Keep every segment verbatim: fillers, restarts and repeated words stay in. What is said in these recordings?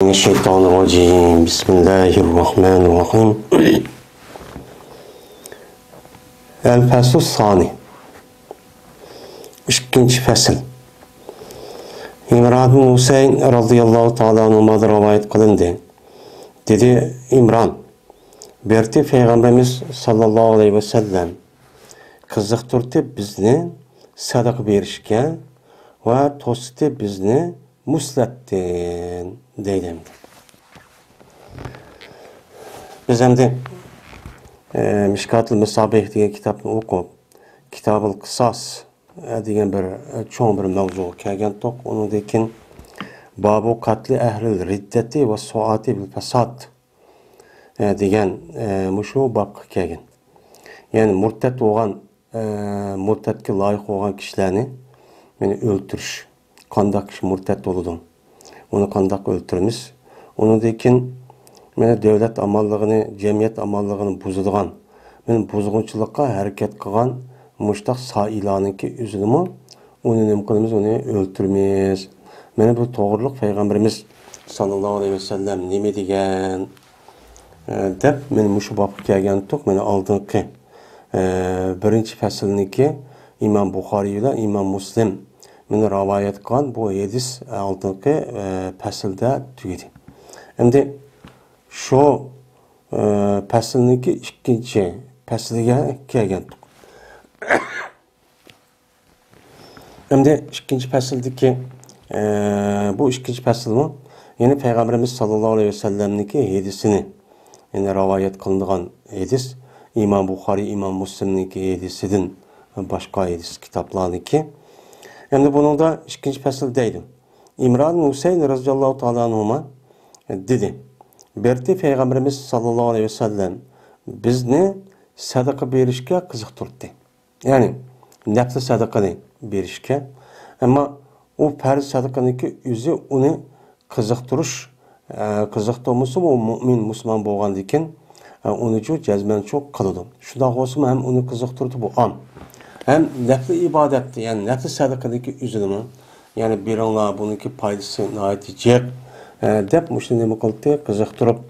الشيطان الرجيم. بسم الله الرحمن الرحيم. الفصل الثاني. ئىككىنچى پەسىل. ئىمران بىن ھۈسەيىن رەزىياللاھۇ تائالا ئەنھۇمادىن رىۋايەت قىلىندى. دېدى ئىمران، بىرتى پەيغەمبىرىمىز ساللاللاھۇ ئەلەيھى ۋەسەللەم قىزىقتۇردى بىزنى سەدىقە بېرىشكە ۋە توستى بىزنى مۇسلەتتىن دەيدۇ. بىز ئەمدى، ئە، مىشكاتۇل مىسابىھ دېگەن كىتابنى ئوقۇپ، كىتابۇل قىساس، ئە، دېگەن بىر، ئە، چوڭ بىر مەۋزۇغا كەلگەنتۇق. ئۇنىڭدىن كېيىن بابۇ قەتلى ئەھلىل رىددەتى ۋە سۇئاتى بىل فەساد، ئە، دېگەن، ئە، مۇشۇ بابقا كەلگەن. يەنى مۇرتەت بولغان، ئە، مۇرتەتكە لايىق بولغان كىشىلەرنى، يەنى ئۆلتۈرۈش. قانداق كىشى مۇرتەت بولىدۇ؟ ئۇنى قانداق ئۆلتۈرىمىز؟ ئۇنىڭدىن كېيىن، مانا، دۆلەت ئامانلىقىنى، جەمئىيەت ئامانلىقىنى بۇزىدىغان، مانا، بۇزغۇنچىلىققا ھەرىكەت قىلغان مۇشتاق سائىلانىڭكى ئۆزىنىمۇ، ئۇنى نېمە قىلىمىز؟ ئۇنى ئۆلتۈرىمىز. مانا بۇ توغرىلىق پەيغەمبىرىمىز ساللاللاھۇ ئەلەيھى ۋەسەللەم نېمە دېگەن؟ ئە، دەپ، مانا مۇشۇ بابقا كەلگەنتۇق. مانا ئالدىنقى، ئە، بىرىنچى پەسىلنىڭكى ئىمام بۇخارىي بىلەن ئىمام مۇسلىم مانا رىۋايەت قىلغان بۇ ھەدىس ئالدىنقى، ئە، پەسىلدە تۈگىدى. ئەمدى شۇ، ئە، پەسىلنىڭكى ئىككىنچى پەسلىگە كەلگەنتۇق. ئەمدى ئىككىنچى پەسىلدىكى، ئە، بۇ ئىككىنچى پەسىلمۇ يەنە پەيغەمبىرىمىز ساللاللاھۇ ئەلەيھى ۋەسەللەمنىڭكى ھەدىسىنى، يەنى رىۋايەت قىلىنغان ھەدىس، ئىمام بۇخارىي، ئىمام مۇسلىمنىڭكى ھەدىسىدىن باشقا ھەدىس كىتابلارنىڭكى. ئەمدى بۇنىڭدا ئىككىنچى پەسىل دەيدۇ. ئىمران ھۈسەيىن رەزىياللاھۇ تائالا ئەنھۇما دېدى، بىرتى پەيغەمبىرىمىز ساللاللاھۇ ئەلەيھى ۋەسەللەم بىزنى سەدىقە بېرىشكە قىزىقتۇردى. يەنى نەپلى سەدىقىنى بېرىشكە. ئەمما ئۇ پەرز سەدىقىنىڭكى ئۆزى ئۇنى قىزىقتۇرۇش، ئە، قىزىقتۇرمىسىمۇ، ئۇ مۇئمىن، مۇسۇلمان بولغاندىكىن، ئە، ئۇنىچۇ جەزمەنچۇ قىلىدۇ. شۇنداق بولسىمۇ ھەم ئۇنى قىزىقتۇرىدۇ، بۇ ئام. ھەم نەپلى ئىبادەتتە، يەنى نەپلى سەدىقىدىكى ئۆزىنىمۇ، يەنى بېرىڭلار، بۇنىڭكى پايدىسى ناھايىتى جىق، ئە، دەپ مۇشۇنى نېمە قىلدى؟ قىزىقتۇرۇپ،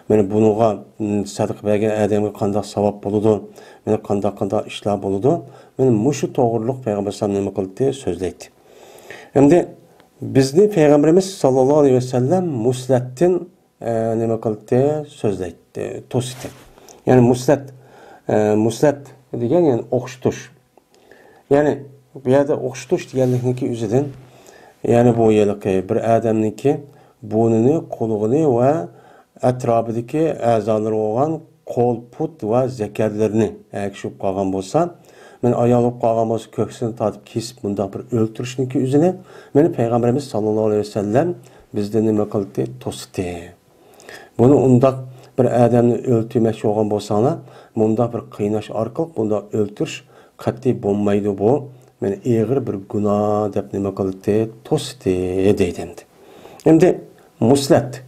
مانا بۇنىڭغا، م، سەدىقە بەرگەن ئادەمگە قانداق ساۋاب بولىدۇ؟ مانا قانداق، قانداق ئىشلار بولىدۇ؟ مانا مۇشۇ توغرىلىق پەيغەمبەر ئەلەيھىسسالام نېمە قىلدى؟ سۆزلەيتتى. ئەمدى بىزنى پەيغەمبىرىمىز ساللاللاھۇ ئەلەيھى ۋەسەللەم مۇسلەتتىن، ئە، نېمە قىلدى؟ سۆزلەيتتى، توسىتى. يەنى مۇسلەت، ئە، مۇسلەت دېگەن، يەنى ئوخشىتىش. يەنى بۇ يەردە ئوخشىتىش دېگەنلىكنىڭكى ئۆزىدىن، يەنى بۇ ھېلىقى بىر ئادەمنىڭكى بۇرنىنى، قۇلىقىنى ۋە ئەتراپىدىكى ئەزالىرى بولغان قول، پۇت ۋە زەكەرلىرىنى ئەگىشىپ قالغان بولسا، مانا ئايال بولۇپ قالغان بولسا، كۆكسىنى تارتىپ كېسىپ، مۇنداق بىر ئۆلتۈرۈشنىڭكى ئۆزىنى، مانا پەيغەمبىرىمىز ساللاللاھۇ ئەلەيھى ۋەسەللەم بىزدىن نېمە قىلدى؟ توسىتى. بۇنى ئۇنداق بىر ئادەمنى ئۆلتۈرمەكچى بولغان بولساڭلار، مۇنداق بىر قىيناش ئارقىلىق بۇنداق ئۆلتۈرۈش قەتئىي بولمايدۇ، بۇ، مانا، ئېغىر بىر گۇناھ دەپ نېمە قىلدى؟ توسىتى دەيدۇ ئەمدى. ئەمدى مۇسلەت.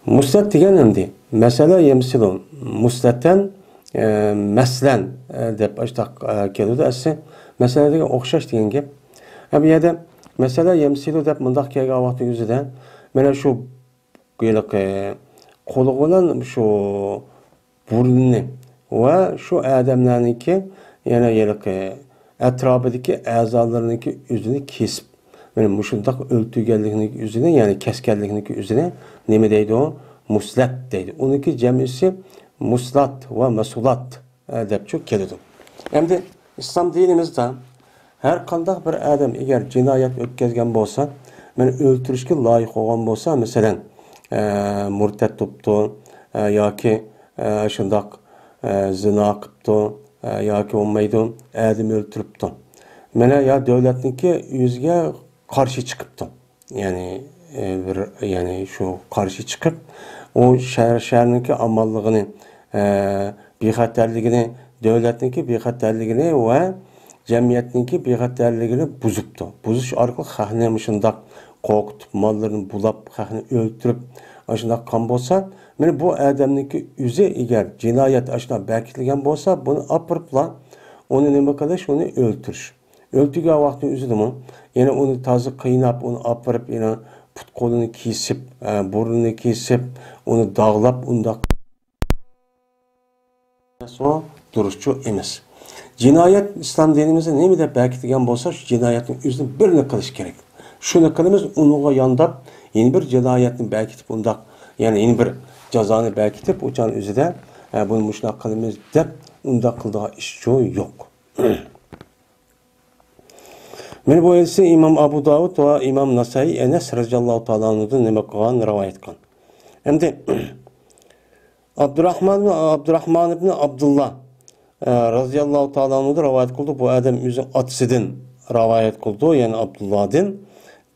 مۇسلەت دېگەن ئەمدى، مەسەلە يەمسىلۇ، مۇسلەتەن، ئە، مەسلەن، ئە، دەپ ئاشتاق، ئە، كېلىدۇ ئەسلى. مەسەلە دېگەن ئوخشاش دېگەن گەپ. ھە، بۇ يەردە مەسەلە يەمسىلۇ دەپ مۇنداق كەلگەن ۋاقىتنىڭ ئۆزىدە، مانا شۇ ھېلىقى قولى بىلەن شۇ بۇرنىنى ۋە شۇ ئادەملەرنىڭكى يەنە ھېلىقى ئەتراپىدىكى ئەزالىرىنىڭكى ئۆزىنى كېسىپ، مانا مۇشۇنداق ئۆلتۈرگەنلىكىنىڭ ئۆزىنى، يەنى كەسكەنلىكىنىڭ ئۆزىنى نېمە دەيدۇ؟ مۇسلەت دەيدۇ. ئۇنىڭكى جەمئىسى مۇسلات ۋە مەسۇلات، ئە، دەپچۇ كېلىدۇ. ئەمدى ئىسلام دىنىمىزدا ھەر قانداق بىر ئادەم ئەگەر جىنايەت ئۆتكەزگەن بولسا، مانا ئۆلتۈرۈشكە لايىق بولغان بولسا، مەسىلەن، ئە، مۇرتەت بوپتۇ، ئە، ياكى، ئە، شۇنداق، ئە، زىنا قىپتۇ، ئە، ياكى بولمايدۇ، ئادەم ئۆلتۈرۈپتۇ. مانا يا دۆلەتنىڭكى ئۆزىگە قارشى چىقىپتۇ. يەنى، ئە، بىر، يەنى شۇ قارشى چىقىپ، ئۇ شەھەر، شەھەرنىڭكى ئامانلىقىنى، ئە، بىخەتەرلىكىنى، دۆلەتنىڭكى بىخەتەرلىكىنى ۋە جەمئىيەتنىڭكى بىخەتەرلىكىنى بۇزۇپتۇ. بۇزۇش ئارقىلىق خەقنى مۇشۇنداق قورقۇتۇپ، ماللىرىنى بۇلاپ، خەقنى ئۆلتۈرۈپ، ئاشۇنداق قىلغان بولسا، مانا بۇ ئادەمنىڭكى ئۆزى ئەگەر جىنايەت ئاشۇنداق بەكىتىلگەن بولسا، بۇنى ئاپىرىپلا، ئۇنى نېمە قىلىش، ئۇنى ئۆلتۈرۈش. ئۆلتۈرگەن ۋاقتىنىڭ ئۆزىدىمۇ، يەنە ئۇنى تازا قىيناپ، ئۇنى ئاپىرىپ، يەنە پۇت-قولىنى كېسىپ، ئە، بۇرنىنى كېسىپ، ئۇنى داغلاپ، ئۇنداق دۇرۇسچۇ ئەمەس. جىنايەت ئىسلام دىنىمىزدا نېمە دەپ بەكىتىلگەن بولسا، شۇ جىنايەتنىڭ ئۆزىنى بىرنى قىلىش كېرەك. شۇنى قىلىمىز، ئۇنىڭغا يانداپ، يەنە بىر جىنايەتنى بەكىتىپ ئۇنداق، يەنى يەنە بىر جازانى بەكىتىپ، ئۇ چاغنىڭ ئۆزىدە، ئە، بۇنى مۇشۇنداق قىلىمىز دەپ ئۇنداق قىلىدىغان ئىشچۇ يوق. مانا بۇ ھەدىسنى ئىمام ئابۇ داۋۇد ۋە ئىمام ناسائىي ئەنەس رەزىياللاھۇ تائالا ئەنھۇدىن نېمە قىلغان، رىۋايەت قىلغان. ئەمدى ئابدۇراھمان، ئابدۇراھمان ئىبنى ئابدۇللا، ئە، رەزىياللاھۇ تائالا ئەنھۇدىن رىۋايەت قىلدى. بۇ ئادەم ئۆزى ئاتىسىدىن رىۋايەت قىلدى، يەنى ئابدۇللادىن.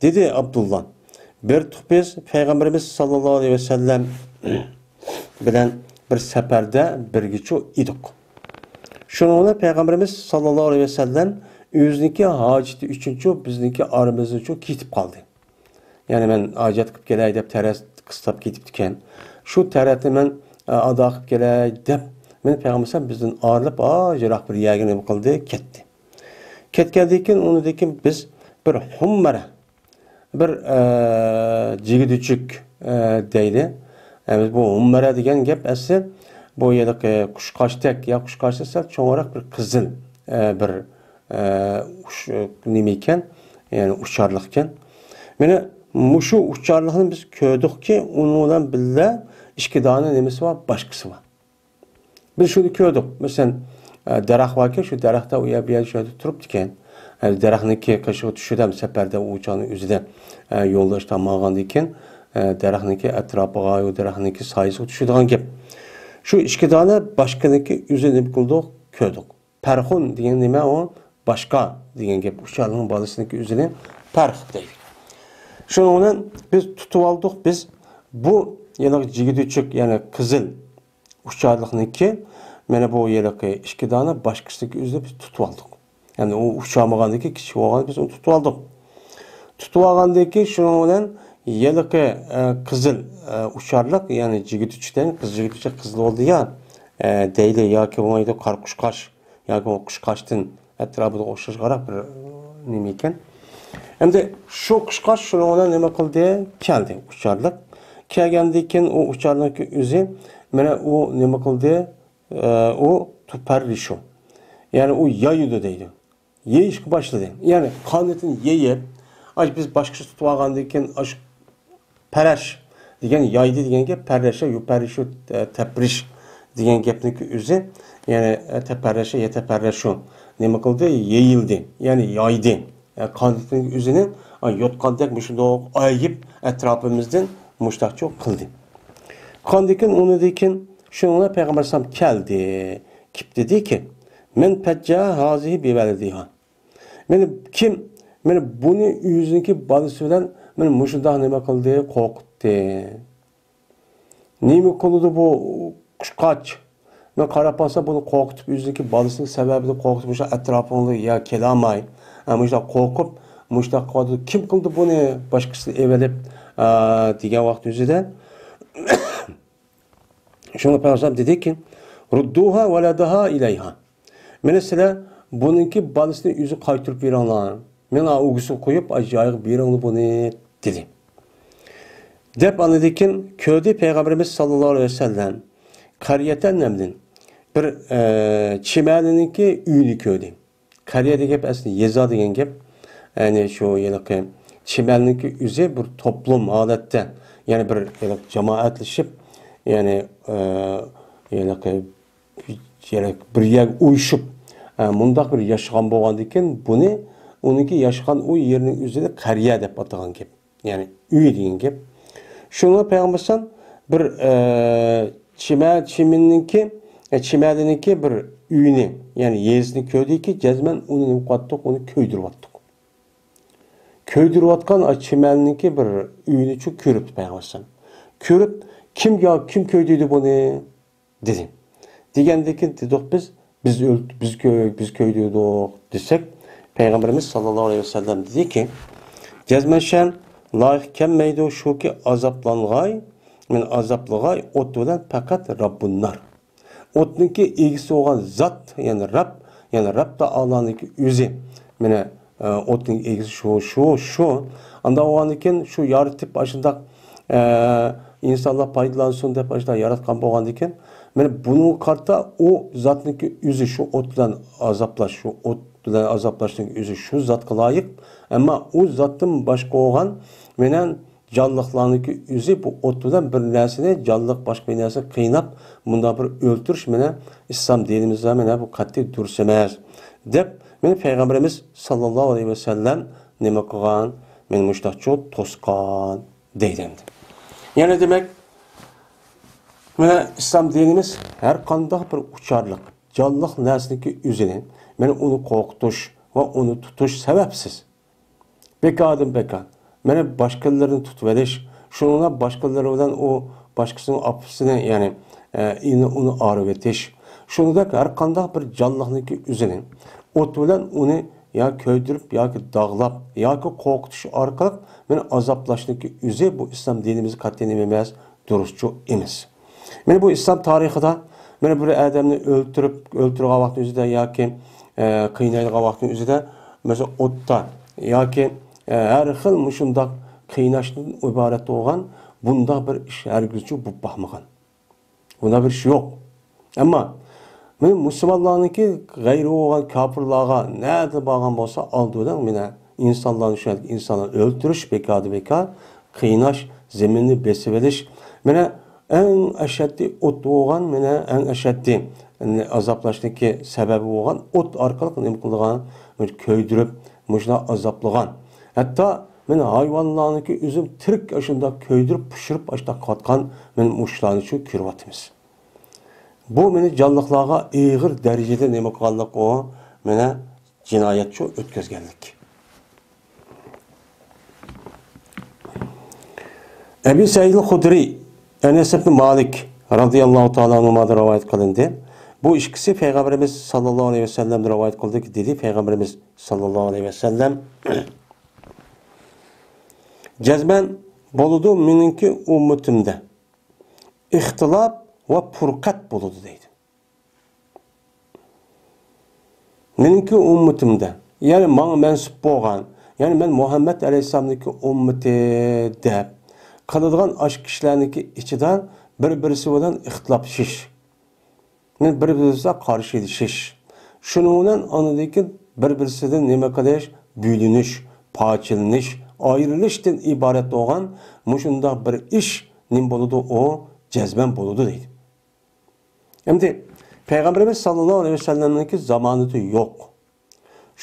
دېدى ئابدۇللا، بىر تۇپىز پەيغەمبىرىمىز ساللاللاھۇ ئەلەيھى ۋەسەللەم بىلەن بىر سەپەردە بىرگىچۇ ئىدۇق. شۇنىڭ بىلەن پەيغەمبىرىمىز ساللاللاھۇ ئەلەيھى ۋەسەللەم ئۆزىنىڭكى ھاجىتى ئۈچۈنچۇ بىزنىڭكى ئارىمىزدىنچۇ كېتىپ قالدى. يەنى مەن ھاجەت قىلىپ كېلەي دەپ تەرەت قىستاپ كېتىپتىكەن. شۇ تەرەتنى مەن، ئە، ئادا قىلىپ كېلەي دەپ، مېنى پەيغەمبەر بىزدىن ئايرىلىپ، ھە، يىراق بىر يەرگە نېمە قىلدى، كەتتى. كەتكەندىن كېيىن، ئۇنىڭدىن كېيىن بىز بىر ھۇممەرە، بىر، ئە، جىگدۈچۈك، ئە، دەيدۇ. ئە، بىز بۇ ھۇممەرە دېگەن گەپ ئەسلى بۇ ھېلىقى قۇشقاچتەك، يا قۇشقاچتىن سەل چوڭراق بىر قىزىل، ئە، بىر، ئە، ئۇش-، نېمە ئىكەن، يەنى ئۇچارلىق ئىكەن. مانا مۇشۇ ئۇچارلىقنى بىز كۆردۇقكى، ئۇنىڭ بىلەن بىللە ئىككى دانە نېمىسى بار، باشقىسى بار. بىز شۇنى كۆردۇق. مەسىلەن، ئە، دەرەخ باركەن، شۇ دەرەختە ئۇ يەر بۇ يەر شۇ يەردە تۇرۇپتىكەن. ئە، دەرەخنىڭكى قېشىغا چۈشىدۇ سەپەردە ئۇ چاغنىڭ ئۆزىدە، ئە، يولداشتا ماڭغاندىن كېيىن، ئە، دەرەخنىڭكى ئەتراپىغا، يا دەرەخنىڭكى سايىسىغا چۈشىدىغان گەپ. شۇ ئىككى دانە باشقىنىڭكى ئۆزىنى نېمە قىلدۇق؟ كۆردۇق. پەرخۇن دېگەن نېمە ئۇ؟ باشقا دېگەن گەپ. ئۇچارلىقنىڭ بالىسىنىڭكى ئۆزىنى پەرخ دەيدۇ. شۇنىڭ بىلەن بىز تۇتۇۋالدۇق، بىز بۇ يەنە جىگدۈچۈك، يەنى قىزىل ئۇچارلىقنىڭكى، مانا بۇ ھېلىقى ئىككى دانە باشقىسىنىڭكى ئۆزىنى بىز تۇتۇۋالدۇق. يەنى ئۇ ئۇچالمىغاندىكى كىچىك بولغان بىز ئۇنى تۇتۇۋالدۇق. تۇتۇۋالغاندىن كېيىن شۇنىڭ بىلەن ھېلىقى، ئە، قىزىل، ئە، ئۇچارلىق، يەنى جىگدۈچۈك دەيمىز، قىزىل جىگدۈچۈك قىزىل بولدى يا، ئە، دەيلى ياكى بولمايدۇ قارا قۇشقاچ. ياكى بولمىسا قۇشقاچتىن ئەتراپىدا ئوخشاشقاراق بىر نېمە ئىكەن. ئەمدى شۇ قۇشقاچ شۇنىڭ بىلەن نېمە قىلدى؟ كەلدى ئۇچارلىق. كەلگەندىن كېيىن ئۇ ئۇچارلىقنىڭ ئۆزى مانا ئۇ نېمە قىلدى؟ ئە، ئۇ تۇپەررىشۇ. يەنى ئۇ يايىدۇ دەيدۇ. يېيىشقا باشلىدى. يەنى قانىتىنى يېيىپ، ئاش بىز باشقىچە تۇتۇپ ئالغاندىن كېيىن ئاش پەرەش دېگەن يايدى دېگەن گەپ، پەررەشە، يۇپەررىشۇ، ئە، تەپرىش دېگەن گەپنىڭكى ئۆزى، يەنى، ئە، تەپەررەشە، يەتەپەررەشۇ. نېمە قىلدى؟ يېيىلدى، يەنى يايدى. ئە، قانىتىنىڭ ئۆزىنى، ئا، يوتقاندەك مۇشۇنداق ئايىپ ئەتراپىمىزدىن مۇشتاقچۇ قىلدى. قاندىكىن ئۇنىدىكىن شۇنىڭ بىلەن پەيغەمبەر ئەلەيھىسسالام كەلدى. كېلىپ دېدىكى، مەن پەججە ھازىھى بىۋەلىدىھا. مانا كىم، مانا بۇنى ئۆزىنىڭكى بالىسى بىلەن مانا مۇشۇنداق نېمە قىلدى، قورقۇتتى. نېمە قىلىدۇ بۇ قۇشقاچ؟ مەن قاراپ قالسام، بۇنى قورقۇتۇپ، ئۆزىنىڭكى بالىسىنىڭ سەۋەبىدىن قورقۇتۇپ، مۇشۇ ئەتراپىڭدا يا كېلەلمەي، ھە، مۇشۇنداق قورقۇپ، مۇشۇنداق قىلىۋاتىدۇ. كىم قىلدى بۇنى؟ باشقىسىنى ئېۋېلىپ، ئە، دېگەن ۋاقىت ئۆزىدە شۇڭا پەيغەمبەر دېدىكى، رۇددۇھا ۋەلەدەھا ئىلەيھا. مانا سىلەر بۇنىڭكى بالىسىنى ئۆزى قايتۇرۇپ بېرىڭلار. مانا ئۆگزىسىگە قويۇپ، ئاي، جايىغا بېرىڭلار بۇنى، دېدى. دەپ ئاندىن كېيىن كۆردى پەيغەمبىرىمىز ساللاللاھۇ ئەلەيھى ۋەسەللەم، قەريەتەن نەملىن، بىر، ئە، چىمەننىڭكى ئۆيىنى كۆردى. قەريە دېگەن گەپ ئەسلى يېزا دېگەن گەپ. يەنى شۇ ھېلىقى چىمەننىڭكى ئۆزى بىر توپلۇم ھالەتتە، يەنى بىر ھېلىقى جامائەتلىشىپ، يەنى، ئە، ھېلىقى يەنى بىر يەرگە ئۇيۇشۇپ، ئە، مۇنداق بىر ياشىغان بولغاندىكىن، بۇنى، ئۇنىڭكى ياشىغان ئۇ يېرىنىڭ ئۆزىنى قەريە دەپ ئاتىغان گەپ. يەنى ئۆي دېگەن گەپ. شۇڭا پەيغەمبەر ئەلەيھىسسالام بىر، ئە، چىمە-، چىمىننىڭكى، ئە، چىمەننىڭكى بىر ئۆيىنى، يەنى يېزىسىنى كۆردىكى، جەزمەن ئۇنى نېمە قىلىۋاتتۇق؟ ئۇنى كۆيدۈرۈۋاتتۇق. كۆيدۈرۈۋاتقان، ئە، چىمەننىڭكى بىر ئۆيىنى چۈ-، كۆرۈپتۇ پەيغەمبەر ئەلەيھىسسالام. كۆرۈپ، كىم يا-، كىم كۆيدۈردى بۇنى؟ دېدى. دېگەندىن كېيىن دېدۇق بىز، بىز ئۆل-، بىز كۆ-، بىز كۆيدۈردۇق دېسەك، پەيغەمبىرىمىز ساللاللاھۇ ئەلەيھى ۋەسەللەم دېدىكى، جەزمەن شەن لايىق كەلمەيدۇ، شۇكى ئازابلانغاي، مەن ئازابلىغاي ئوت بىلەن پەقەت رەببۇننار. ئوتنىڭكى ئىگىسى بولغان زات، يەنى رەب، يەنى رەب تائالانىڭكى ئۆزى، مانا، ئوتنىڭ ئىگىسى شۇ، شۇ، شۇ. ئانداق بولغاندىن كېيىن شۇ يارىتىپ ئاشۇنداق، ئە، ئىنسانلار پايدىلانسۇن دەپ ئاشۇنداق ياراتقان بولغاندىن كېيىن، مانا بۇنىڭغا قارىتا ئۇ زاتنىڭكى ئۆزى شۇ ئوت بىلەن ئازابلاش، شۇ ئوت بىلەن ئازابلاشنىڭ ئۆزى شۇ زاتقا لايىق. ئەمما ئۇ زاتتىن باشقا بولغان مانا جانلىقلارنىڭكى ئۆزى بۇ ئوت بىلەن بىر نەرسىنى، جانلىق باشقا بىر نەرسىنى قىيناپ، مۇنداق بىر ئۆلتۈرۈش مانا ئىسلام دىنىمىزدا مانا بۇ قەتئىي دۇرۇس ئەمەس، دەپ مانا پەيغەمبىرىمىز ساللاللاھۇ ئەلەيھى ۋەسەللەم نېمە قىلغان؟ مانا مۇشۇنداقچۇ توسقان دەيدۇ ئەمدى. يەنى دېمەك، مانا ئىسلام دىنىمىز ھەر قانداق بىر ئۇچارلىق، جانلىق نەرسىنىڭكى ئۆزىنى، مانا ئۇنى قورقۇتۇش ۋە ئۇنى تۇتۇش سەۋەبسىز، بىكاردىن بىكار، مانا باشقىلىرىنى تۇتۇۋېلىش، شۇنىڭ بىلەن باشقىلىرى بىلەن ئۇ باشقىسىنىڭ ئاپىسىنى، يەنى، ئە، ئۇنى ئايرىۋېتىش، شۇنىڭدەك ھەر قانداق بىر جانلىقنىڭكى ئۆزىنى ئوت بىلەن ئۇنى يا كۆيدۈرۈپ ياكى داغلاپ ياكى قورقۇتۇش ئارقىلىق مانا ئازابلاشنىڭكى ئۆزى بۇ ئىسلام دىنىمىزدا قەتئىي نېمە ئەمەس، دۇرۇسچۇ ئەمەس. مانا بۇ ئىسلام تارىخىدا مانا بىر ئادەمنى ئۆلتۈرۈپ، ئۆلتۈرگەن ۋاقتىنىڭ ئۆزىدە ياكى، ئە، قىينايدىغان ۋاقتىنىڭ ئۆزىدە، مەسىلەن، ئوتتا ياكى، ئە، ھەر خىل مۇشۇنداق قىيناشتىن ئىبارەت بولغان بۇنداق بىر ئىش ھەرگىزچۇ بولۇپ باقمىغان. بۇنداق بىر ئىش يوق. ئەمما مانا مۇسۇلمانلارنىڭكى غەيرىي بولغان كاپىرلارغا نەدە بارغان بولسا، ئالدى بىلەن مانا ئىنسانلارنى، شۇ ئىنسانلارنى ئۆلتۈرۈش، بىكاردىن بىكار قىيناش، زېمىننى بېسىۋېلىش. مانا ئەڭ ئەشەددىي ئوت بولغان، مانا ئەڭ ئەشەددىي ئازابلاشنىڭكى سەۋەبى بولغان ئوت ئارقىلىق نېمە قىلىدىغان؟ كۆيدۈرۈپ، مۇشۇنداق ئازابلىغان. ھەتتا مانا ھايۋانلارنىڭكى ئۆزىنى تىرىك ئاشۇنداق كۆيدۈرۈپ، پىشۇرۇپ، ئاشۇنداق قىلىۋاتقان مانا مۇشۇلارنى شۇ كۆرۈۋاتىمىز. بۇ مانا جانلىقلارغا ئېغىر دەرىجىدە نېمە قىلغانلىق ئۇ؟ مانا جىنايەتچۇ ئۆتكۈزگەنلىك. ئەبى سەئىد خۇدرى، ئەنەس ئىبن مالىك رازىياللاھۇ تائالا ئەنھۇمادىن رىۋايەت قىلىندى. بۇ ئىككىسى پەيغەمبىرىمىز ساللاللاھۇ ئەلەيھى ۋەسەللەمدىن رىۋايەت قىلدى، دېدى پەيغەمبىرىمىز ساللاللاھۇ ئەلەيھى ۋەسەللەم، جەزمەن بولىدۇ مېنىڭكى ئۈممىتىمدە ئىختىلاپ ۋە پۇرقەت بولىدۇ دەيدۇ. مېنىڭكى ئۈممىتىمدە، يەنى ماڭا مەنسۇپ بولغان، يەنى مەن مۇھەممەد ئەلەيھىسسالامنىڭكى ئۈممىتى دەپ قىلىدىغان ئاشۇ كىشىلەرنىڭكى ئىچىدە بىر-بىرسى بىلەن ئىختىلاپلىشىش، بىر-بىرسىگە قارشىلىشىش، شۇنىڭ بىلەن ئاندىن كېيىن بىر-بىرسىدىن نېمە قىلىش، بۆلۈنۈش، پارچىلىنىش، ئايرىلىشتىن ئىبارەت بولغان مۇشۇنداق بىر ئىش نېمە بولىدۇ؟ ئۇ جەزمەن بولىدۇ دەيدۇ. ئەمدى پەيغەمبىرىمىز ساللاللاھۇ ئەلەيھى ۋەسەللەمنىڭكى زامانىدا يوق.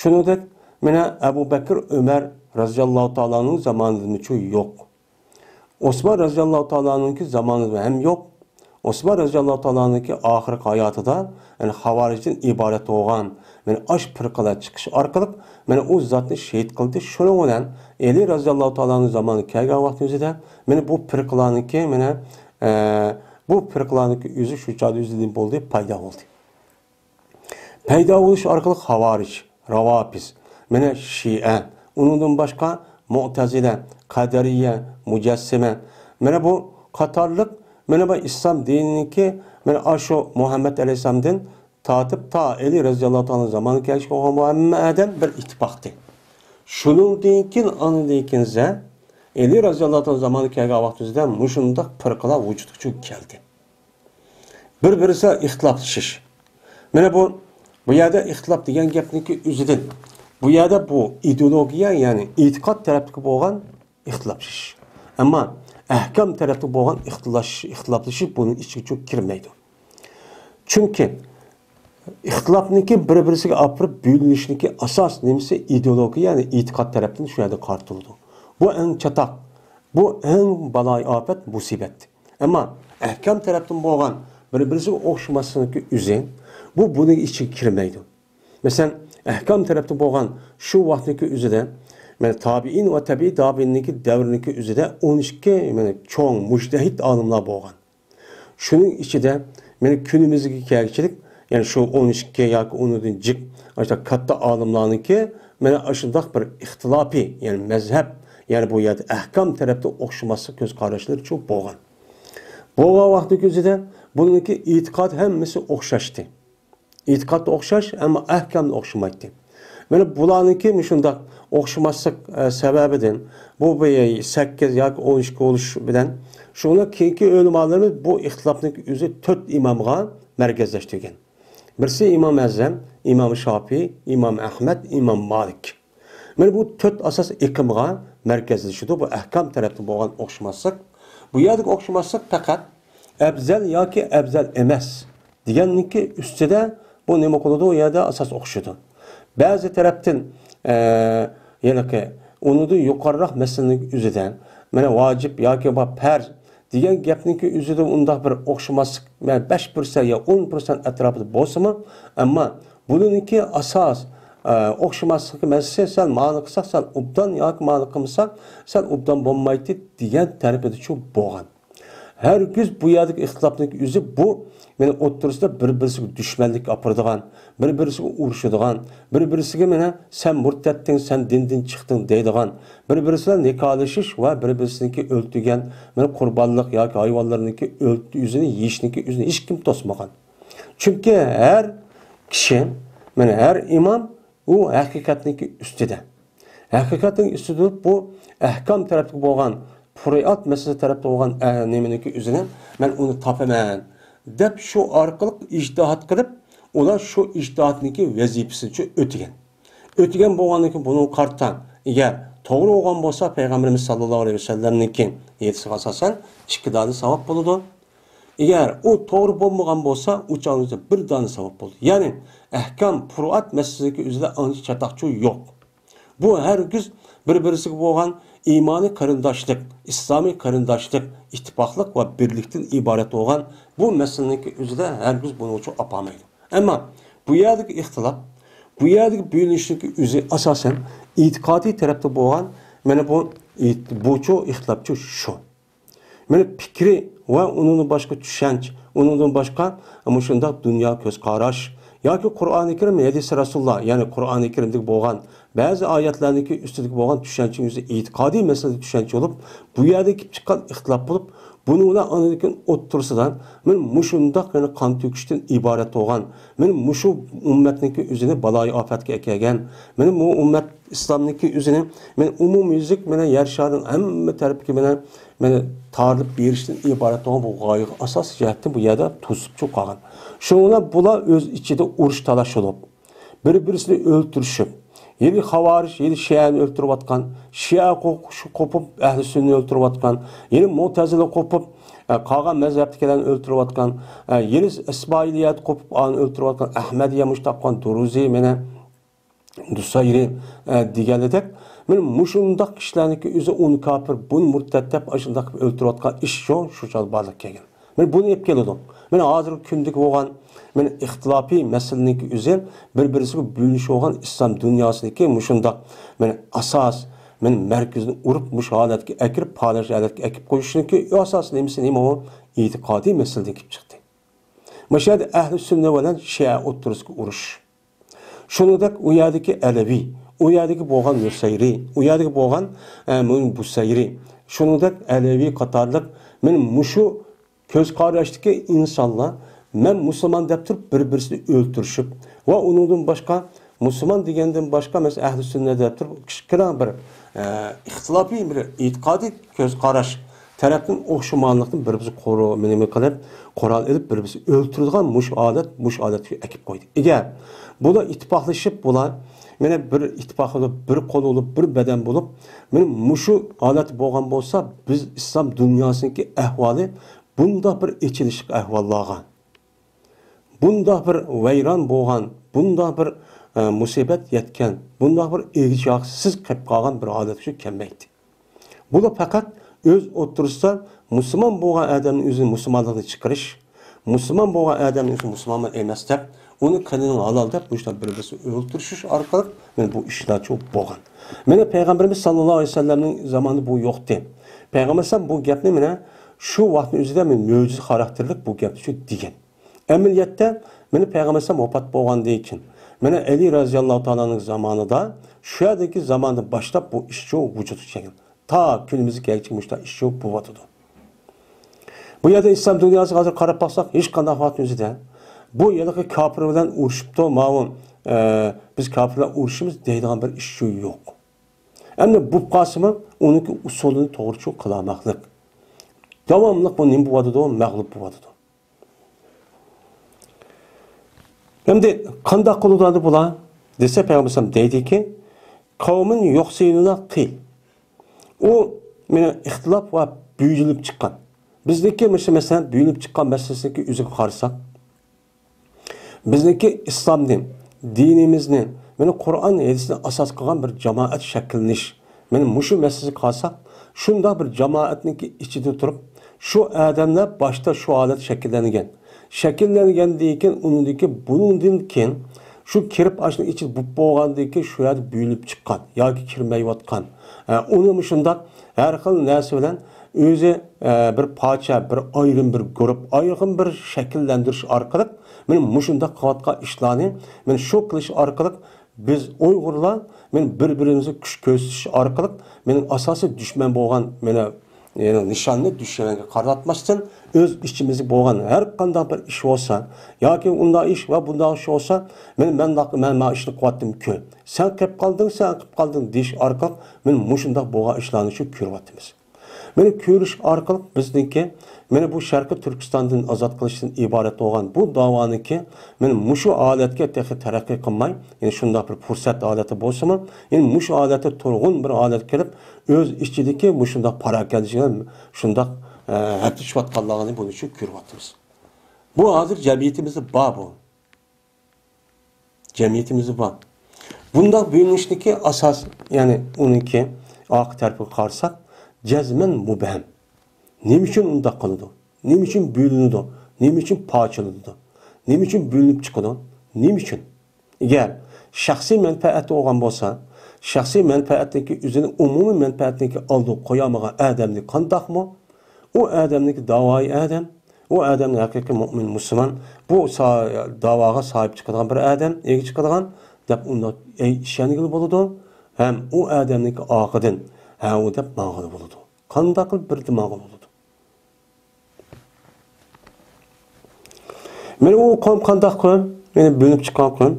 شۇنىڭدەك مانا ئەبۇ بەكىر، ئۆمەر رازىياللاھۇ تائالانىڭ زامانىدىمۇچۇ يوق. ئوسمان رازىياللاھۇ تائالانىڭكى زامانىدا ھەم يوق. ئوسمان رازىياللاھۇ تائالانىڭكى ئاخىرقى ھاياتىدا، يەنى خاۋارىجدىن ئىبارەت بولغان مانا ئاش پىرقىلار چىقىش ئارقىلىق مانا ئۇ زاتنى شېھىت قىلدى. شۇنىڭ بىلەن ئەلى رازىياللاھۇ تائالانىڭ زامانىغا كەلگەن ۋاقتىمىزدا مانا بۇ پىرقىلارنىڭكى مانا، ئە، بۇ پىرقىلارنىڭكى ئۆزى شۇ چاغدا ئۆزى نېمە بولدى؟ پەيدا بولدى. پەيدا بولۇش ئارقىلىق خاۋارىج، راۋاپىز، مانا شىئە، ئۇنىڭدىن باشقا مۇئتەزىلە، قەدەرىيە، مۇجەسسىمە، مانا بۇ قاتارلىق مانا بۇ ئىسلام دىنىنىڭكى مانا ئاشۇ مۇھەممەد ئەلەيھىسسالامدىن تارتىپ تا ئەلى رازىياللاھۇ تائالا زامانىغا كەلگەچكە بولغان بۇ ھەممە ئادەم بىر ئىتتىپاقتى. شۇنىڭدىن كېيىن، ئاندىن كېيىن ئەلى رازىياللاھۇ تائالا زامانىغا كەلگەن ۋاقتىمىزدا مۇشۇنداق پىرقىلار ۋۇجۇدقا چۈشۈپ كەلدى. بىر-بىرسى ئىختىلاپلىشىش. مانا بۇ، بۇ يەردە ئىختىلاپ دېگەن گەپنىڭكى ئۆزىدىن، بۇ يەردە بۇ ئىدېئولوگىيە، يەنى ئېتىقاد تەرەپتىكى بولغان ئىختىلاپلىشىش. ئەمما ئەھكام تەرەپتە بولغان ئىختىلاش-، ئىختىلاپلىشىش بۇنىڭ ئىچىگە چۈشۈپ كىرمەيدۇ. چۈنكى ئىختىلاپنىڭكى بىر-بىرسىگە ئاپىرىپ بۆلۈنۈشنىڭكى ئاساس نېمىسى؟ ئىدېئولوگىيە، يەنى ئېتىقاد تەرەپتىن شۇ يەردە قارىتىلىدۇ. بۇ ئەڭ چاتاق، بۇ ئەڭ بالايىئاپەت، مۇسىبەت. ئەمما ئەھكام تەرەپتىن بولغان بىر-بىرسىگە ئوخشىماسلىقنىڭكى ئۆزى، بۇ بۇنىڭ ئىچىگە كىرمەيدۇ. مەسىلەن، ئەھكام تەرەپتە بولغان شۇ ۋاقىتنىڭكى ئۆزىدە، مانا، تابىئىن ۋە تەبىئىي تابىئىننىڭكى دەۋرىنىڭكى ئۆزىدە ئون ئىككى، مانا، چوڭ مۇجتەھىد ئالىملار بولغان. شۇنىڭ ئىچىدە، مانا، كۈنىمىزگە كەلگۈچىلىك، يەنى شۇ ئون ئىككى ياكى ئۇنىڭدىن جىق، ئاشۇنداق كاتتا ئالىملارنىڭكى، مانا، ئاشۇنداق بىر ئىختىلاپى، يەنى مەزھەپ، يەنى بۇ يەردە ئەھكام تەرەپتە ئوخشىماسلىق كۆز قاراشلىرىچۇ بولغان. بولغان ۋاقىتنىڭكى ئۆزىدە بۇنىڭكى ئېتىقاد ھەممىسى ئوخشاشتى. ئېتىقاد ئوخشاش، ئەمما ئەھكام ئوخشىمايتتى. مانا بۇلارنىڭكى مۇشۇنداق ئوخشىماسلىق، ئە، سەۋەبىدىن بۇ بىر سەككىز ياكى ئون ئىككى بولۇش بىلەن شۇنىڭ كېيىنكى ئۆلىمالىرىمىز بۇ ئىختىلاپنىڭ ئۆزى تۆت ئىمامغا مەركەزلەشتۈرگەن. بىرسى ئىمام ئەزەم، ئىمام شاپىي، ئىمام ئەھمەد، ئىمام مالىك. مانا بۇ تۆت ئاساس ئېقىمغا مەركەزلىشىدۇ بۇ ئەھكام تەرەپتە بولغان ئوخشىماسلىق. بۇ يەردىكى ئوخشىماسلىق پەقەت ئەپزەل ياكى ئەپزەل ئەمەس دېگەننىڭكى ئۈستىدە بۇ نېمە قىلىدۇ؟ ئۇ يەردە ئاساس ئوخشىدۇ. بەزى تەرەپتىن، ئە، ھېلىقى ئۇنىڭدىن يۇقىرىراق مەسىلىنىڭ ئۆزىدە، مانا ۋاجىپ ياكى بار پەرز دېگەن گەپنىڭكى ئۆزىدە ئۇنداق بىر ئوخشىماسلىق، مانا بەش پىرسەنت يا ئون پىرسەنت ئەتراپىدا بولسىمۇ، ئەمما بۇنىڭكى ئاساس، ئە، ئوخشىماسلىقى مەسىلىسى سەل مانا قىلساق سەل ئوبدان ياكى مانا قىلمىساق سەل ئوبدان بولمايتتى دېگەن تەرىپىدىچۇ بولغان. ھەرگىز بۇ يەردىكى ئىختىلاپنىڭ ئۆزى بۇ، مانا ئوتتۇرىسىدا بىر-بىرسىگە دۈشمەنلىك ئاپىرىدىغان، بىر-بىرسىگە ئۇرۇشىدىغان، بىر-بىرسىگە مانا سەن مۇرتەتتىڭ، سەن دىندىن چىقتىڭ دەيدىغان، بىر-بىرسى بىلەن نىكاھلىشىش ۋە بىر-بىرسىنىڭكى ئۆلتۈرگەن، مانا قۇربانلىق ياكى ھايۋانلىرىنىڭكى ئۆلت-، ئۆزىنى يېيىشنىڭكى ئۆزىنى ھېچكىم توسمىغان. چۈنكى ھەر كىشى، مانا ھەر ئىمام ئۇ ھەقىقەتنىڭكى ئۈستىدە. ھەقىقەتنىڭ ئۈستىدە بۇ ئەھكام تەرەپتىكى بولغان، پۇرۇئات مەسىلىسى تەرەپتە بولغان، ئە، نېمىنىڭكى ئۆزىنى مەن ئۇنى تاپىمەن دەپ شۇ ئارقىلىق ئىجتىھات قىلىپ، ئۇلار شۇ ئىجتىھاتنىڭكى ۋەزىپىسىنى ئۆتىگەن. ئۆتىگەن بولغاندىن كېيىن بۇنىڭغا قارىتا، ئەگەر توغرا بولغان بولسا، پەيغەمبىرىمىز ساللاللاھۇ ئەلەيھى ۋەسەللەمنىڭكى ھەدىسىگە ئاساسەن ئىككى دانە ساۋاب بولىدۇ. ئەگەر ئۇ توغرا بولمىغان بولسا، ئۇ چاغدا بىر دانە ساۋاب بولىدۇ. يەنى ئەھكام، پۇرۇئات مەسىلىسىدىكى ئۆزىدە ئانچە چاتاقچۇ يوق. بۇ ھەرگىز بىر-بىرسىگە بولغان ئىمانىي قېرىنداشلىق، ئىسلامىي قېرىنداشلىق، ئىتتىپاقلىق ۋە بىرلىكتىن ئىبارەت بولغان بۇ مەسىلىنىڭكى ئۆزىدە ھەرگىز بۇنىڭغىچە ئاپارمايدۇ. ئەمما بۇ يەردىكى ئىختىلاپ، بۇ يەردىكى بۆلۈنۈشنىڭكى ئۆزى ئاساسەن ئېتىقادىي تەرەپتە بولغان، مانا بۇ ئېت-، بۇچۇ ئىختىلاپچۇ شۇ. مانا پىكرى ۋە ئۇنىڭدىن باشقا چۈشەنچە، ئۇنىڭدىن باشقا مۇشۇنداق دۇنيا كۆز قاراش ياكى قۇرئانى كەرىم، ھەدىسى رەسۇلۇللا، يەنى قۇرئانى كەرىمدىكى بولغان بەزى ئايەتلەرنىڭكى ئۈستىدىكى بولغان چۈشەنچىنىڭ ئۆزى ئېتىقادىي مەسىلىدە چۈشەنچە بولۇپ، بۇ يەردە كېلىپ چىققان ئىختىلاپ بولۇپ، بۇنىڭ بىلەن ئاندىن كېيىن ئوتتۇرىسىدا مانا مۇشۇنداق يەنە قان تۆكۈشتىن ئىبارەت بولغان، مانا مۇشۇ ئۈممەتنىڭكى ئۆزىنى بالايىئاپەتكە ئەكەلگەن، مانا بۇ ئۈممەت ئىسلامنىڭكى ئۆزىنى مانا ئومۇميۈزلۈك مانا يەر شارىنىڭ ھەممە تەرىپىگە مانا، مانا تارىلىپ بېرىشتىن ئىبارەت بولغان بۇ غايىغا ئاساسىي جەھەتتىن بۇ يەردە توسۇپچۇ قالغان. شۇنىڭ بىلەن بۇلار ئۆز ئىچىدە ئۇرۇش تالاش بولۇپ، بىر-بىرسىنى ئۆلتۈرۈشۈپ، يەنى خاۋارىج، يەنى شىئەنى ئۆلتۈرۈۋاتقان، شىئە قو-، قوپۇپ ئەھلى سۈننىنى ئۆلتۈرۈۋاتقان، يەنى مۇتەزىلە قوپۇپ، ئە، قالغان مەزھەپتىكىلەرنى ئۆلتۈرۈۋاتقان، ئە، يەنى ئىسمائىلىيەت قوپۇپ ئانى ئۆلتۈرۈۋاتقان، ئەھمەدىيە مۇشۇنداق قىلغان، دۇرۇزى مانا دۇسايرى، ئە، دېگەنىدەك، مانا مۇشۇنداق كىشىلەرنىڭكى ئۆزى ئۇنى كاپىر، بۇنى مۇرتەت دەپ ئاشۇنداق قىلىپ ئۆلتۈرۈۋاتقان ئىش شۇ، شۇ چاغدا بارلىققا كەلگەن. مانا بۇنى ئېلىپ كېلىدۇ. مانا ھازىرقى كۈندىكى بولغان، مانا ئىختىلاپىي مەسىلىنىڭكى ئۆزى بىر-بىرسىگە بۆلۈنۈش بولغان ئىسلام دۇنياسىنىڭكى مۇشۇنداق، مانا ئاساس، مانا مەركىزىنى ئۇرۇپ، مۇشۇ ھالەتكە ئەكىرىپ، پالەچ ھالەتكە ئەكىپ قويۇشنىڭكى ئاساسىي نېمىسى نېمە ئۇ؟ ئېتىقادىي مەسىلىدىن كېلىپ چىقتى. مۇشۇ يەردە ئەھلى سۈننە بىلەن شىئە ئوتتۇرىسىدىكى ئۇرۇش. شۇنىڭدەك ئۇ يەردىكى ئەلەۋى، ئۇ يەردىكى بولغان نۇسەيرى، ئۇ يەردىكى بولغان، ئە، مۇ-، بۇسەيرى، شۇنىڭدەك ئەلەۋى قاتارلىق مانا مۇشۇ كۆز قاراشتىكى ئىنسانلار مەن مۇسۇلمان دەپ تۇرۇپ بىر-بىرسىنى ئۆلتۈرۈشۈپ ۋە ئۇنىڭدىن باشقا مۇسۇلمان دېگەندىن باشقا مەسىلەن ئەھلى سۈننە دەپ تۇرۇپ كىچىككىنە بىر، ئە، ئىختىلاپىي بىر ئېتىقادىي كۆز قاراش تەرەپتىن ئوخشىمىغانلىقتىن بىر-بىرسى قورۇ-، نېمە قىلىپ، قورال ئېلىپ، بىر-بىرسى ئۆلتۈرىدىغان مۇشۇ ھالەت، مۇشۇ ھالەتكە ئەكىپ قويدى. ئەگەر بۇلار ئىتتىپاقلىشىپ، بۇلار مانا بىر ئىتتىپاق بولۇپ، بىر قول بولۇپ، بىر بەدەن بولۇپ، مانا مۇشۇ ھالەت بولغان بولسا، بىز ئىسلام دۇنياسىنىڭكى ئەھۋالى بۇنداق بىر ئېچىنىشلىق ئەھۋاللارغا، بۇنداق بىر ۋەيران بولغان، بۇنداق بىر، ئە، مۇسىبەت يەتكەن، بۇنداق بىر ئىگە-چاقىسىز قېلىپ قالغان بىر ھالەتكىچە كەلمەيتتى. بۇلار پەقەت ئۆز ئوتتۇرىسىدا مۇسۇلمان بولغان ئادەمنىڭ ئۆزىنى مۇسۇلمانلىقتىن چىقىرىش، مۇسۇلمان بولغان ئادەمنىڭ ئۆزى مۇسۇلمان ئەمەس دەپ، ئۇنى قېنىنىڭ ھالال دەپ، مۇشۇنداق بىر-بىرسىنى ئۆلتۈرۈشۈش ئارقىلىق مانا بۇ ئىشلارچۇ بولغان. مانا پەيغەمبىرىمىز ساللاللاھۇ ئەلەيھى ۋەسەللەمنىڭ زامانىدا بۇ يوقتى. پەيغەمبەر ئەلەيھىسسالام بۇ گەپنى مانا شۇ ۋاقىتنىڭ ئۆزىدە مانا مۆجىزە خاراكتېرلىك بۇ گەپنى شۇ دېگەن. ئەمەلىيەتتە، مانا پەيغەمبەر ئەلەيھىسسالام ۋاپات بولغاندىن كېيىن، مانا ئەلى رەزىياللاھۇ تائالانىڭ زامانىدا، شۇ يەردىكى زاماندىن باشلاپ بۇ ئىشچۇ ۋۇجۇدقا كەلگەن. تا كۈنىمىزگە كەلگۈچە مۇشۇنداق ئىشچۇ بولۇۋاتىدۇ. بۇ يەردە ئىسلام دۇنياسىغا ھازىر قاراپ باقساق، ھېچقانداق ۋاقىتنىڭ ئۆزىدە بۇ ھېلىقى كاپىر بىلەن ئۇرۇشۇپتۇ، ماۋۇ ئە، بىز كاپىرلار ئۇرۇشىمىز دەيدىغان بىر ئىش شۇ يوق. ئەمدى بولۇپ قالسىمۇ، ئۇنىڭكى ئۇسۇلىنى توغرا چۈشىنىپ قالالماسلىق. داۋاملىق بۇ نېمە بولۇۋاتىدۇ؟ مەغلۇپ بولۇۋاتىدۇ. ئەمدى قانداق قىلىدۇ ئەمدى بۇلار دېسە، پەيغەمبەر ئەلەيھىسسالام دەيدىكى، قەۋمۇن يۇھسىنۇنە قىل. ئۇ مېنىڭ ئىختىلاپ ۋە بۆلۈنۈپ چىققان. بىزنىڭكى مۇشۇ مەسىلەن بۆلۈنۈپ چىققان مەسىلىسىنىڭكى ئۆزىگە قارىساق، بىزنىڭكى ئىسلامنى، دىنىمىزنى، مانا قۇرئان، ھەدىسنى ئاساس قىلغان بىر جامائەت شەكىللىنىش. مانا مۇشۇ مەسىلىگە قارىساق، شۇنداق بىر جامائەتنىڭكى ئىچىدە تۇرۇپ، شۇ ئادەملەر باشتا شۇ ھالەت شەكىللەنگەن. شەكىللەنگەندىن كېيىن، ئۇنىڭدىن كېيىن، بۇنىڭدىن كېيىن شۇ كىرىپ ئاشۇنىڭ ئىچىدە بولۇپ بولغاندىن كېيىن شۇ يەردە بۆلۈپ چىققان ياكى كىرمەيۋاتقان. ئە، ئۇنى مۇشۇنداق ھەر خىل نەرسە بىلەن ئۆزى، ئە، بىر پارچە، بىر ئايرىم بىر گۇرۇپ، ئايرىم بىر شەكىللەندۈرۈش ئارقىلىق، مانا مۇشۇنداق قىلىۋاتقان ئىشلارنى، مانا شۇ قىلىش ئارقىلىق بىز ئۇيغۇرلار، مانا بىر-بىرىمىزگە كۈچ كۆرسىتىش ئارقىلىق، مانا ئاساسىي دۈشمەن بولغان، مانا، يەنى نىشاننى دۈشمەنگە قاراتماستىن، ئۆز ئىچىمىزدە بولغان ھەر قانداق بىر ئىش بولسا، ياكى ئۇنداق ئىش ۋە بۇنداق ئىش بولسا، مانا مەن، مەن مانا ئىشنى قىلىۋاتتىم-كۇ، سەن قىلىپ قالدىڭ، سەن قىلىپ قالدىڭ دېيىش ئارقىلىق، مانا مۇشۇنداق بولغان ئىشلارنى شۇ كۆرۈۋاتىمىز. مانا كۆرۈش ئارقىلىق بىزنىڭكى، مانا بۇ شەرقىي تۈركىستاندىن ئازاد قىلىشتىن ئىبارەت بولغان بۇ داۋانىڭكى، مانا مۇشۇ ھالەتكە تېخى تەرەققىي قىلماي، يەنى شۇنداق بىر پۇرسەت ھالەتتە بولسىمۇ، يەنى مۇشۇ ھالەتتە تۇرغۇن بىر ھالەتكە كېلىپ، ئۆز ئىچىدىكى مۇشۇنداق پاراكەندىچىلىك، شۇنداق، ئە، ھەپىلىشىۋاتقانلىقىنى بۇنىڭ ئۈچۈن كۆرۈۋاتىمىز. بۇ ھازىر جەمئىيىتىمىزدە بار بۇ. جەمئىيىتىمىزدە بار. بۇنداق بۆلۈنۈشتىكى ئاساس، يەنى ئۇنىڭكى ئارقا تەرىپىگە قارىساق، جەزمەن مۇبھەم. نېمە ئۈچۈن ئۇنداق قىلىدۇ؟ نېمە ئۈچۈن بۆلۈنىدۇ؟ نېمە ئۈچۈن پارچىلىنىدۇ؟ نېمە ئۈچۈن بۆلۈنۈپ چىقىدۇ؟ نېمە ئۈچۈن؟ ئەگەر شەخسىي مەنپەئەتى بولغان بولسا، شەخسىي مەنپەئەتنىڭكى ئۆزىنى ئومۇمىي مەنپەئەتنىڭكى ئالدىغا قويالمىغان ئادەمنى قانداقمۇ؟ ئۇ ئادەمنىڭكى داۋايى ئادەم، ئۇ ئادەمنىڭ ھەقىقىي مۆمىن، مۇسۇلمان، بۇ سا-، داۋاغا ساھىب چىقىدىغان بىر ئادەم، ئىگە چىقىدىغان دەپ ئۇنداق ئەي-، ئىشەنگىلى بولىدۇ. ھەم ئۇ ئادەمنىڭكى ئارقىدىن، ھە، ئۇ دەپ ماڭغىلى بولىدۇ. قانداق قىلىپ بىردە ماڭغىلى بولىدۇ؟ مانا ئۇ قوم قانداق قوم؟ مانا بۆلۈنۈپ چىققان قوم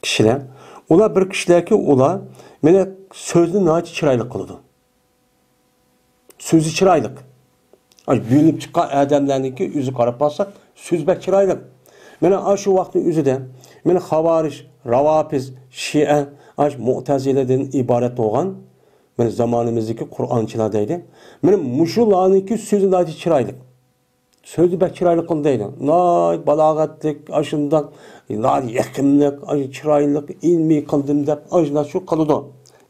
كىشىلەر. ئۇلار بىر كىشىلەركى، ئۇلار مانا سۆزنى ناھايىتى چىرايلىق قىلىدۇ. سۆزى چىرايلىق. ئاي، بۆلۈنۈپ چىققان ئادەملەرنىڭكى ئۆزىگە قاراپ قالساق، سۆزى بەك چىرايلىق. مانا ئاشۇ ۋاقىتنىڭ ئۆزىدە، مانا خاۋارىج، راۋاپىز، شىئە، ئاش مۇئتەزىلەدىن ئىبارەت بولغان، مانا زامانىمىزدىكى قۇرئانچىلار دەيدۇ. مانا مۇشۇلارنىڭكى سۆزى ناھايىتى چىرايلىق. سۆزى بەك چىرايلىق قىلدى دەيدۇ. ناھايىتى بالاغەتلىك، ئاشۇنداق، ناھايىتى يېقىملىق، ئاشۇ چىرايلىق، ئىلمىي قىلدىم دەپ، ئاشۇنداق شۇ قىلىدۇ.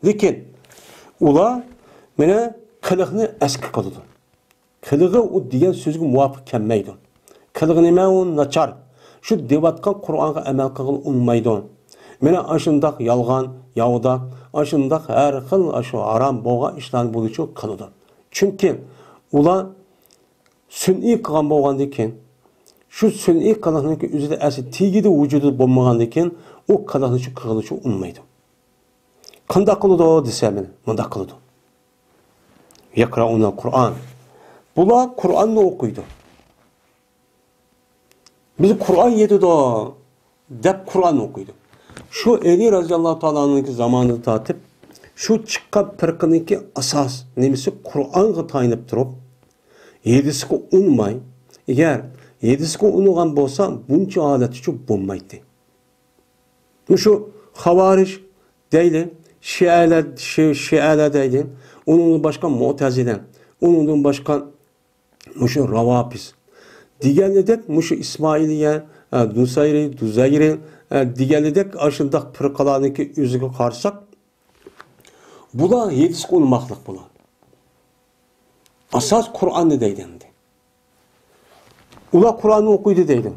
لېكىن ئۇلار مانا قىلىقنى ئەسكى قىلىدۇ. قىلىقى ئۇ دېگەن سۆزگە مۇۋاپىق كەلمەيدۇ. قىلىقى نېمە؟ ئۇ ناچار. شۇ دەۋاتقان قۇرئانغا ئەمەل قىلغىلى ئۇنىمايدۇ. مانا ئاشۇنداق يالغان، ياۋىداق، ئاشۇنداق ھەر خىل ئاشۇ ھارام بولغان ئىشلارنى بۇنىڭ ئۈچۈن قىلىدۇ. چۈنكى ئۇلار سۈنئىي قىلغان بولغاندىن كېيىن، شۇ سۈنئىي قىلىقنىڭكى ئۆزىدە ئەسلى تېگىدە ۋۇجۇدىدا بولمىغاندىن كېيىن، ئۇ قىلىقنى شۇ قىلغىنى شۇ ئۇنىمايدۇ. قانداق قىلىدۇ دېسە، مانا مۇنداق قىلىدۇ. يەقرەئۇنەل قۇرئان. بۇلار قۇرئاننى ئوقۇيدۇ. بىز قۇرئان يېتىدۇ دەپ قۇرئان ئوقۇيدۇ. شۇ ئەلى رەزىياللاھۇ تائالا ئەنھۇنىڭكى زامانىدىن تارتىپ شۇ چىققان پىرقىنىڭكى ئاساس نېمىسى؟ قۇرئانغا تايىنىپ تۇرۇپ، ھەدىسكە ئۇنىماي، ئەگەر ھەدىسكە ئۇنىغان بولسا، بۇنچە ھالەتتىچۇ بولمايتتى. مۇشۇ خاۋارىج دەيلى، شىئەلەر، شى-، شىئەلەر دەيلى، ئۇنىڭدىن باشقا مۇئتەزىلە، ئۇنىڭدىن باشقا مۇشۇ راۋاپىز دېگەنىدەك، مۇشۇ ئىسمائىلىيە، ئە، نۇسەيرى، دۇزەيرى، ئە، دېگەنىدەك ئاشۇنداق پىرقىلارنىڭكى ئۆزىگە قارىساق، بۇلار ھەدىسكە ئۇنىماقلىق بۇلار. ئاساس قۇرئاننى دەيدۇ ئەمدى. ئۇلار قۇرئاننى ئوقۇيدۇ دەيدۇ.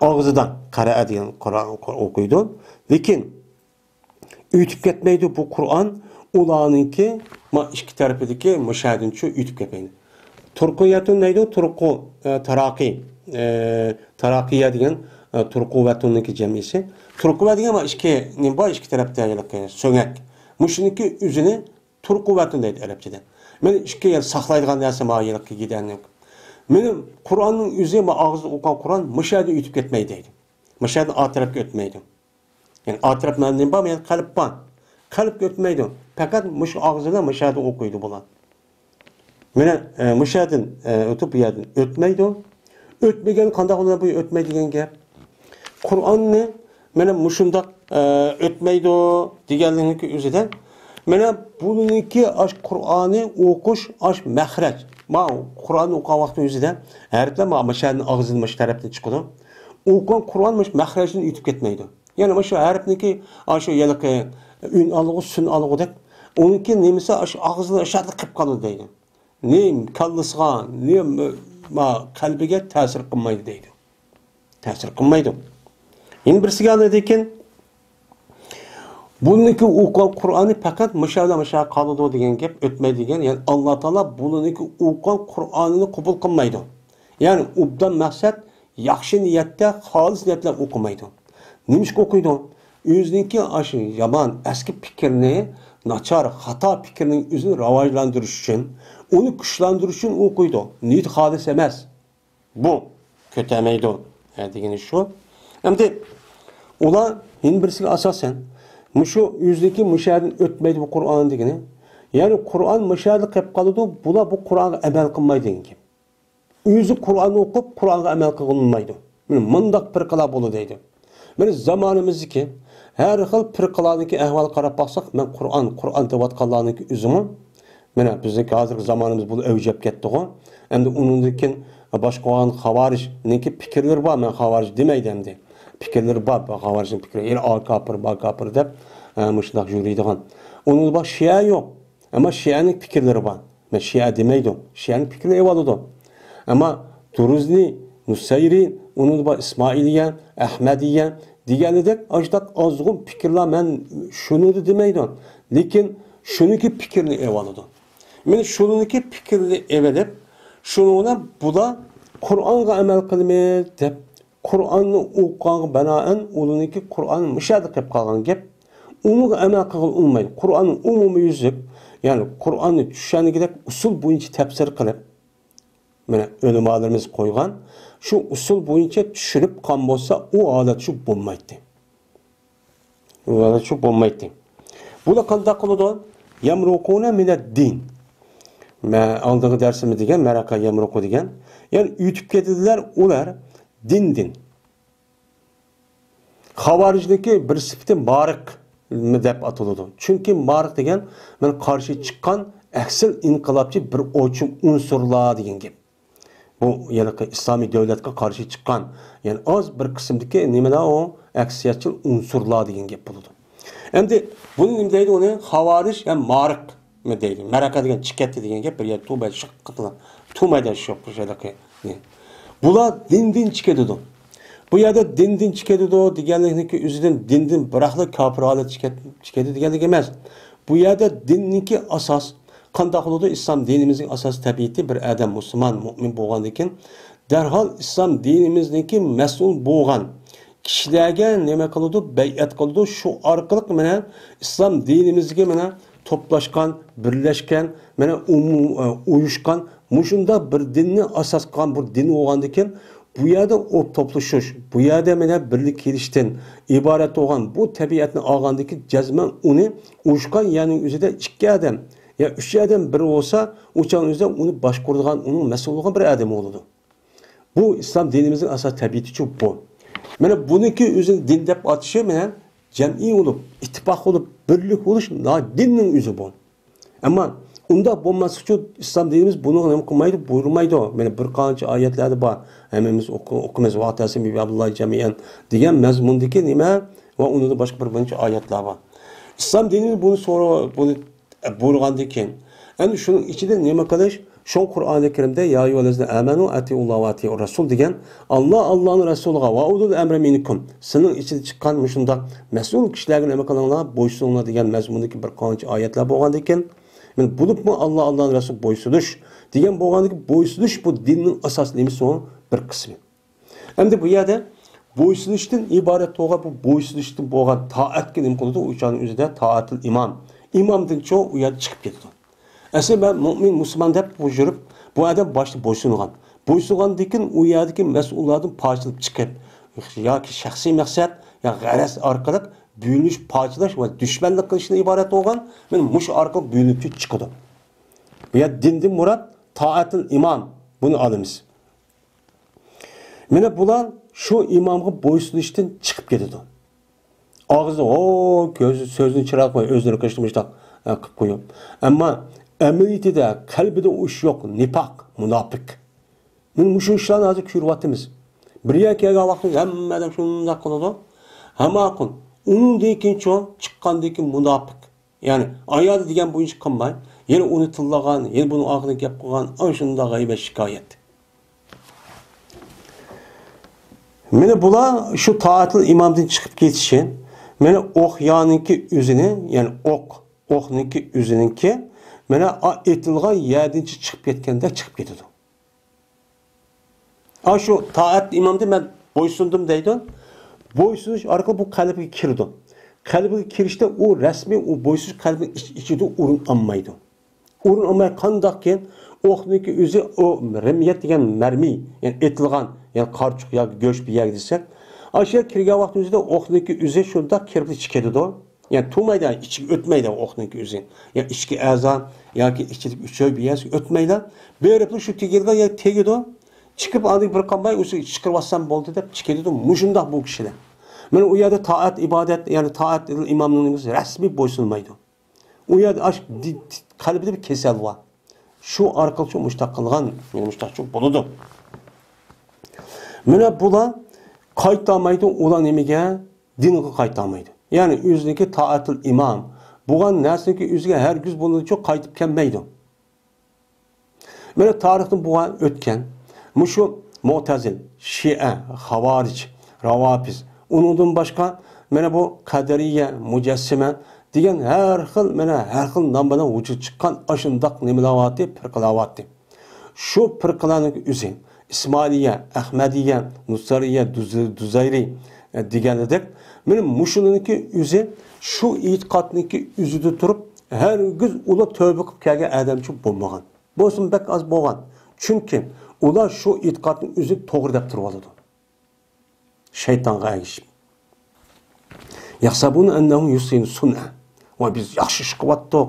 ئاغزىدا قەرەئە دېگەن قۇرئان ئوقۇيدۇ. لېكىن ئۆتۈپ كەتمەيدۇ بۇ قۇرئان، ئۇلارنىڭكى ما ئىككى تەرىپىدىكى مۇشەھەدىنچۇ ئۆتۈپ كەتمەيدۇ. تۇرقۇۋەتۇن دەيدۇ، تۇرقۇ، ئە، تاراقى، ئە، تاراقىيە دېگەن، ئە، تۇرقۇۋەتۇننىڭكى جەمئىسى. تۇرقۇۋە دېگەن ما ئىككى نېمە بار، ئىككى تەرەپتە ھېلىقى سۆڭەك. مۇشۇنىڭكى ئۆزىنى تۇرقۇۋەتۇن دەيدۇ ئەرەبچىدە. مانا ئىككى يەر ساقلايدىغان نەرسە ما ھېلىقى گىدەننىڭ. مانا قۇرئاننىڭ ئۆزى، ما ئاغزىدا ئوقۇغان قۇرئان مۇشۇ يەردە ئۆتۈپ كەتمەيدۇ دەيدۇ. مۇشۇ يەردىن ئا تەرەپكە ئۆتمەيدۇ. يەنى ئا تەرەپ نېمە بار؟ يەنى قەلب بار. قەلبكە ئۆتمەيدۇ. پەقەت مۇشۇ ئاغزى بىلەن مۇشۇ يەردە ئوقۇيدۇ بۇلار. مانا، ئە، مۇشۇ يەردىن، ئە، ئۆتۈپ بۇ يەردىن ئۆتمەيدۇ. ئۆتمىگەن قانداق بولىدۇ بۇ ئۆتمەي دېگەن گەپ؟ قۇرئاننى مانا مۇشۇنداق، ئە، ئۆتمەيدۇ دېگەنلىكنىڭكى ئۆزىدە، مانا بۇنىڭكى ئاش قۇرئاننى ئوقۇش ئاش مەخرەج. ما قۇرئاننى ئوقۇغان ۋاقتى ئۆزىدە ھەرپلەر ما مۇشۇ يەردىن ئاغزىدىن مۇشۇ تەرەپتىن چىقىدۇ. ئوقۇغان قۇرئان مۇشۇ مەخرەجدىن ئۆتۈپ كەتمەيدۇ. يەنى مۇشۇ ھەرپنىكى ئاشۇ ھېلىقى ئۈن ئالغۇ، سۈن ئالغۇدەك، ئۇنىڭكى نېمىسى ئاشۇ ئاغزىدا ئاشۇ يەردە قېلىپ قالىدۇ دەيدۇ. نېمە كاللىسىغا، نېمە ما قەلبىگە تەسىر قىلمايدۇ دەيدۇ. تەسىر قىلمايدۇ. يەنە بىرسىگە ئاندىن كېيىن بۇنىڭكى ئوقۇغان قۇرئانى پەقەت مۇشۇ يەردە مۇشۇ يەردە قالىدۇ دېگەن گەپ ئۆتمەيدۇ دېگەن. يەنى ئاللا تائالا بۇنىڭكى ئوقۇغان قۇرئانىنى قوبۇل قىلمايدۇ. يەنى ئوبدان مەقسەت ياخشى نىيەتتە، خالىس نىيەت بىلەن ئوقۇمايدۇ. نېمىشقا ئوقۇيدۇ؟ ئۆزىنىڭكى ئاشۇ يامان، ئەسكى پىكىرنى، ناچار، خاتا پىكىرنىڭ ئۆزىنى راۋاجلاندۇرۇش ئۈچۈن، ئۇنى كۈچلەندۈرۈش ئۈچۈن ئوقۇيدۇ. نىيىتى خالىس ئەمەس. بۇ كۆتەرمەيدۇ، ھە، دېگىنى شۇ. ئەمدى ئۇلار يەنە بىرسىگە ئاساسەن، مۇشۇ ئۆزىنىڭكى مۇشۇ يەردىن ئۆتمەيدۇ بۇ قۇرئان دېگىنى. يەنى قۇرئان مۇشۇ يەردە قېلىپ قالىدۇ، بۇلار بۇ قۇرئانغا ئەمەل قىلمايدۇ دېگەن گەپ. ئۆزى قۇرئاننى ئوقۇپ، قۇرئانغا ئەمەل قىلغىلى بولمايدۇ. مانا مۇنداق پىرقىلار بولىدۇ دەيدۇ. مانا زامانىمىزدىكى ھەر خىل پىرقىلاردىكى ئەھۋالىغا قاراپ باقساق، مەن قۇرئان، قۇرئان دەۋاتقانلارنىڭكى ئۆزىمۇ، مانا بىزنىڭكى ھازىرقى زامانىمىز بۇ ئەۋج ئېلىپ كەتتىغۇ. ئەمدى ئۇنىڭدىن كېيىن باشقا بولغان خاۋارىجنىڭكى پىكىرلىرى بار، مەن خاۋارىج دېمەيدۇ ئەمدى. پىكىرلىرى بار، خاۋارىجنىڭ پىكرى، ئېرى ئا كاپىر، با كاپىر دەپ، ئە، مۇشۇنداق يۈرىدىغان. ئۇنىڭدا بار شىئە يوق. ئەمما شىئەنىڭ پىكىرلىرى بار. مەن شىئە دېمەيدۇ. شىئەنىڭ پىكرىنى ئېلىۋالىدۇ. ئەمما دۇرۇزنى، نۇسەيرى، ئۇنىڭدا بار ئىسمائىلىيە، ئەھمەدىيە دېگەنىدەك ئاشۇنداق ئازغۇن پىكىرلەر مەن شۇنى دېمەيدۇ. لېكىن شۇنىڭكى پىكرىنى ئېلىۋالىدۇ. مانا شۇنىڭكى پىكرىنى ئېلىۋېلىپ، شۇنىڭ بىلەن بۇلار قۇرئانغا ئەمەل قىلىمىز دەپ قۇرئاننى ئوقۇغانغا بىنائەن، ئۇلارنىڭكى قۇرئان مۇشۇ يەردە قېلىپ قالغان گەپ. ئۇنىڭغا ئەمەل قىلغىلى بولمايدۇ. قۇرئاننى ئومۇميۈزلۈك، يەنى قۇرئاننى چۈشەنگۈدەك ئۇسۇل بويىچە تەپسىر قىلىپ، مانا، ئۆلىمالىرىمىز قويغان شۇ ئۇسۇل بويىچە چۈشۈرۈپ قالغان بولسا، ئۇ ھالەت شۇ بولمايتتى. ئۇ ھالەت شۇ بولمايتتى. بۇلار قانداق قىلىدۇ؟ يەمرۇقۇنە مىنەددىن. مە-، ئالدىنقى دەرسىمىز دېگەن مەرەقە يەمرۇقۇ دېگەن. يەنى ئۆتۈپ كېتىدىلەر ئۇلار دىندىن. خاۋارىجنىڭكى بىر سۈپىتى مارىق دەپ ئاتىلىدۇ. چۈنكى مارىق دېگەن مانا قارشى چىققان ئەكسىل ئىنقىلابچى بىر ئوچۇم ئۇنسۇرلار دېگەن گەپ. بۇ ھېلىقى ئىسلامىي دۆلەتكە قارشى چىققان، يەنى ئاز بىر قىسىمدىكى نېمىلەر ئۇ؟ ئەكسىيەتچىل ئۇنسۇرلار دېگەن گەپ بولىدۇ. ئەمدى بۇنى نېمە دەيدۇ ئۇنى؟ خاۋارىج ھەم مارىق. نېمە دەيدۇ؟ مەرەقە دېگەن چىقىپ كەتتى دېگەن گەپ، بىر يەردە تۇرمايدۇ، شىققىتىلا تۇرمايدۇ شۇ خۇشاللىقى. بۇلار دىندىن چىقىدۇ. بۇ يەردە دىندىن چىقىدۇ دېگەنلىكنىڭكى ئۆزىدىن دىندىن بىراقلا كاپىر ھالەتكە چىقىدۇ دېگەنلىك ئەمەس. بۇ يەردە دىننىڭكى ئاساس قانداق بولىدۇ؟ ئىسلام دىنىمىزنىڭ ئاساس تەبىئىتى بىر ئادەم مۇسۇلمان، مۇئمىن بولغاندىن كېيىن دەرھال ئىسلام دىنىمىزنىڭكى مەسئۇل بولغان كىشىلەرگە نېمە قىلىدۇ؟ بەيئەت قىلىدۇ. شۇ ئارقىلىق مانا ئىسلام دىنىمىزگە مانا توپلاشقان، بىرلەشكەن، مانا ئۇمۇ-، ئۇيۇشقان مۇشۇنداق بىر دىننى ئاساس قىلغان بىر دىن بولغاندىكىن، بۇ يەردە ئوت توپلىشىش، بۇ يەردە مانا بىرلىك كېلىشتىن ئىبارەت بولغان بۇ تەبىئەتنى ئالغاندىكىن جەزمەن ئۇنى ئۇيۇشقان يەرنىڭ ئۆزىدە ئىككى ئادەم يا ئۈچ ئادەم بىر بولسا، ئۇ چاغنىڭ ئۆزىدە ئۇنى باشقۇرىدىغان، ئۇنىڭ مەسئۇل بولغان بىر ئادەم بولىدۇ. بۇ ئىسلام دىنىمىزنىڭ ئاساس تەبىئىتىچۇ بۇ. مانا بۇنىڭكى ئۆزىنى دىن دەپ ئاتىشى مانا جەمئىي بولۇپ، ئىتتىپاق بولۇپ، بىرلىك بولۇش نا-، دىننىڭ ئۆزى بۇ. ئەمما ئۇنداق بولماسلىقچۇ ئىسلام دىنىمىز بۇنىڭغا نېمە قىلمايدۇ، بۇيرۇمايدۇ. مانا بىر قانچە ئايەتلەردە بار. ھەممىمىز ئوقۇ-، ئوقۇيمىز، ۋەئتەسىمۇ بىھەبلىللاھى جەمىئەن دېگەن مەزمۇندىكى نېمە ۋە ئۇنىڭدا باشقا بىر نەچچە ئايەتلەر بار. ئىسلام دىنىمىز بۇنى سورا-، بۇنى بۇيرۇغاندىن كېيىن، ئەنە شۇنىڭ ئىچىدە نېمە قىلىش؟ شۇڭا قۇرئانى كەرىمدە، يا ئەييۇھەللەزىنە ئامەنۇ ئەتىئۇللاھ ۋە ئەتىئۇر رەسۇل دېگەن، ئاللا، ئاللانىڭ رەسۇلىغا ۋە ئۇلۇل ئەمرى مىنكۇم، سىلىنىڭ ئىچىدە چىققان مۇشۇنداق مەسئۇل كىشىلەرگە نېمە قىلىڭلار؟ بويسۇنۇڭلار دېگەن مەزمۇندىكى بىر قانچە ئايەتلەر بولغاندىكىن، مانا بولۇپمۇ ئاللا، ئاللانىڭ رەسۇلىغا بويسۇنۇش دېگەن بولغاندىكىن، بويسۇنۇش بۇ دىننىڭ ئاساسىي نېمىسى، بىر قىسمى. ئەمدى بۇ يەردە بويسۇنۇشتىن ئىبارەت بولغان، بۇ بويسۇنۇشتىن بولغان تائەتكە نېمە قىلىدۇ؟ ئۇ چاغنىڭ ئۆزىدە تائەتۇل ئىمام. ئىمامدىنچۇ ئۇ يەردە چىقىپ كېتىدۇ. ئەسلى مەن مۇئمىن، مۇسۇلمان دەپ بۇ يۈرۈپ، بۇ ئادەم باشتا بويسۇنغان. بويسۇنغاندىن كېيىن ئۇ يەردىكى مەسئۇللاردىن پارچىلىنىپ چىقىپ، ياكى شەخسىي مەقسەت، يا غەرەز ئارقىلىق بۆلۈنۈش، پارچىلاش ۋە دۈشمەنلىك قىلىشتىن ئىبارەت بولغان، مانا مۇشۇ ئارقىلىق بۆلۈنۈپ چىقىدۇ. بۇ يەردە دىندىن مۇراد تائەتۇل ئىمام، بۇنى ئالىمىز. مانا بۇلار شۇ ئىمامغا بويسۇنۇشتىن چىقىپ كېتىدۇ. ئاغزى، ھو، كۆزى، سۆزىنى چىرايلىق قويۇپ، ئۆزىنى قىلىشتىن مۇشتاق، ئە، قىلىپ قويۇپ. ئەمما ئەمەلىيىتىدە قەلبىدە ئۇ ئىش يوق، نىپاق، مۇناپىق. مانا مۇشۇ ئىشلارنى ھازىر كۆرۈۋاتىمىز. بىر يەرگە كەلگەن ۋاقتىمىزدا ھەممە ئادەم شۇنداق قىلىدۇ. ھەممە قىل. ئۇنىڭدىن كېيىن چوڭ چىققاندىن كېيىن مۇناپىق. يەنى ئايالى دېگەن بويىچە قىلماي، يەنە ئۇنى تىللىغان، يەنە بۇنىڭ ئارقىدىن گەپ قىلغان، ئاشۇنداق غەيۋەت شىكايەت. مانا بۇلار شۇ تائەتۇل ئىمامدىن چىقىپ كېتىشى، مانا ئوقيانىڭكى ئۆزىنى، يەنى ئوق، ئوقنىڭكى ئۆزىنىڭكى، مانا ئا-، ئېتىلغان يەردىن چىقىپ كەتكەندەك چىقىپ كېتىدۇ. ئاشۇ تائەت ئىمامدىن مەن بويسۇندۇم دەيدۇ. بويسۇنۇش ئارقىلىق بۇ قەلبىگە كىرىدۇ. قەلبىگە كىرىشتە ئۇ رەسمىي ئۇ بويسۇنۇش قەلبىنىڭ ئىچ-، ئىچىدە ئورۇن ئالمايدۇ. ئورۇن ئالماي قانداقكىن ئوقنىڭكى ئۆزى ئۇ رىميەت دېگەن مەرمى، يەنى ئېتىلغان، يەنى قارىچۇق ياكى گۆش بىر يەرگە دېسەك، ئاشۇ يەرگە كىرگەن ۋاقتىمىزدا ئوقنىڭكى ئۆزى شۇنداق كىرىپ چىقىدۇ. يەنى تۇرمايدۇ، ئىچىگە ئۆتمەيدۇ ئوقنىڭكى ئۆزى. يا ئىچكى ئەزا ياكى ئىچىدىكى ئۈچەي بىر يەرسىگە ئۆتمەيدۇ. بېرىپلا شۇ تېگىدىغان يەرگە تېگىدۇ. چىقىپ ئاندىن بىر قالماي ئۆزى چىقىرىۋاتسام بولدى دەپ چىقىدۇ. مۇشۇنداق بۇ كىشىلەر. مانا ئۇ يەردە تائەت ئىبادەت، يەنى تائەت ئىمامنىڭ نېمىسى رەسمىي بويسۇنمايدۇ. ئۇ يەردە ئاش-، دى-، دى-، قەلبىدە بىر كېسەل بار. شۇ ئارقىلىق شۇ مۇشتاق قىلغان، يەنى مۇشتاقچۇ بولىدۇ. مانا بۇلار قايتالمايدۇ، ئۇلار نېمىگە؟ دىنغا قايتالمايدۇ. يەنى ئۆزىنىڭكى تائەتۇل ئىمام بولغان نەرسىنىڭكى ئۆزىگە ھەرگىز بۇنىڭچۇ قايتىپ كەلمەيدۇ. مانا تارىختىن بۇغان ئۆتكەن مۇشۇ مۇئتەزىل، شىئە، خاۋارىج، راۋاپىز، ئۇنىڭدىن باشقا مانا بۇ قەدىرىيە، مۇجەسسىمە دېگەن ھەر خىل، مانا ھەر خىل نام بىلەن ۋۇجۇد چىققان ئاشۇنداق نېمىلەرۋاتتى، پىرقىلەرۋاتتى. شۇ پىرقىلەرنىڭ ئۆزى ئىسمائىلىيە، ئەخمەدىيە، نۇسرىيە، دۇز-، دۇزەيرى، ئە، دېگەندەك، مانا مۇشۇنىڭكى ئۆزى شۇ ئېتىقادنىڭكى ئۆزىدە تۇرۇپ، ھەرگىز ئۇلار تۆۋە قىلىپ كەلگەن ئادەمچۇ بولمىغان. بولسىمۇ بەك ئاز بولغان. چۈنكى ئۇلار شۇ ئېتىقادنىڭ ئۆزىنى توغرا دەپ تۇرۇۋالىدۇ. شەيتانغا ئەگىشىپ. يەھسەبۇنە ئەننەھۇم يۇھسىنۇنە سۇنئەن. ۋاي، بىز ياخشى ئىش قىلىۋاتتۇق.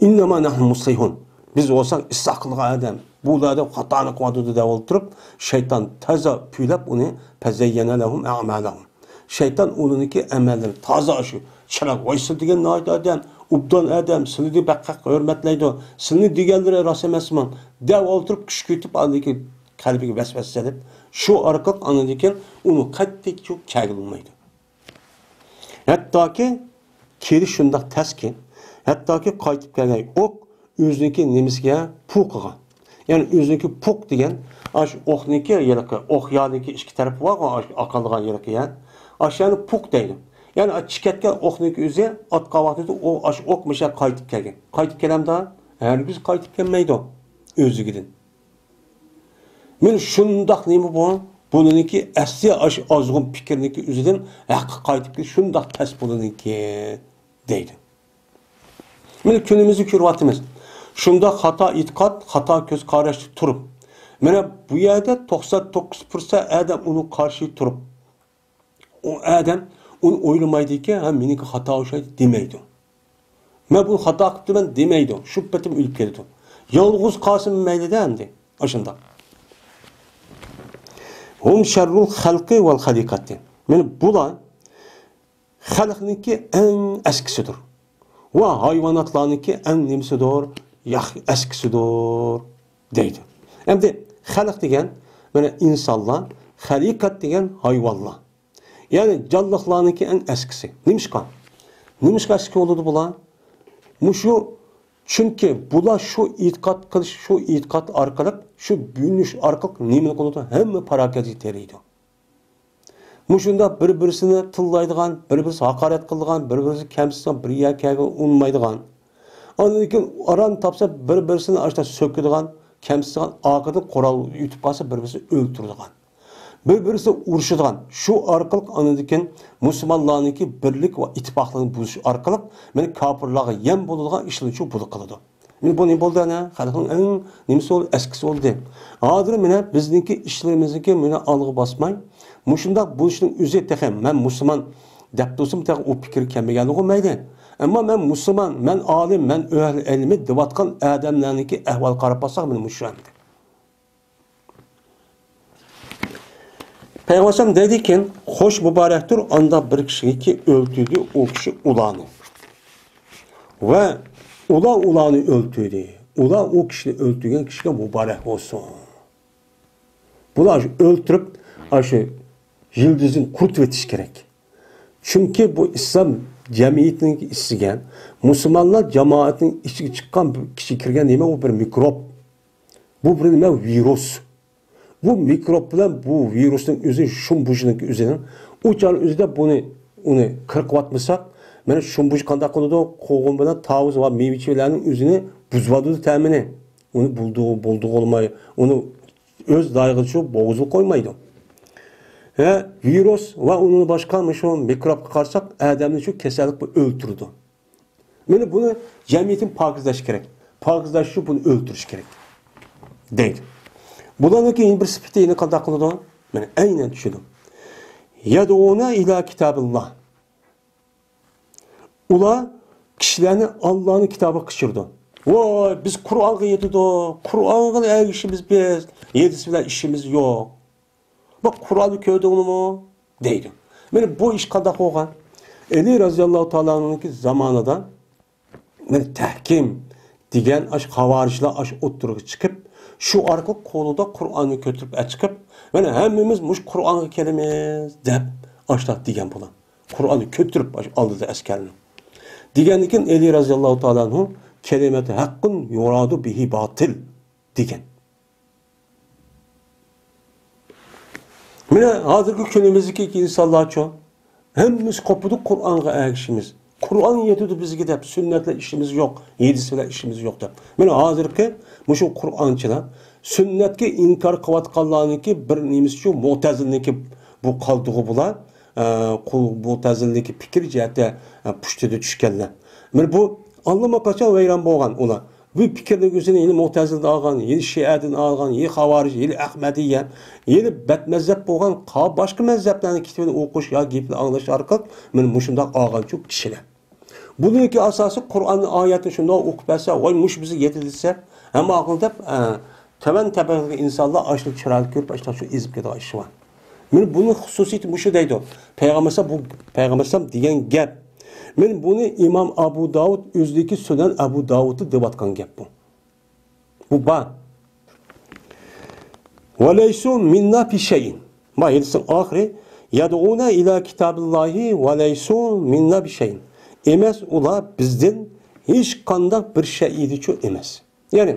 ئىننەما نەھنۇ مۇسلىھۇن. بىز بولساق ئىسلاھ قىلغان ئادەم. بۇلار دەپ خاتانى قىلىۋاتىدۇ دەپ ئولتۇرۇپ، شەيتان تازا پۈۋلەپ ئۇنى، فەزەييەنە لەھۇم ئەمەلەھۇم. شەيتان ئۇلارنىڭكى ئەمەللىرى تازا شۇ چىراغ، ۋاي سىلى دېگەن ناھايىتى ئادەم، ئوبدان ئادەم، سىلىنى بەك ھەق ھۆرمەتلەيدۇ، سىلىنى دېگەنلىرى راست ئەمەسمۇ دەپ ئولتۇرۇپ كۈچ كېتىپ ئاندىن كېيىن قەلبىگە ۋەسۋەسە سېلىپ، شۇ ئارقىلىق ئاندىن كېيىن ئۇنى قەتئىي چۇ كەلگىلى بولمايدۇ. ھەتتاكى كېلىش شۇنداق تەسكى، ھەتتاكى قايتىپ كەلگەن ئوق ئۆزىنىڭكى نېمىسىگە پۇ قىلغان. يەنى ئۆزىنىڭكى پۇق دېگەن، ئاشۇ ئوقنىڭكى ھېلىقى، ئوق يانىكى ئىككى تەرىپى بارغۇ، ئاشۇ ئاقىدىغان ھېلىقى يەر. ئاشۇ يەرنى پۇق دەيدۇ. يەنى چىقىپ كەتكەن ئوقنىڭكى ئۆزى ئاتقان ۋاقتىدا ئۇ، ئاشۇ ئوق مۇشۇ يەرگە قايتىپ كەلگەن. قايتىپ كەلەمدۇ؟ ھەرگىز قايتىپ كەلمەيدۇ ئۆزلۈكىدىن. مانا شۇنداق نېمە بۇ؟ بۇنىڭكى ئەسلى ئاشۇ ئازغۇن پىكىرنىڭكى ئۆزىدىن ھەققە قايتىپ كېلىش شۇنداق تەس بۇنىڭكى دەيدۇ. مانا كۈنىمىزدە كۆرۈۋاتىمىز. شۇنداق خاتا ئېتىقاد، خاتا كۆز قاراشتا تۇرۇپ. مانا بۇ يەردە توقسان توققۇز پىرسەنت ئادەم ئۇنىڭغا قارشى تۇرۇپ. ئۇ ئادەم ئۇنى ئويلىمايدىكى، ھە، مېنىڭكى خاتا ئوخشايدۇ دېمەيدۇ. مەن بۇنى خاتا قىپتىمەن دېمەيدۇ. شۇ پېتىم ئۆلۈپ كېتىدۇ. يالغۇز قالسىمۇ مەيلىدە ئەمدى. ئاشۇنداق. ھۇم شەررۇل خەلقى ۋەل خەلىقەتى. مانا بۇلار خەلقنىڭكى ئەڭ ئەسكىسىدۇر. ۋە ھايۋاناتلارنىڭكى ئەڭ نېمىسىدۇر؟ ياخ-، ئەسكىسىدۇر دەيدۇ. ئەمدى خەلق دېگەن مانا ئىنسانلار، خەلىقەت دېگەن ھايۋانلار. يەنى جانلىقلارنىڭكى ئەڭ ئەسكىسى. نېمىشقا؟ نېمىشقا ئەسكى بولىدۇ بۇلار؟ مۇشۇ، چۈنكى بۇلار شۇ ئېتىقاد قىلىش، شۇ ئېتىقاد ئارقىلىق، شۇ بۆلۈنۈش ئارقىلىق نېمىنى قىلىدۇ؟ ھەممە پاراكەندىگە تېرىيدۇ. مۇشۇنداق بىر-بىرسىنى تىللايدىغان، بىر-بىرسىگە ھاقارەت قىلىدىغان، بىر-بىرسىنى كەمسىتىدىغان، بىر يەرگە كەلگىلى ئۇنىمايدىغان. ئاندىن كېيىن ئاران تاپسا بىر-بىرسىنى ئاشۇنداق سۆكىدىغان، كەمسىتىدىغان، ئارقىدىن قورال يۈتۈپ قالسا بىر-بىرسىنى ئۆلتۈرىدىغان. بىر-بىرسىنى ئۇرۇشىدىغان. شۇ ئارقىلىق ئاندىن كېيىن مۇسۇلمانلارنىڭكى بىرلىك ۋە ئىتتىپاقلىقىنى بۇزۇش ئارقىلىق مانا كاپىرلارغا يەم بولىدىغان ئىشلارنى شۇ بۇلا قىلىدۇ. مانا بۇ نېمە بولدى ئەنە؟ خەلقنىڭ ئەڭ نېمىسى بولدى؟ ئەسكىسى بولدى. ھازىر مانا بىزنىڭكى ئىشلىرىمىزنىڭكى مانا ئالغا باسماي، مۇشۇنداق بولۇشنىڭ ئۆزى تېخى مەن مۇسۇلمان دەپ تۇرسىمۇ تېخى ئۇ پىكىر كەلمىگەنلىكى مەيلى. ئەمما مەن مۇسۇلمان، مەن ئالىم، مەن ئەھلى ئىلمى دەۋاتقان ئادەملەرنىڭكى ئەھۋالىغا قاراپ باقساق مانا مۇشۇ ئەمدى. پەيغەمبەر ئەلەيھىسسالام دەيدىكەن، خوش مۇبارەكتۇر ئانداق بىر كىشىگىكى ئۆلتۈردى ئۇ كىشى ئۇلارنى. ۋە ئۇلار ئۇلارنى ئۆلتۈردى. ئۇلار ئۇ كىشىنى ئۆلتۈرگەن كىشىگە مۇبارەك بولسۇن. بۇلار ئاشۇ ئۆلتۈرۈپ، ئاشۇ يىلدىزىنى قۇرۇتۇۋېتىش كېرەك. چۈنكى بۇ ئىسلام جەمئىيىتىنىڭ ئىچىگە، مۇسۇلمانلار جامائىتىنىڭ ئىچىگە چىققان بىر كىشى كىرگەن نېمە، ئۇ بىر مىكروب. بۇ بىر نېمە؟ ۋىرۇس. بۇ مىكروب بىلەن بۇ ۋىرۇسنىڭ ئۆزى، شۇمبۇژنىڭ ئۆزىنىڭ، ئۇ چاغنىڭ ئۆزىدە بۇنى، ئۇنى قىرقىۋاتمىساق، مانا شۇمبۇژ قانداق قىلىدۇ؟ قوغۇن بىلەن تاۋۇز ۋە مېۋە-چېۋىلەرنىڭ ئۆزىنى بۇزۇۋاتىدۇ تەمىنى. ئۇنى بولدۇرغىلى بولماي، ئۇنى ئۆز لايىقىچە بوغۇزغا قويمايدۇ. ھە، ۋىرۇس ۋە ئۇنىڭ باشقا مۇشۇ مىكروبقا قارىساق، ئادەمنى شۇ كېسەللىك بىلەن ئۆلتۈرىدۇ. مانا بۇنى جەمئىيىتىنى پاكىزلاش كېرەك. پاكىزلاش ئۈچۈن بۇنى ئۆلتۈرۈش كېرەك. دەيدۇ. بۇلارنىڭكى يەنە بىر سۈپىتى يەنە قانداق قىلىدۇ؟ مانا ئەينەن چۈشىدۇ. يەدئۇنە ئىلا كىتابىللا. ئۇلار كىشىلەرنى ئاللانىڭ كىتابىغا قىچۇرىدۇ. ۋاي، بىز قۇرئانغا يېتىدۇق، قۇرئانغا ئەگىشىمىز بىز، ھەدىس بىلەن ئىشىمىز يوق. بۇ قۇرئاننى كۆردۈڭلىمۇ؟ دەيدۇ. مانا بۇ ئىش قانداق بولغان؟ ئەلى رەزىياللاھۇ تائالا ئەنھۇنىڭكى زامانىدا مانا تەھكىم دېگەن ئاش خاۋارىجلار ئاش ئوتتۇرىغا چىقىپ، شۇ ئارقىلىق قولىدا قۇرئاننى كۆتۈرۈپ ئەچىقىپ، مانا ھەممىمىز مۇشۇ قۇرئانغا كېلىمىز دەپ ئاشۇنداق دېگەن بۇلار. قۇرئاننى كۆتۈرۈپ ئاش ئالدىدا ئەسكەرنىڭ. دېگەندىن كېيىن ئەلى رەزىياللاھۇ تائالا ئەنھۇ كەلىمەتۇ ھەققۇن يۇرادۇ بىھى باتىل دېگەن. مانا ھازىرقى كۈنىمىزدىكى ئىنسانلارچۇ، ھەممىسى قوپىدۇ قۇرئانغا ئەگىشىمىز. قۇرئان يېتىدۇ بىزگە دەپ، سۈننەت بىلەن ئىشىمىز يوق، ھەدىس بىلەن ئىشىمىز يوق دەپ. مانا ھازىرقى مۇشۇ قۇرئانچىلار سۈننەتكە ئىنكار قىلىۋاتقانلارنىڭكى بىر نېمىسىچۇ، مۇئتەزىلىنىڭكى بۇ قالدۇقى بۇلار، ئە، قۇل-، مۇئتەزىلىنىڭكى پىكىر جەھەتتە، ئە، پۇشتىدا چۈشكەنلەر. مانا بۇ ئاللىماقاچان ۋەيران بولغان ئۇلار. بۇ پىكىرنىڭ ئۆزىنى يەنە مۇئتەزىلىدىن ئالغان، يەنە شىئەدىن ئالغان، يەنە خاۋارىج، يەنە ئەھمەدىيە، يەنە بەدمەزھەپ بولغان قا-، باشقا مەزھەپلەرنىڭ كىتابىنى ئوقۇش يا گېپىنى ئاڭلاش ئارقىلىق مانا مۇشۇنداق ئالغانچۇ كىشىلەر. بۇنىڭكى ئاساسى قۇرئاننىڭ ئايەتىنى شۇنداق ئوقۇپ بەرسە، ۋاي مۇشۇ بىزگە يېتىدۇ دېسە، ھەممە ئاقىل دەپ، ئە، تۆۋەن تەبەقىدىكى ئىنسانلار ئاشۇنى چىرايلىق كۆرۈپ، ئاشۇنداق شۇ ئېزىپ كېتىدىغان ئىش بار. مانا بۇنىڭ خۇسۇسىيىتى مۇشۇ دەيدۇ. پەيغەمبەر بۇ، پەيغەمبەر دېگەن گەپ. مانا بۇنى ئىمام ئابۇ داۋۇد ئۆزىدىكى سۈنەن ئابۇ داۋۇدتا دەۋاتقان گەپ بۇ. بۇ بار. ۋەلەيسۇ مىننا پى شەيئىن. ما ھەدىسنىڭ ئاخىرى، يەدئۇنا ئىلا كىتابىللاھى ۋەلەيسۇ مىننا پى شەيئىن. ئەمەس، ئۇلار بىزدىن ھېچقانداق بىر شەيئىدىچۇ ئەمەس. يەنى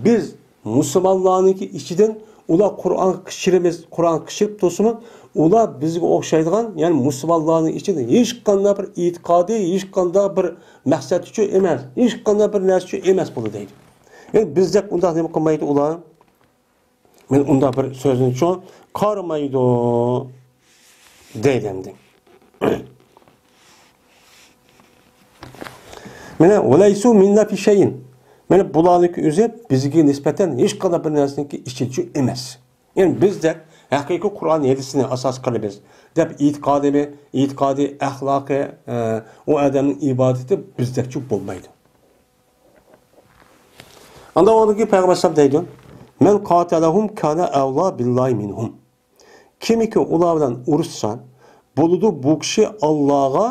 بىز مۇسۇلمانلارنىڭكى ئىچىدىن ئۇلار قۇرئانغا قىچىرىمىز، قۇرئانغا قىچىرىپ تۇرسىمۇ، ئۇلار بىزگە ئوخشايدىغان، يەنى مۇسۇلمانلارنىڭ ئىچىدە ھېچقانداق بىر ئېتىقادى، ھېچقانداق بىر مەقسەتچۇ ئەمەس، ھېچقانداق بىر نەرسىچۇ ئەمەس بۇلار دەيدۇ. يەنى بىزدەك ئۇنداق نېمە قىلمايدۇ ئۇلار. مەن ئۇنداق بىر سۆزنىچۇ قارىمايدۇ دەيدۇ ئەمدى. مانا، ۋەلەيسۇ مىننا پى شەيئىن. مانا، بۇلارنىڭكى ئۆزى بىزگە نىسبەتەن ھېچقانداق بىر نەرسىنىڭكى ئىچىدىچۇ ئەمەس. يەنى بىزدەك ھەقىقىي قۇرئان ھەدىسنى ئاساس قىلىمىز دەپ ئېتىقادىمۇ، ئېتىقادى، ئەخلاقى، ئە، ئۇ ئادەمنىڭ ئىبادىتى بىزدەكچۇ بولمايدۇ. ئاندىن ئۇنىڭدىن كېيىن پەيغەمبەر ئەلەيھىسسالام دەيدۇ، مەن قاتەلەھۇم كانە ئەۋلا بىللاھى مىنھۇم. كىمكى ئۇلار بىلەن ئۇرۇشسا، بولىدۇ، بۇ كىشى ئاللاغا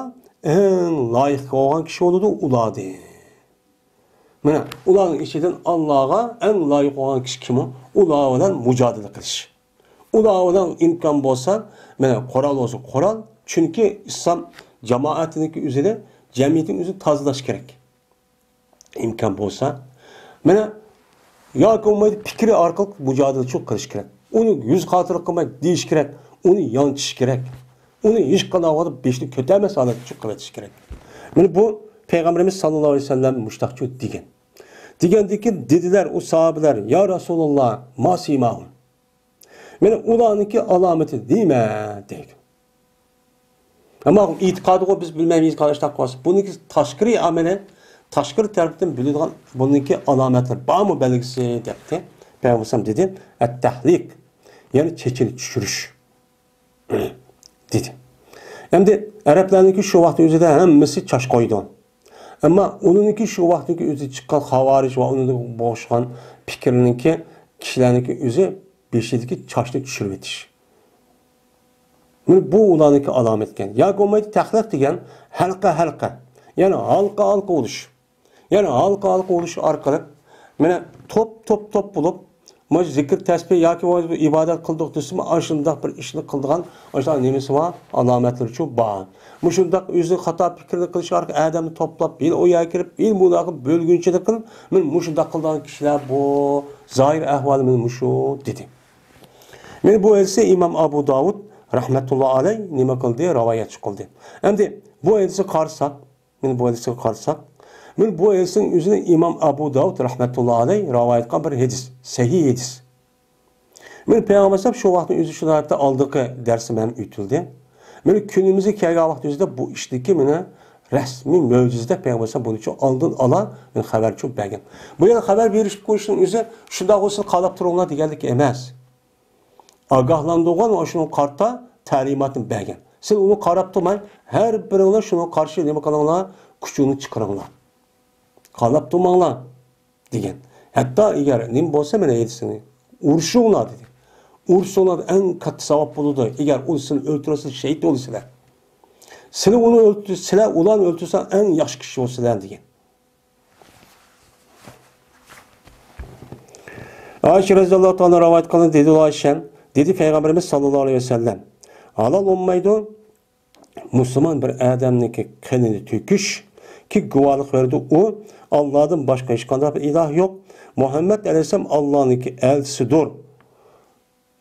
ئەڭ لايىق بولغان كىشى بولىدۇ ئۇلاردىن. مانا، ئۇلارنىڭ ئىچىدىن ئاللاغا ئەڭ لايىق بولغان كىشى كىمۇ؟ ئۇلار بىلەن مۇجادىلە قىلىش. ئۇلار بىلەن ئىمكان بولسا، مانا، قورال بولسا قورال. چۈنكى ئىسلام جامائەتىنىڭكى ئۆزىدە، جەمئىيەتنىڭ ئۆزىنى تازىلاش كېرەك. ئىمكان بولسا، مانا، ياكى بولمايدۇ، پىكرى ئارقىلىق مۇجادىلىچۇ قىلىش كېرەك. ئۇنى يۈز قاتىرلىق قىلماي دېيىش كېرەك. ئۇنى يانچىش كېرەك. ئۇنى ھېچقانداق ۋاقىتتا بېشىنى كۆتەرمەس ھالەتتىچۇ قىلىۋېتىش كېرەك. مانا بۇ پەيغەمبىرىمىز ساللاللاھۇ ئەلەيھى ۋەسەللەم مۇشتاقچۇ دېگەن. دېگەندىن كېيىن دېدىلەر ئۇ ساھابىلەر، يا رەسۇلاللا، ما سىماھۇم. مانا ئۇلارنىڭكى ئالامىتى نېمە؟ دەيدۇ. ئەمما ئېتىقادىغۇ بىز بىلمەيمىز، قانداق قىلسا. بۇنىڭكى تاشقىرى ئامىلى، تاشقىرى تەرەپتىن بىلىدىغان بۇنىڭكى ئالامەتلىرى بارمۇ بەلگىسى؟ دەپتۇ. پەيغەمبەر دېدى، ئەت-تەھلىق، يەنى چېچىنى چۈشۈرۈش. دېدى. ئەمدى ئەرەبلەرنىڭكى شۇ ۋاقىتنىڭ ئۆزىدە ھەممىسى چاچ قويىدۇ. ئەمما ئۇنىڭكى شۇ ۋاقىتتىكى ئۆزى چىققان خاۋارىج ۋە ئۇنىڭغا ئوخشىغان پىكىرنىڭكى كىشىلەرنىڭكى ئۆزى بېشىدىكى چاچنى چۈشۈرۈۋېتىش. مانا بۇ ئۇلارنىڭكى ئالامىتى ئىكەن. ياكى بولمايدۇ تەخلىق دېگەن ھەلقە ھەلقە، يەنى ھالقا ھالقا بولۇش. يەنى ھالقا ھالقا بولۇش ئارقىلىق مانا توپ توپ توپ بولۇپ، مانا زىكىر تەسبىھ ياكى بولمايدۇ ئىبادەت قىلدۇق دېسىمۇ، ئاشۇنداق بىر ئىشنى قىلىدىغان ئاشۇنداق نېمىسى بار، ئالامەتلىرىچۇ بار. مۇشۇنداق ئۆزى خاتا پىكىرنى قىلىش ئارقىلىق ئادەمنى توپلاپ، ھېلى ئۇ يەرگە كىرىپ، ھېلى بۇ يەرگە بۆلگۈنچىلىك قىلىپ، مانا مۇشۇنداق قىلىدىغان كىشىلەر بۇ زاھىر ئەھۋالى مانا مۇشۇ دېدى. مانا بۇ ھەدىسنى ئىمام ئابۇ داۋۇد رەھمەتۇللا ئەلەي نېمە قىلدى؟ راۋايەتچى قىلدى. ئەمدى بۇ ھەدىسنى قارىساق، مانا بۇ ھەدىسكە قارىساق، مانا بۇ ھەدىسنىڭ ئۆزىنى ئىمام ئەبۇ داۋۇد رەھمەتۇللا ئەلەيھ راۋايەت قىلغان بىر ھەدىس، سەھىھ ھەدىس. مانا پەيغەمبەر ئەلەيھىسسالام شۇ ۋاقىتنىڭ ئۆزى شۇ ھەقتە ئالدىقى دەرسىمۇ ھەم ئۆتۈلدى. مانا كۈنىمىزگە كەلگەن ۋاقىت ئۆزىدە بۇ ئىشتىكى مانا رەسمىي مۆجىزە دەپ پەيغەمبەر ئەلەيھىسسالام بۇنى شۇ ئالدىن ئالا مانا خەۋەر چوپ بەرگەن. بۇ يەردە خەۋەر بېرىش قويۇشنىڭ ئۆزى شۇنداق بولسا قالاپ تۇرۇڭلار دېگەنلىك ئەمەس. ئاگاھلاندۇرغان ۋە شۇنىڭغا قارىتا تەلىماتنى بەرگەن. سىز ئۇنى قاراپ تۇرماي، ھەر بىرىڭلار شۇنىڭغا قارشى نېمە قىلىڭلار، كۈچۈڭنى چىقىرىڭلار. قالاپ تۇرماڭلار دېگەن. ھەتتا ئەگەر نېمە بولسا، مانا ھەدىسىنى ئۇرۇشۇڭلار دېدى. ئۇرۇشساڭلار ئەڭ كاتتا ساۋاب بولىدۇ. ئەگەر ئۇ سىلەرنى ئۆلتۈرسە، شېھىت بولىسىلەر. سىلەر ئۇنى ئۆلتۈر-، سىلەر ئۇلارنى ئۆلتۈرسە، ئەڭ ياخشى كىشى بولىسىلەر دېگەن. ئائىشە رەزىياللاھۇ تائالا رىۋايەت قىلغان دېدى ئائىشە، دېدى پەيغەمبىرىمىز ساللاللاھۇ ئەلەيھى ۋەسەللەم، ھالال بولمايدۇ مۇسۇلمان بىر ئادەمنىڭكى قېنىنى تۆكۈش، كى گۇۋاھلىق بەردى ئۇ، ئاللادىن باشقا ھېچقانداق بىر ئىلاھ يوق، مۇھەممەد ئەلەيھىسسالام ئاللانىڭكى ئەلچىسىدۇر.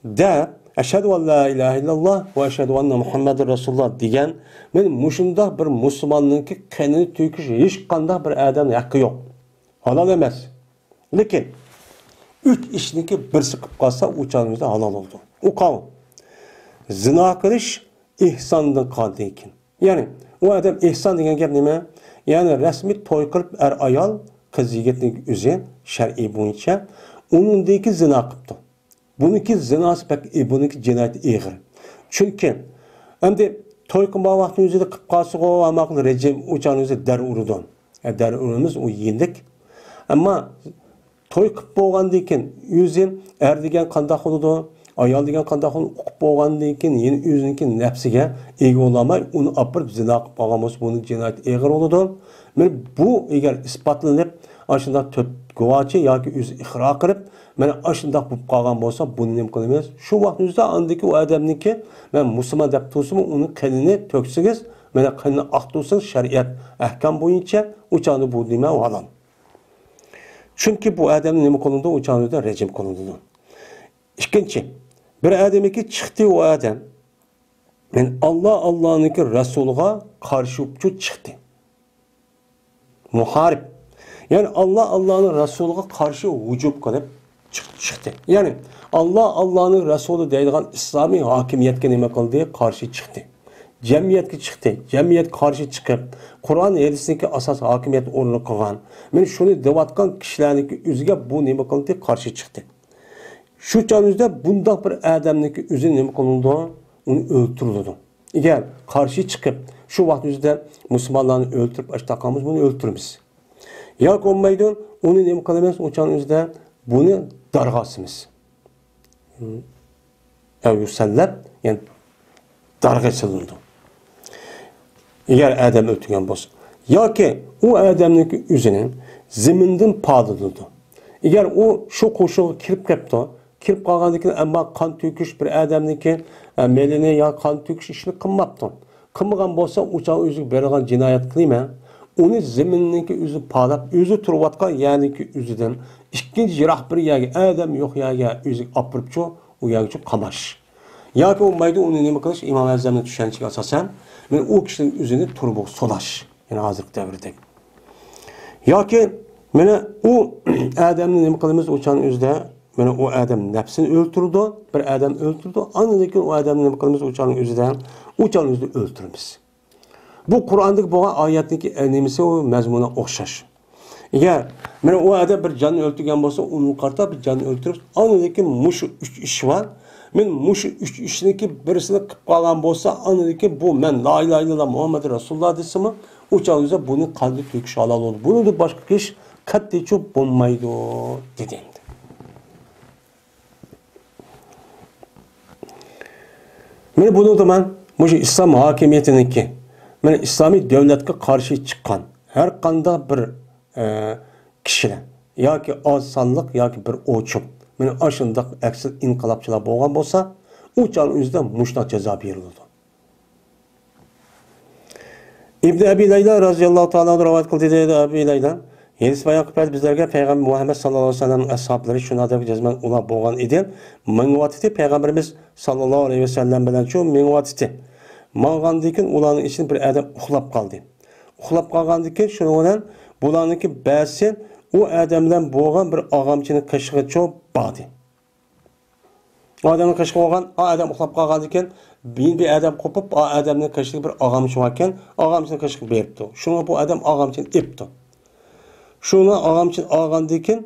دەپ، «ئەشھەدۇ ئەن لا ئىلاھە ئىللاللاھ ۋە ئەشھەدۇ ئەننە مۇھەممەدەن رەسۇلۇللاھ» دېگەن، مانا مۇشۇنداق بىر مۇسۇلماننىڭكى قېنىنى تۆكۈش ھېچقانداق بىر ئادەمنىڭ ھەققى يوق. ھالال ئەمەس. لېكىن ئۈچ ئىشنىڭكى بىرسى قىلىپ قالسا، ئۇ چاغنىڭ ئۆزىدە ھالال بولىدۇ. ئۇ قاۋۇ. زىنا قىلىش ئېھساندىن قالدى كېيىن. يەنى، ئۇ ئادەم ئېھسان دېگەن گەپ نېمە؟ يەنى رەسمىي توي قىلىپ ئەر-ئايال، قىز-يىگىتنىڭ ئۆزى شەرئىي بويىچە ئۇنىڭدىن كېيىن زىنا قىپتۇ. بۇنىڭكى زىناسى بەك، بۇنىڭكى جىنايىتى ئېغىر. چۈنكى ئەمدى توي قىلمىغان ۋاقىتنىڭ ئۆزىدە قىپ قالسىغۇ، ئەمما رەجىم ئۇ چاغنىڭ ئۆزىدە دەر ئۇرىدۇ. ئە، دەر ئۇرىمىز، ئۇ يېنىك. ئەمما توي قىپ بولغاندىن كېيىن ئۆزى ئەر دېگەن قانداق بولىدۇ، ئايال دېگەن قانداق بولىدۇ، ئۇقۇپ بولغاندىن كېيىن يەنە ئۆزىنىڭكى نەپسىگە ئىگە بولالماي ئۇنى ئاپىرىپ زىنا قىپ قالغان بولسا، بۇنىڭ جىنايىتى ئېغىر بولىدۇ. مانا بۇ ئەگەر ئىسپاتلىنىپ، ئاشۇنداق تۆت گۇۋاچى ياكى ئۆزى ئىقرار قىلىپ، مانا ئاشۇنداق بولۇپ قالغان بولسا، بۇنى نېمە قىلىمىز؟ شۇ ۋاقىت ئۆزىدە ئاندىكى ئۇ ئادەمنىڭكى، مەن مۇسۇلمان دەپ تۇرسىمۇ، ئۇنىڭ قېنىنى تۆكسىڭىز، مانا قېنىنى ئاقتۇرسىڭىز، شەرىئەت ئەھكام بويىچە ئۇ چاغدا بۇ نېمە ھالال. چۈنكى بۇ ئادەمنى نېمە قىلىنىدۇ؟ ئۇ چاغدا رەجىم قىلىنىدۇ. ئىككىنچى، بىر ئادەمكى چىقتى ئۇ ئادەم. يەنى ئاللا، ئاللانىڭكى رەسۇلىغا قارشى چىقتى. مۇھارىب. يەنى ئاللا، ئاللانىڭ رەسۇلىغا قارشى ھۇجۇم قىلىپ چىق-، چىقتى. يەنى ئاللا، ئاللانىڭ رەسۇلى دەيدىغان ئىسلامىي ھاكىمىيەتكە نېمە قىلدى؟ قارشى چىقتى. جەمئىيەتكە چىقتى. جەمئىيەتكە قارشى چىقىپ، قۇرئان ھەدىسنىڭكى ئاساس ھاكىمىيەت ئورنىغا قىلغان. مانا شۇنى دەۋاتقان كىشىلەرنىڭكى ئۆزىگە بۇ نېمە قىلدى؟ قارشى چىقتى. شۇ چاغنىڭ ئۆزىدە بۇنداق بىر ئادەمنىڭكى ئۆزى نېمە قىلىنىدۇ؟ ئۇنى ئۆلتۈرۈلىدۇ. ئەگەر قارشى چىقىپ، شۇ ۋاقىت ئۆزىدە مۇسۇلمانلارنى ئۆلتۈرۈپ، ئاشتاق قىلمىسا، بۇنى ئۆلتۈرىمىز. ياكى بولمايدۇ، ئۇنى نېمە قىلىمىز؟ ئۇ چاغنىڭ ئۆزىدە بۇنى دارغا ئاسىمىز. ئەۋ يۇسەللەپ، يەنى دارغا سېلىنىدۇ. ئەگەر ئادەم ئۆلتۈرگەن بولسا. ياكى ئۇ ئادەمنىڭكى ئۆزىنى زېمىندىن پالىلىدۇ. ئەگەر ئۇ شۇ قوشۇنغا كىرىپ كەپتۇ، كىرىپ قالغاندىن كېيىن، ئەمما قان تۆكۈش بىر ئادەمنىڭكى، ئە، مېلىنى يا قان تۆكۈش ئىشىنى قىلماپتۇ. قىلمىغان بولسا، ئۇ چاغ ئۆزىگە بېرىدىغان جىنايەت قىلىمەن. ئۇنى زېمىننىڭكى ئۆزى پالاپ، ئۆزى تۇرۇۋاتقان يەرنىڭكى ئۆزىدىن ئىككىنچى يىراق بىر يەرگە، ئادەم يوق يەرگە ئۆزىگە ئاپىرىپچۇ، ئۇ يەرگىچۇ قاماش. ياكى بولمايدۇ، ئۇنى نېمە قىلىش؟ ئىمام ئەزەمنىڭ چۈشەنچىسىگە ئاساسەن، مانا ئۇ كىشىنىڭ ئۆزىنى تۇرمىغا سولاش. يەنى ھازىرقى دەۋردەك. ياكى مانا ئۇ ئادەمنى نېمە قىلىمىز؟ ئۇ چاغنىڭ ئۆزىدە مانا ئۇ ئادەم نەپسىنى ئۆلتۈرىدۇ، بىر ئادەم ئۆلتۈرىدۇ. ئاندىن كېيىن ئۇ ئادەمنى نېمە قىلىمىز؟ ئۇ چاغنىڭ ئۆزىدە، ئۇ چاغنىڭ ئۆزىدە ئۆلتۈرىمىز. بۇ قۇرئاندىكى بولغان ئايەتنىڭكى نېمىسى، ئۇ مەزمۇنى ئوخشاش. ئەگەر مانا ئۇ ئادەم بىر جاننى ئۆلتۈرگەن بولسا، ئۇنىڭغا قارىتا بىر جاننى ئۆلتۈرۈپ، ئاندىن كېيىن مۇشۇ ئۈچ ئىش بار. مەن مۇشۇ ئۈچ ئىشنىڭكى بىرسىنى قىلىپ قالغان بولسا، ئاندىن كېيىن بۇ مەن لا ئىلاھە ئىللاللا مۇھەممەد رەسۇلۇللا دېسىمۇ، ئۇ چاغدا بۇنى قەلبىدە تۆكۈش ھالال بولىدۇ. بۇنىڭدىن باشقا ئىش قەتئىيچۇ بولمايدۇ، دېدى ئەمدى. مانا بۇنىڭدا مەن مۇشۇ ئىسلام ھاكىمىيىتىنىڭكى، مانا ئىسلامىي دۆلەتكە قارشى چىققان ھەر قانداق بىر، ئە، كىشىلەر ياكى ئاز سانلىق ياكى بىر ئوچۇق، مانا ئاشۇنداق ئەكسىل ئىنقىلابچىلار بولغان بولسا، ئۇ چاغنىڭ ئۆزىدە مۇشۇنداق جازا بېرىلىدۇ. ئىبن ئەبى لەيلا رازىياللاھۇ تائالا ئەنھۇ رىۋايەت قىلدى، دېدى ئەبى لەيلا. ھەدىس بايان قىلىپ بەردى بىزلەرگە پەيغەمبەر مۇھەممەد ساللاللاھۇ ئەلەيھى ۋەسەللەمنىڭ ئەسھابلىرى شۇنىڭ ئادەمگە جەزمەن ئۇلار بولغان ئىدى. مېڭىۋاتىتتى پەيغەمبىرىمىز ساللاللاھۇ ئەلەيھى ۋەسەللەم بىلەن شۇ مېڭىۋاتىتتى. ماڭغاندىن كېيىن ئۇلارنىڭ ئىچىدىن بىر ئادەم ئۇخلاپ قالدى. ئۇخلاپ قالغاندىن كېيىن شۇنىڭ بىلەن بۇلارنىڭكى بەزىسى ئۇ ئادەم بىلەن بولغان بىر ئاغامچىنىڭ قېشىغىچە باردى. ئۇ ئادەمنىڭ قېشىغا بولغان، ئا ئادەم ئۇخلاپ قالغاندىن كېيىن، بىر ئادەم قوپۇپ، ئا ئادەمنىڭ قېشىدىكى بىر ئاغامچى باركەن، ئاغامچىنىڭ قېشىغا بېرىپتۇ. شۇڭا بۇ ئادەم ئاغامچىنى ئېپتۇ. شۇڭا ئاغامچىنى ئالغاندىن كېيىن،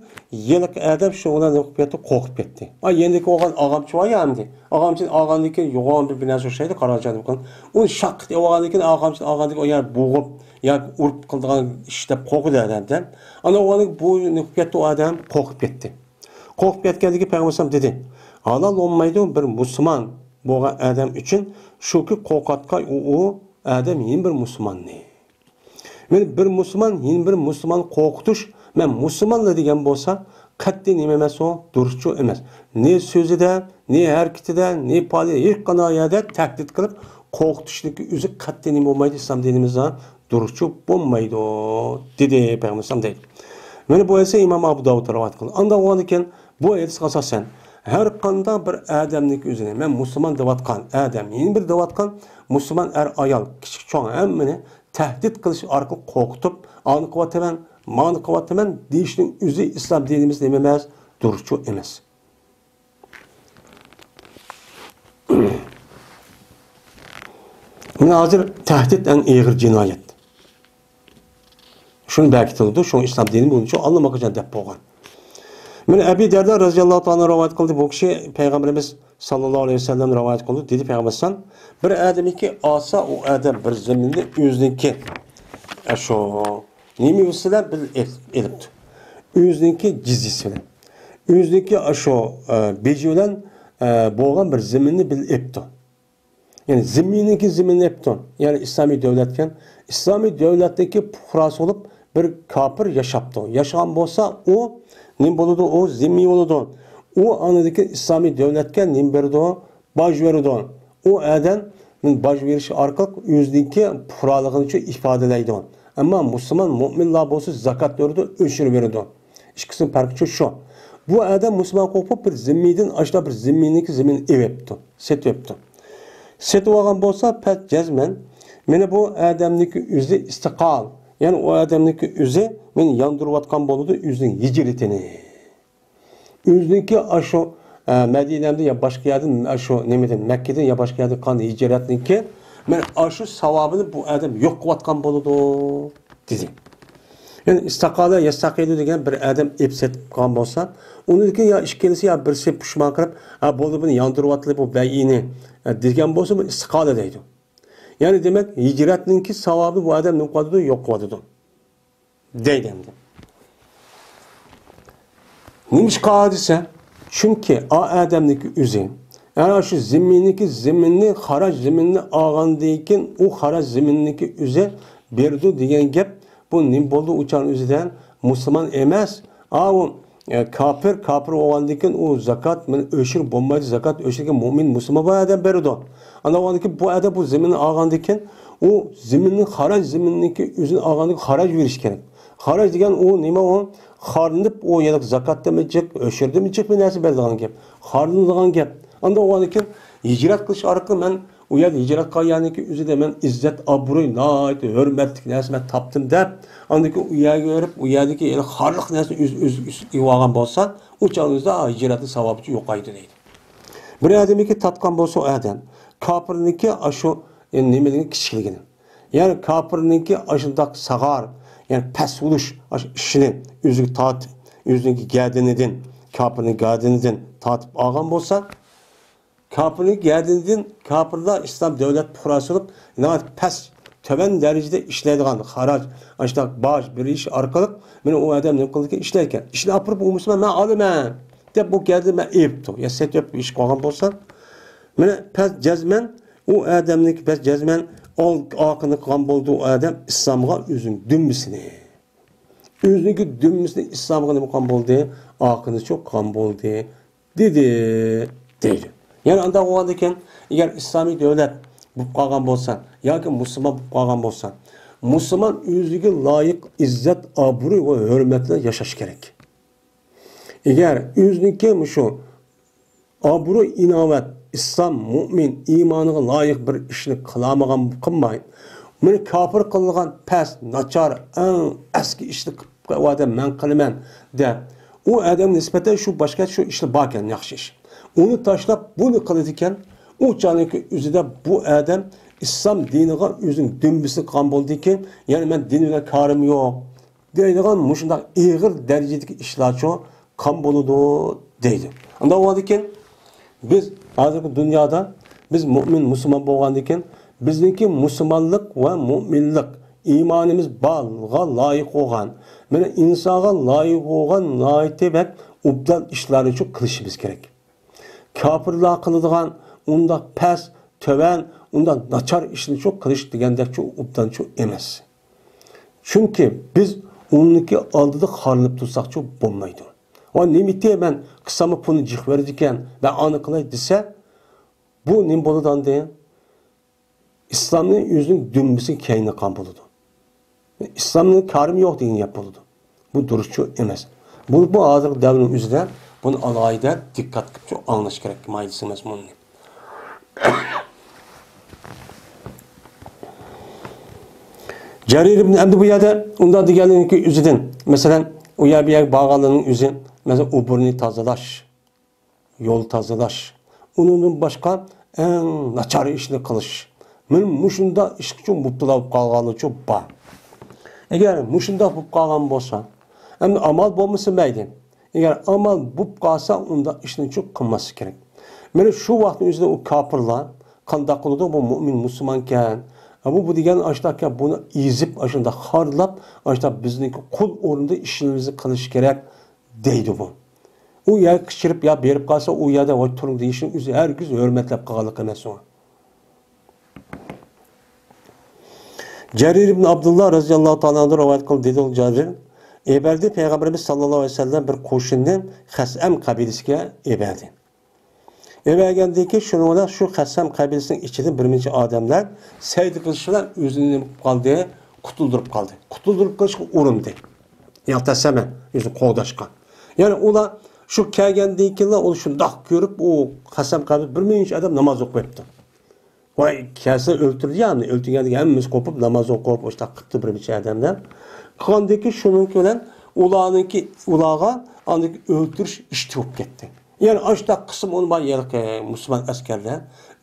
ھېلىقى ئادەم شۇ بىلەن نېمە قىلىپ كەتتى؟ قورقۇپ كەتتى. ئا، يېنىدىكى بولغان ئاغامچى بار يا ئەمدى. ئاغامچىنى ئالغاندىن كېيىن، يوغان بىر، بىر نەرسە ئوخشايدۇ، قارا جادۇ قىلغان. ئۇنى شاققىدە ئېلىۋالغاندىن كېيىن، ئاغامچىنى ئالغاندىن كېيىن، ئۇ يەنە بوغۇپ ياكى ئۇرۇپ قىلىدىغان ئىش دەپ قورقىدۇ ئادەمدىن. ئانا ئۇ بۇ نېمە قىلىپ كەتتى؟ ئۇ ئادەم قورقۇپ كەتتى. قورقۇپ كەتكەندىكىن پەيغەمبەر ئەلەيھىسسالام دېدى، ھالال بولمايدۇ بىر مۇسۇلمان بولغان ئادەم ئۈچۈن شۇكى قورقۇتقاي ئۇ، ئۇ ئادەم يەنە بىر مۇسۇلماننى. مەن بىر مۇسۇلمان يەنە بىر مۇسۇلماننى قورقۇتۇش، مەن مۇسۇلمانلا دېگەن بولسا، قەتئىي نېمە ئەمەس ئۇ، دۇرۇسچۇ ئەمەس. نى سۆزىدە، نى ھەرىكىتىدە، نى پائالىيىتى، ھېچقانداق يەردە تەھدىت قىلىپ قورقۇتۇشنىڭكى ئۆزى قەتئىي نېمە بولمايدۇ ئىسلام دىنىمىزدا. دۇرۇسچۇ بولمايدۇ، دېدى پەيغەمبەر ئەلەيھىسسالام دەيدۇ. مانا بۇ ھەدىسنى ئىمام ئەبۇ داۋۇد رىۋايەت قىلدى. ئاندىن ئۇنىڭدىن كېيىن بۇ ھەدىسكە ئاساسەن، ھەر قانداق بىر ئادەمنىڭكى ئۆزىنى، مەن مۇسۇلمان دەۋاتقان ئادەم، يەنە بىر دەۋاتقان مۇسۇلمان ئەر-ئايال، كىچىك-چوڭ ھەممىنى تەھدىت قىلىش ئارقىلىق قورقۇتۇپ، ئانى قىلىۋاتىمەن، مانى قىلىۋاتىمەن دېيىشنىڭ ئۆزى ئىسلام دىنىمىزدا نېمە ئەمەس؟ دۇرۇسچۇ ئەمەس. مانا ھازىر تەھدىت ئەڭ ئېغىر جىنايەت. شۇنى بەكىتىلىدۇ، شۇڭا ئىسلام دىنى بۇنىڭ ئۈچۈن ئاللىماقاچان دەپ بولغان. مانا ئەبى دەردە رەزىياللاھۇ تائالا رىۋايەت قىلدى، بۇ كىشى پەيغەمبىرىمىز ساللاللاھۇ ئەلەيھى ۋەسەللەم رىۋايەت قىلدى، دېدى پەيغەمبەر ئەلەيھىسسالام، بىر ئادەمنىڭكى ئالسا ئۇ ئادەم بىر زېمىننى ئۆزىنىڭكى، ئە، شۇ نېمە بىلەن بىر ئېلىپتۇ. ئۆزىنىڭكى جىزيىسى بىلەن. ئۆزىنىڭكى ئاشۇ، ئە، بېجى بىلەن، ئە، بولغان بىر زېمىننى بىللە ئېپتۇ. يەنى زىممىينىڭكى زېمىنىنى ئېپتۇ. يەنى ئىسلامىي دۆلەتكەن. ئىسلامىي دۆلەتنىڭكى پۇقراسى بولۇپ بىر كاپىر ياشاپتۇ. ياشىغان بولسا ئۇ نېمە بولىدۇ؟ ئۇ زىممىي بولىدۇ. ئۇ ئاندىن كېيىن ئىسلامىي دۆلەتكە نېمە بېرىدۇ؟ باج بېرىدۇ. ئۇ ئادەم باج بېرىش ئارقىلىق ئۆزىنىڭكى پۇقرالىقىنى ئىپادىلەيدۇ. ئەمما مۇسۇلمان مۇئمىنلار بولسا زاكات بېرىدۇ، ئۆچۈر بېرىدۇ. ئىككىسىنىڭ پەرقى شۇ. بۇ ئادەم مۇسۇلمان قوپۇپ بىر زىممىدىن ئاشۇنداق بىر زىممىنىڭكى زېمىنىنى ئېلىپتۇ، سېتىۋېپتۇ. سېتىۋالغان بولسا پەت جەزمەن، مانا بۇ ئادەمنىڭكى ئۆزى ئىستىقال، يەنى ئۇ ئادەمنىڭكى ئۆزى مانا ياندۇرۇۋاتقان بولىدۇ ئۆزىنىڭ ھىجرىتىنى. ئۆزىنىڭكى ئاشۇ، ئە، مەدىنەمدە يا باشقا يەردىن، ئاشۇ نېمىدىن، مەككىدىن يا باشقا يەردىن قىلغان ھىجرەتنىڭكى، مانا ئاشۇ ساۋابىنى بۇ ئادەم يوق قىلىۋاتقان بولىدۇ، دېدى. يەنى ئىستاقالە يەستەقىلۇ دېگەن بىر ئادەم ئېپ سېتىپ قىلغان بولسا، ئۇنىڭدىن كېيىن يا ئىككىلىسى يا بىرسى پۇشمان قىلىپ، ھە، بولدى، بۇنى ياندۇرۇۋاتىلى بۇ بەيئىنى، ھە، دېگەن بولسا، بۇ ئىستىقالە دەيدۇ. يەنى دېمەك، ھىجرەتنىڭكى ساۋابى بۇ ئادەم نېمە قىلىۋاتىدۇ؟ يوق قىلىۋاتىدۇ. دەيدۇ ئەمدى. نېمىشقا دېسە، چۈنكى ئا ئادەمنىڭكى ئۆزى، ئەنە شۇ زىممىنىڭكى زىممىنى، خاراج زىممىنى ئالغاندىن كېيىن، ئۇ خاراج زىممىنىڭكى ئۆزى بېرىدۇ دېگەن گەپ، بۇ نېمە بولدى ئۇ چاغنىڭ ئۆزىدە؟ مۇسۇلمان ئەمەس، ئا، ئۇ ئە، كاپىر، كاپىر بولغاندىن كېيىن ئۇ زاكات، مانا، ئۆشۈر بولمايدۇ، زاكات ئۆشۈرگە مۆمىن، مۇسۇلمان بار ئادەم بېرىدۇ. ئاندىن كېيىن بۇ ئادەم بۇ زېمىننى ئالغاندىن كېيىن، ئۇ زېمىننى خاراج، زېمىننىڭكى ئۆزىنى ئالغاندىن كېيىن خاراج بېرىش كېرەك. خاراج دېگەن ئۇ نېمە ئۇ؟ خارلىنىپ، ئۇ يەنە زاكاتتىنمۇ جىق، ئۆشۈردىنمۇ جىق بىر نەرسە بېرىدىغان گەپ. خارلىنىدىغان گەپ. ئاندىن كېيىن ھىجرەت قىلىش ئارقىلىق مەن ئۇ يەردە ھىجرەت قىلغان يەرنىڭكى ئۆزىدە مەن ئىززەت، ئابرۇي، ناھايىتى ھۆرمەتلىك نەرسە مەن تاپتىم دەپ، ئاندىن كېيىن ئۇ يەرگە بېرىپ، ئۇ يەردىكى يەنە خارلىق نەرسىنى ئۆز، ئۆز ئۈستىگە ئېلىۋالغان بولسا، ئۇ چاغنىڭ ئۆزىدە ھىجرەتنىڭ ساۋابى يوقايدۇ دەيدۇ. بىر ئادەمنىڭكى تارتقان بولسا ئۇ ئادەم، كاپىرنىڭكى ئاشۇ، يەنى نېمىدىن كىچىكلىكىدىن. يەنى كاپىرنىڭكى ئاشۇنداق ساغار، يەنى پەس بولۇش ئاشۇ ئىشىنى ئۆزىگە تارتىپ، ئۆزىنىڭكى گەدىنىدىن، كاپىرنىڭ گەدىنىدىن تارتىپ ئالغان بولسا، كاپىرنىڭ گەدىنىدىن كاپىرلار ئىسلام دۆلەت پۇقراسى بولۇپ، ناھايىتى پەس، تۆۋەن دەرىجىدە ئىشلەيدىغان خاراج، ئاشۇنداق باج بېرىش ئارقىلىق مېنى ئۇ ئادەم نېمە قىلىدىكەن؟ ئىشلەيدىكەن. ئىشنى ئاپىرىپ، ئۇ مۇسۇلمان، مەن ئالىمەن دەپ، بۇ گەدىنى مەن ئېلىپتۇ. يا سېتىپ ئىش قىلغان بولسا، مېنى پەس جەزمەن، ئۇ ئادەمنىڭكى پەس جەزمەن ئال-، ئاقىنى قىلغان بولدى، ئۇ ئادەم ئىسلامغا ئۆزىنىڭ دۈمبىسىنى. ئۆزىنىڭكى دۈمبىسىنى ئىسلامغا نېمە قىلغان بولدى؟ ئاقىنى چوققان بولدى، دېدى، دەيدۇ. يەنى ئانداق بولغاندىكىن، ئەگەر ئىسلامىي دۆلەت بولۇپ قالغان بولسا ياكى مۇسۇلمان بولۇپ قالغان بولسا، مۇسۇلمان ئۆزىگە لايىق ئىززەت، ئابرۇي ۋە ھۆرمەت بىلەن ياشاش كېرەك. ئەگەر ئۆزىنىڭكى مۇشۇ ئابرۇي، ئىناۋەت، ئىسلام، مۇئمىن، ئىمانىغا لايىق بىر ئىشنى قىلالمىغان، قىلماي، مېنى كاپىر قىلىدىغان پەس، ناچار، ئەڭ ئەسكى ئىشنى قىلىپ، ئۇ ئادەم مەن قىلىمەن دەپ، ئۇ ئادەمگە نىسبەتەن شۇ باشقا شۇ ئىشلار باركەن، ياخشى ئىش. ئۇنى تاشلاپ، بۇنى قىلىدىكەن، ئۇ چاغنىڭكى ئۆزىدە بۇ ئادەم ئىسلام دىنىغا ئۆزىنىڭ دۈمبىسىنى قىلغان بولدىكەن، يەنى مەن دىن بىلەن كارىم يوق دەيدىغان مۇشۇنداق ئېغىر دەرىجىدىكى ئىشلارچۇ قان بولىدۇ دەيدۇ. ئۇنداق بولغاندىكىن، بىز ھازىرقى دۇنيادا بىز مۇئمىن، مۇسۇلمان بولغاندىكىن، بىزنىڭكى مۇسۇلمانلىق ۋە مۇئمىنلىق، ئىمانىمىز بارغا لايىق بولغان، مانا ئىنسانغا لايىق بولغان ناھايىتى بەك ئوبدان ئىشلارنىچۇ قىلىشىمىز كېرەك. كاپىرلار قىلىدىغان ئۇنداق پەس، تۆۋەن، ئۇنداق ناچار ئىشنىچۇ قىلىش دېگەندەكچۇ ئوبدانچۇ ئەمەس. چۈنكى بىز ئۇنىڭكى ئالدىدا خارلىنىپ تۇرساقچۇ بولمايدۇ. ۋە نېمىتى مەن قىلساممۇ پۇلنى جىق بېرىدىكەن، مەن ئانى قىلاي دېسە، بۇ نېمە بولىدۇ ئاندىن؟ ئىسلامنى ئۆزىنىڭ دۈمبىسىگە كەينىگەن بولىدۇ. ئىسلامنىڭ كارىمى يوق دېگەن گەپ بولىدۇ. بۇ دۇرۇسچۇ ئەمەس. بۇ، بۇ ھازىرقى دەۋرنىڭ ئۆزىدە بۇنى ئالاھىدە دىققەت قىلىپچۇ ئاڭلاش كېرەك، مايدىسى مەزمۇنىنى. جەرىر ئىبن ئەمدى بۇ يەردە ئۇنداق دېگەنلىكى ئۆزىدىن، مەسىلەن، ئۇ يەر بۇ يەرگە بارغانلارنىڭ ئۆزى، مەسىلەن، ئوبورنى تازىلاش، يول تازىلاش، ئۇنىڭدىن باشقا ئەڭ ناچار ئىشنى قىلىش. مەن مۇشۇنداق ئىشقىچۇ مۇپتىلا بولۇپ قالغانلىرىچۇ بار. ئەگەر مۇشۇنداق بولۇپ قالغان بولسا، ئەمدى ئامال بولمىسا مەيلى. ئەگەر ئامال بولۇپ قالسا، ئۇنداق ئىشنىچۇ قىلماسلىق كېرەك. مانا شۇ ۋاقىتنىڭ ئۆزىدە ئۇ كاپىرلار قانداق قىلىدۇ؟ بۇ مۇئمىن مۇسۇلمانكەن. ھە، بۇ، بۇ دېگەن ئاشۇنداقكەن، بۇنى ئېزىپ، ئاشۇنداق خارلاپ، ئاشۇنداق بىزنىڭكى قۇل ئورنىدا ئىشىمىزنى قىلىش كېرەك دەيدۇ بۇ. ئۇ يەرگە قىچىرىپ يا بېرىپ قالسا، ئۇ يەردە ۋاي تۇرۇڭ دېيىشنى ئۆزى ھەرگىز ھۆرمەتلەپ قالغانلىق ئەمەس ئۇ. جەرىر ئىبن ئابدۇللا رەزىياللاھۇ تائالا ئەنھۇ رىۋايەت قىلدى، دېدى ئۇ جەرىر، ئەۋەردى پەيغەمبىرىمىز ساللاللاھۇ ئەلەيھى ۋەسەللەم بىر قوشۇننى خەسئەم قەبىلىسىگە ئەۋەردى. ئەۋەرگەندىن كېيىن شۇنىڭ بىلەن شۇ خەسئەم قەبىلىسىنىڭ ئىچىدىن بىر نەچچە ئادەملەر سەيدە قىلىش بىلەن ئۆزىنى نېمە قىلىپ قالدى، قۇتۇلدۇرۇپ قالدى. قۇتۇلدۇرۇپ قېلىشقا ئۇرۇندى. يا تەسەمە ئۆزىنى قوغداشقا. يەنى ئۇلار شۇ كەلگەندىن كېيىنلا ئۇنى شۇنداق كۆرۈپ، ئۇ خەسئەم قەبىلىسى بىر نەچچە ئادەم ناماز ئوقۇۋېتىپتۇ. ۋاي، كەلسە ئۆلتۈردى يا، ئۇنى ئۆلتۈرگەندىكىن ھەممىمىز قوپۇپ ناماز ئوقۇپ، ئۇشتاق قىپتۇ بىر نەچچە ئادەملەر. قىلغاندىكىن شۇنىڭكى بىلەن ئۇلارنىڭكى، ئۇلارغا ئاندىكى ئۆلتۈرۈش ئىشى تېپىپ كەتتى. يەنى ئاشتاق قىسىم ئۇنى بار ھېلىقى مۇسۇلمان ئەسكەرلەر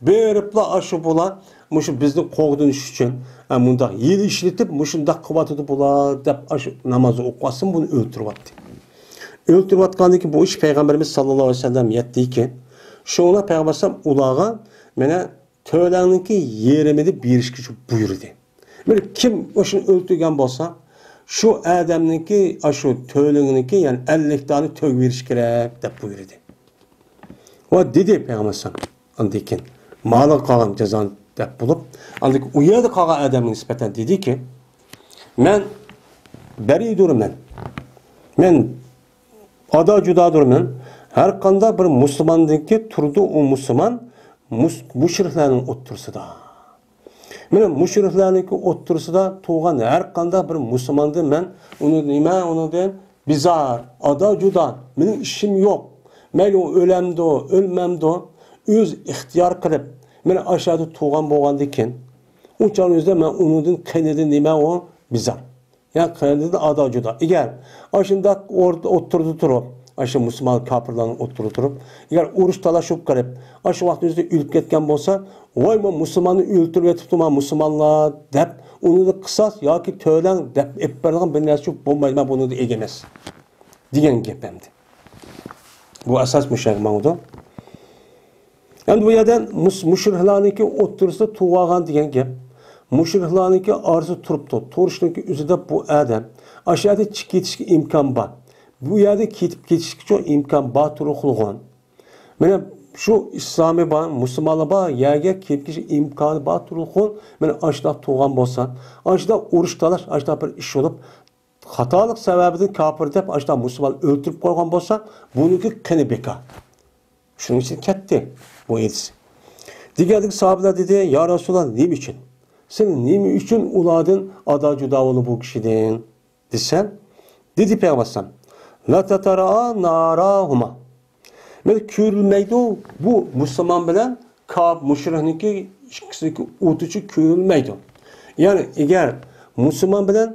بېرىپلا ئاشۇ بۇلار مۇشۇ بىزنى قوغدىنىش ئۈچۈن، ھە، مۇنداق ھىيلە ئىشلىتىپ مۇشۇنداق قىلىۋاتىدۇ بۇلار دەپ ئاشۇ نامازنى ئوقۇۋاتسىمۇ بۇنى ئۆلتۈرۈۋەتتى. ئۆلتۈرۈۋاتقاندىن كېيىن بۇ ئىش پەيغەمبىرىمىز ساللاللاھۇ ئەلەيھى ۋەسەللەم يەتتىكەن. شۇڭا پەيغەمبەر ئەلەيھىسسالام ئۇلارغا مانا تۆلەڭنىڭكى يېرىمىنى بېرىشكە بۇيرۇدى. بىر كىم ئاشۇنى ئۆلتۈرگەن بولسا، شۇ ئادەمنىڭكى، ئاشۇ تۆلىڭىنىڭكى، يەنى ئەللىك دانە تۆگە بېرىش كېرەك دەپ بۇيرۇدى. ۋە دېدى پەيغەمبەر ئەلەيھىسسالام. ئاندىن كېيىن مالىغا قالغان جازانى دەپ بولۇپ، ئاندىن كېيىن ئۇ يەردە قالغان ئادەمگە نىسبەتەن دېدىكى، مەن بەرىئدۇرمەن. مەن ئادا جۇدادۇرمەن. ھەر قانداق بىر مۇسۇلماندىكى تۇرىدۇ ئۇ مۇسۇلمان مۇس-، مۇشرىكلارنىڭ ئوتتۇرىسىدا. مانا مۇشرىكلارنىڭكى ئوتتۇرىسىدا تۇرغان ھەر قانداق بىر مۇسۇلماندىن مەن ئۇنى نېمە، ئۇنىڭدىن بىزار، ئادا جۇدا، مېنىڭ ئىشىم يوق. مەيلى ئۇ ئۆلەمدۇ، ئۆلمەمدۇ، ئۆز ئىختىيار قىلىپ، مانا ئاشۇ يەردە تۇرغان بولغاندىكىن، ئۇ چاغنىڭ ئۆزىدە مەن ئۇنىڭدىن قېنىدىن نېمە ئۇ بىزار. يا قېنىدىن ئادا جۇدا. ئەگەر ئاشۇنداق ئورت-، ئوتتۇرىدا تۇرۇپ، ئاشۇ مۇسۇلمان كاپىرلارنىڭ ئوتتۇرىدا تۇرۇپ، ئەگەر ئۇرۇش تالاش بولۇپ قېلىپ، ئاشۇ ۋاقىتنىڭ ئۆزىدە ئۆلۈپ كەتكەن بولسا، ۋاي، ما مۇسۇلماننى ئۆلتۈرۈۋېتىپتۇ، ما مۇسۇلمانلار دەپ، ئۇنىڭدا قىساس ياكى تۆلەڭ دەپ ئېلىپ بېرىدىغان بىر نەرسە بولمايدۇ، مەن بۇنىڭدا ئىگە ئەمەس دېگەن گەپ ئەمدى. بۇ ئاساس مۇشۇ يەرگە ماڭىدۇ. ئەمدى بۇ يەردە مۇس-، مۇشرىكلارنىڭكى ئوتتۇرىسىدا تۇرۇۋالغان دېگەن گەپ. مۇشرىكلارنىڭكى ئارىسىدا تۇرۇپتۇ. تۇرۇشنىڭكى ئۆزىدە بۇ ئادەم ئاشۇ يەردە چىقىپ كېتىشكە ئىمكان بار. بۇ يەردە كېتىپ كېتىشكىچۇ ئىمكان بار تۇرۇقلىغان. مانا شۇ ئىسلامى بار، مۇسۇلمانلار بار يەرگە كېلىپ كېلىش ئىمكانى بار تۇرۇقۇن، مانا ئاشۇنداق تۇرغان بولسا، ئاشۇنداق ئۇرۇش تالاش، ئاشۇنداق بىر ئىش بولۇپ، خاتالىق سەۋەبىدىن كاپىر دەپ ئاشۇنداق مۇسۇلمان ئۆلتۈرۈپ قويغان بولسا، بۇنىڭكى قېنى بىكار. شۇنىڭ ئۈچۈن كەتتى بۇ ھەدىس. دېگەندىكى ساھابىلەر دېدى، يا رەسۇلاللا، نېمە ئۈچۈن؟ سەن نېمە ئۈچۈن ئۇلاردىن ئادا جۇدا بولدۇڭ بۇ كىشىدىن؟ دېسە، دېدى پەيغەمبەر ئەلەيھىسسالام، لا تتراءى ناراهما. مانا كۆرۈلمەيدۇ، بۇ مۇسۇلمان بىلەن كاپ-، مۇشرىكنىڭكى ئىككىسىنىڭكى ئوتىچۇ كۆرۈلمەيدۇ. يەنى ئەگەر مۇسۇلمان بىلەن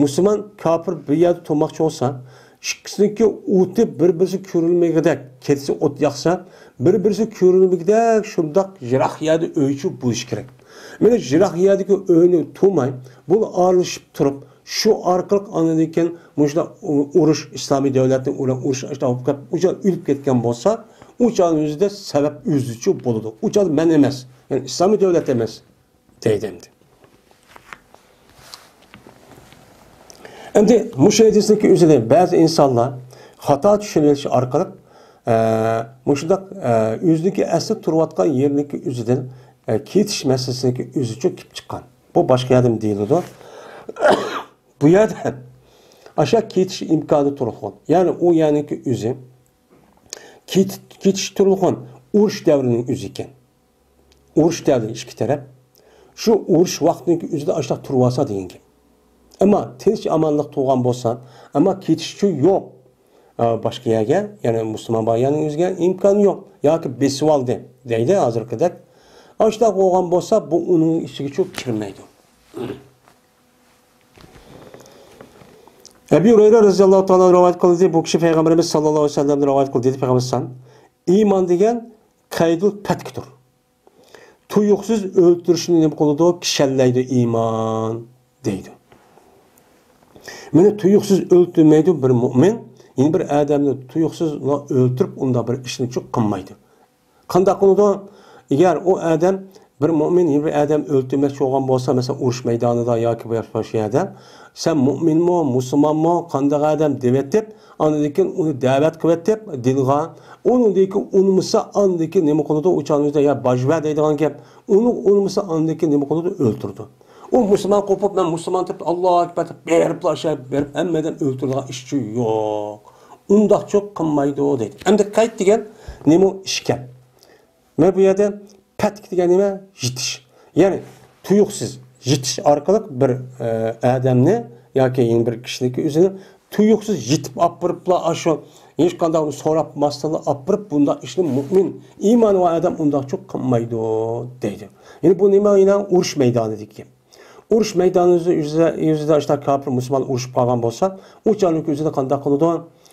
مۇسۇلمان كاپىر بىر يەردە تۇرماقچى بولسا، ئىككىسىنىڭكى ئوتى بىر-بىرسى كۆرۈلمىگۈدەك، كەتسە ئوت ياقسا، بىر-بىرسى كۆرۈلمىگۈدەك شۇنداق يىراق يەردە ئۆيچۇ بولۇشى كېرەك. مانا يىراق يەردىكى ئۆينى تۇرماي، بۇلار ئارىلىشىپ تۇرۇپ، شۇ ئارقىلىق ئاندىن كېيىن مۇشۇنداق ئۇ-، ئۇرۇش، ئىسلامىي دۆلەتنى ئۇرۇپ، ئۇرۇش ئاشۇنداق بولۇپ كەپ-، ئۇ چاغ ئۆلۈپ كەتكەن بولسا، ئۇ چاغنىڭ ئۆزىدە سەۋەب ئۆزىچۇ بولىدۇ. ئۇ چاغدا مەن ئەمەس، يەنى ئىسلامىي دۆلەت ئەمەس دەيدۇ ئەمدى. ئەمدى مۇشۇ ھەدىسنىڭكى ئۆزىدە بەزى ئىنسانلار خاتا چۈشىنىۋېلىش ئارقىلىق، ئە، مۇشۇنداق، ئە، ئۆزىنىڭكى ئەسلى تۇرۇۋاتقان يېرىنىڭكى ئۆزىدىن، ئە، كېتىش مەسىلىسىنىڭكى ئۆزىچۇ كېلىپ چىققان. بۇ باشقا يەردىن دېيىلىدۇ. بۇ يەردە ئاشا كېتىش ئىمكانى تۇرغان. يەنى ئۇ يەرنىڭكى ئۆزى كېتىش، كېتىش تۇرغان ئۇرۇش دەۋرىنىڭ ئۆزى ئىكەن. ئۇرۇش دەۋرى ئىككى تەرەپ. شۇ ئۇرۇش ۋاقتىنىڭكى ئۆزىدە ئاشۇنداق تۇرۇۋالسا دېگەن گەپ. ئەمما تىنچ ئامانلىق تۇرغان بولسا، ئەمما كېتىشچۇ يوق. ئا، باشقا يەرگە، يەنى مۇسۇلمان بار يەرنىڭ ئۆزىگە ئىمكان يوق. ياكى بېسىۋالدى دەيدۇ ھازىرقىدەك. ئاشۇنداق بولغان بولسا، بۇ ئۇنىڭ ئىچىگىچۇ كىرمەيدۇ. ئەبى ھۇرەيرە رەزىياللاھۇ تائالا رىۋايەت قىلدى. بۇ كىشى پەيغەمبىرىمىز ساللاللاھۇ ئەلەيھى ۋەسەللەمدىن رىۋايەت قىلدى، دېدى پەيغەمبەر ئەلەيھىسسالام، ئىمان دېگەن قەيدۇل پەتكىدۇر. تۇيۇقسىز ئۆلتۈرۈشنى نېمە قىلىدۇ؟ كىشەنلەيدۇ ئىمان دەيدۇ. مېنى تۇيۇقسىز ئۆلتۈرمەيدۇ بىر مۇئمىن، يەنە بىر ئادەمنى تۇيۇقسىز ئۆلتۈرۈپ ئۇنداق بىر ئىشنى چۇ قىلمايدۇ. قانداق قىلىدۇ؟ ئەگەر ئۇ ئادەم بىر مۇئمىن يەنە بىر ئادەم ئۆلتۈرمەكچى بولغان بولسا، مەسىلەن، ئۇرۇش مەيدانىدا ياكى باشقا يەردە، سەن مۇئمىنمۇ، مۇسۇلمانمۇ، قانداق ئادەم دەۋېتىپ، ئاندىن كېيىن ئۇنى دەۋەت قىلىۋېتىپ دىنغا، ئۇنىڭدىن كېيىن ئۇنىمىسا، ئاندىن كېيىن نېمە قىلىدۇ؟ ئۇ چاغنىڭ ئۆزىدە يا باجۋە دەيدىغان گەپ، ئۇنى ئۇنىمىسا، ئاندىن كېيىن نېمە قىلىدۇ؟ ئۆلتۈرىدۇ. ئۇ مۇسۇلمان قوپۇپ، مەن مۇسۇلمان دەپ، ئاللاھۇ ئەكبەر دەپ بېرىپلا ئاشۇ بېرىپ ھەممە ئادەم ئۆلتۈرىدىغان ئىشچۇ يوق. ئۇنداقچۇ قىلمايدۇ دەيدۇ. ئەمدى قەيت دېگەن نېمە ئىشكەن؟ مانا بۇ يەردە پەتك دېگەن نېمە؟ يېتىش. يەنى تۇيۇقسىز يېتىش ئارقىلىق بىر، ئە، ئادەمنى ياكى يەنە بىر كىشىنىڭكى ئۆزىنى تۇيۇقسىز يېتىپ ئاپىرىپلا ئاشۇ ھېچقانداق ئۇنى سوراپ ماستىنلا ئاپىرىپ بۇنداق ئىشنى مۇئمىن، ئىمانى بار ئادەم ئۇنداقچۇ قىلمايدۇ دەيدۇ. يەنى بۇ نېمە؟ يەنە ئۇرۇش مەيدانىدىكى گەپ. ئۇرۇش مەيدانى يۈزىدە، يۈزىدە ئاشۇنداق كاپىر مۇسۇلمان ئۇرۇشۇپ قالغان بولسا، ئۇ چاغنىڭكى ئۆزىدە قانداق قىلىدۇ؟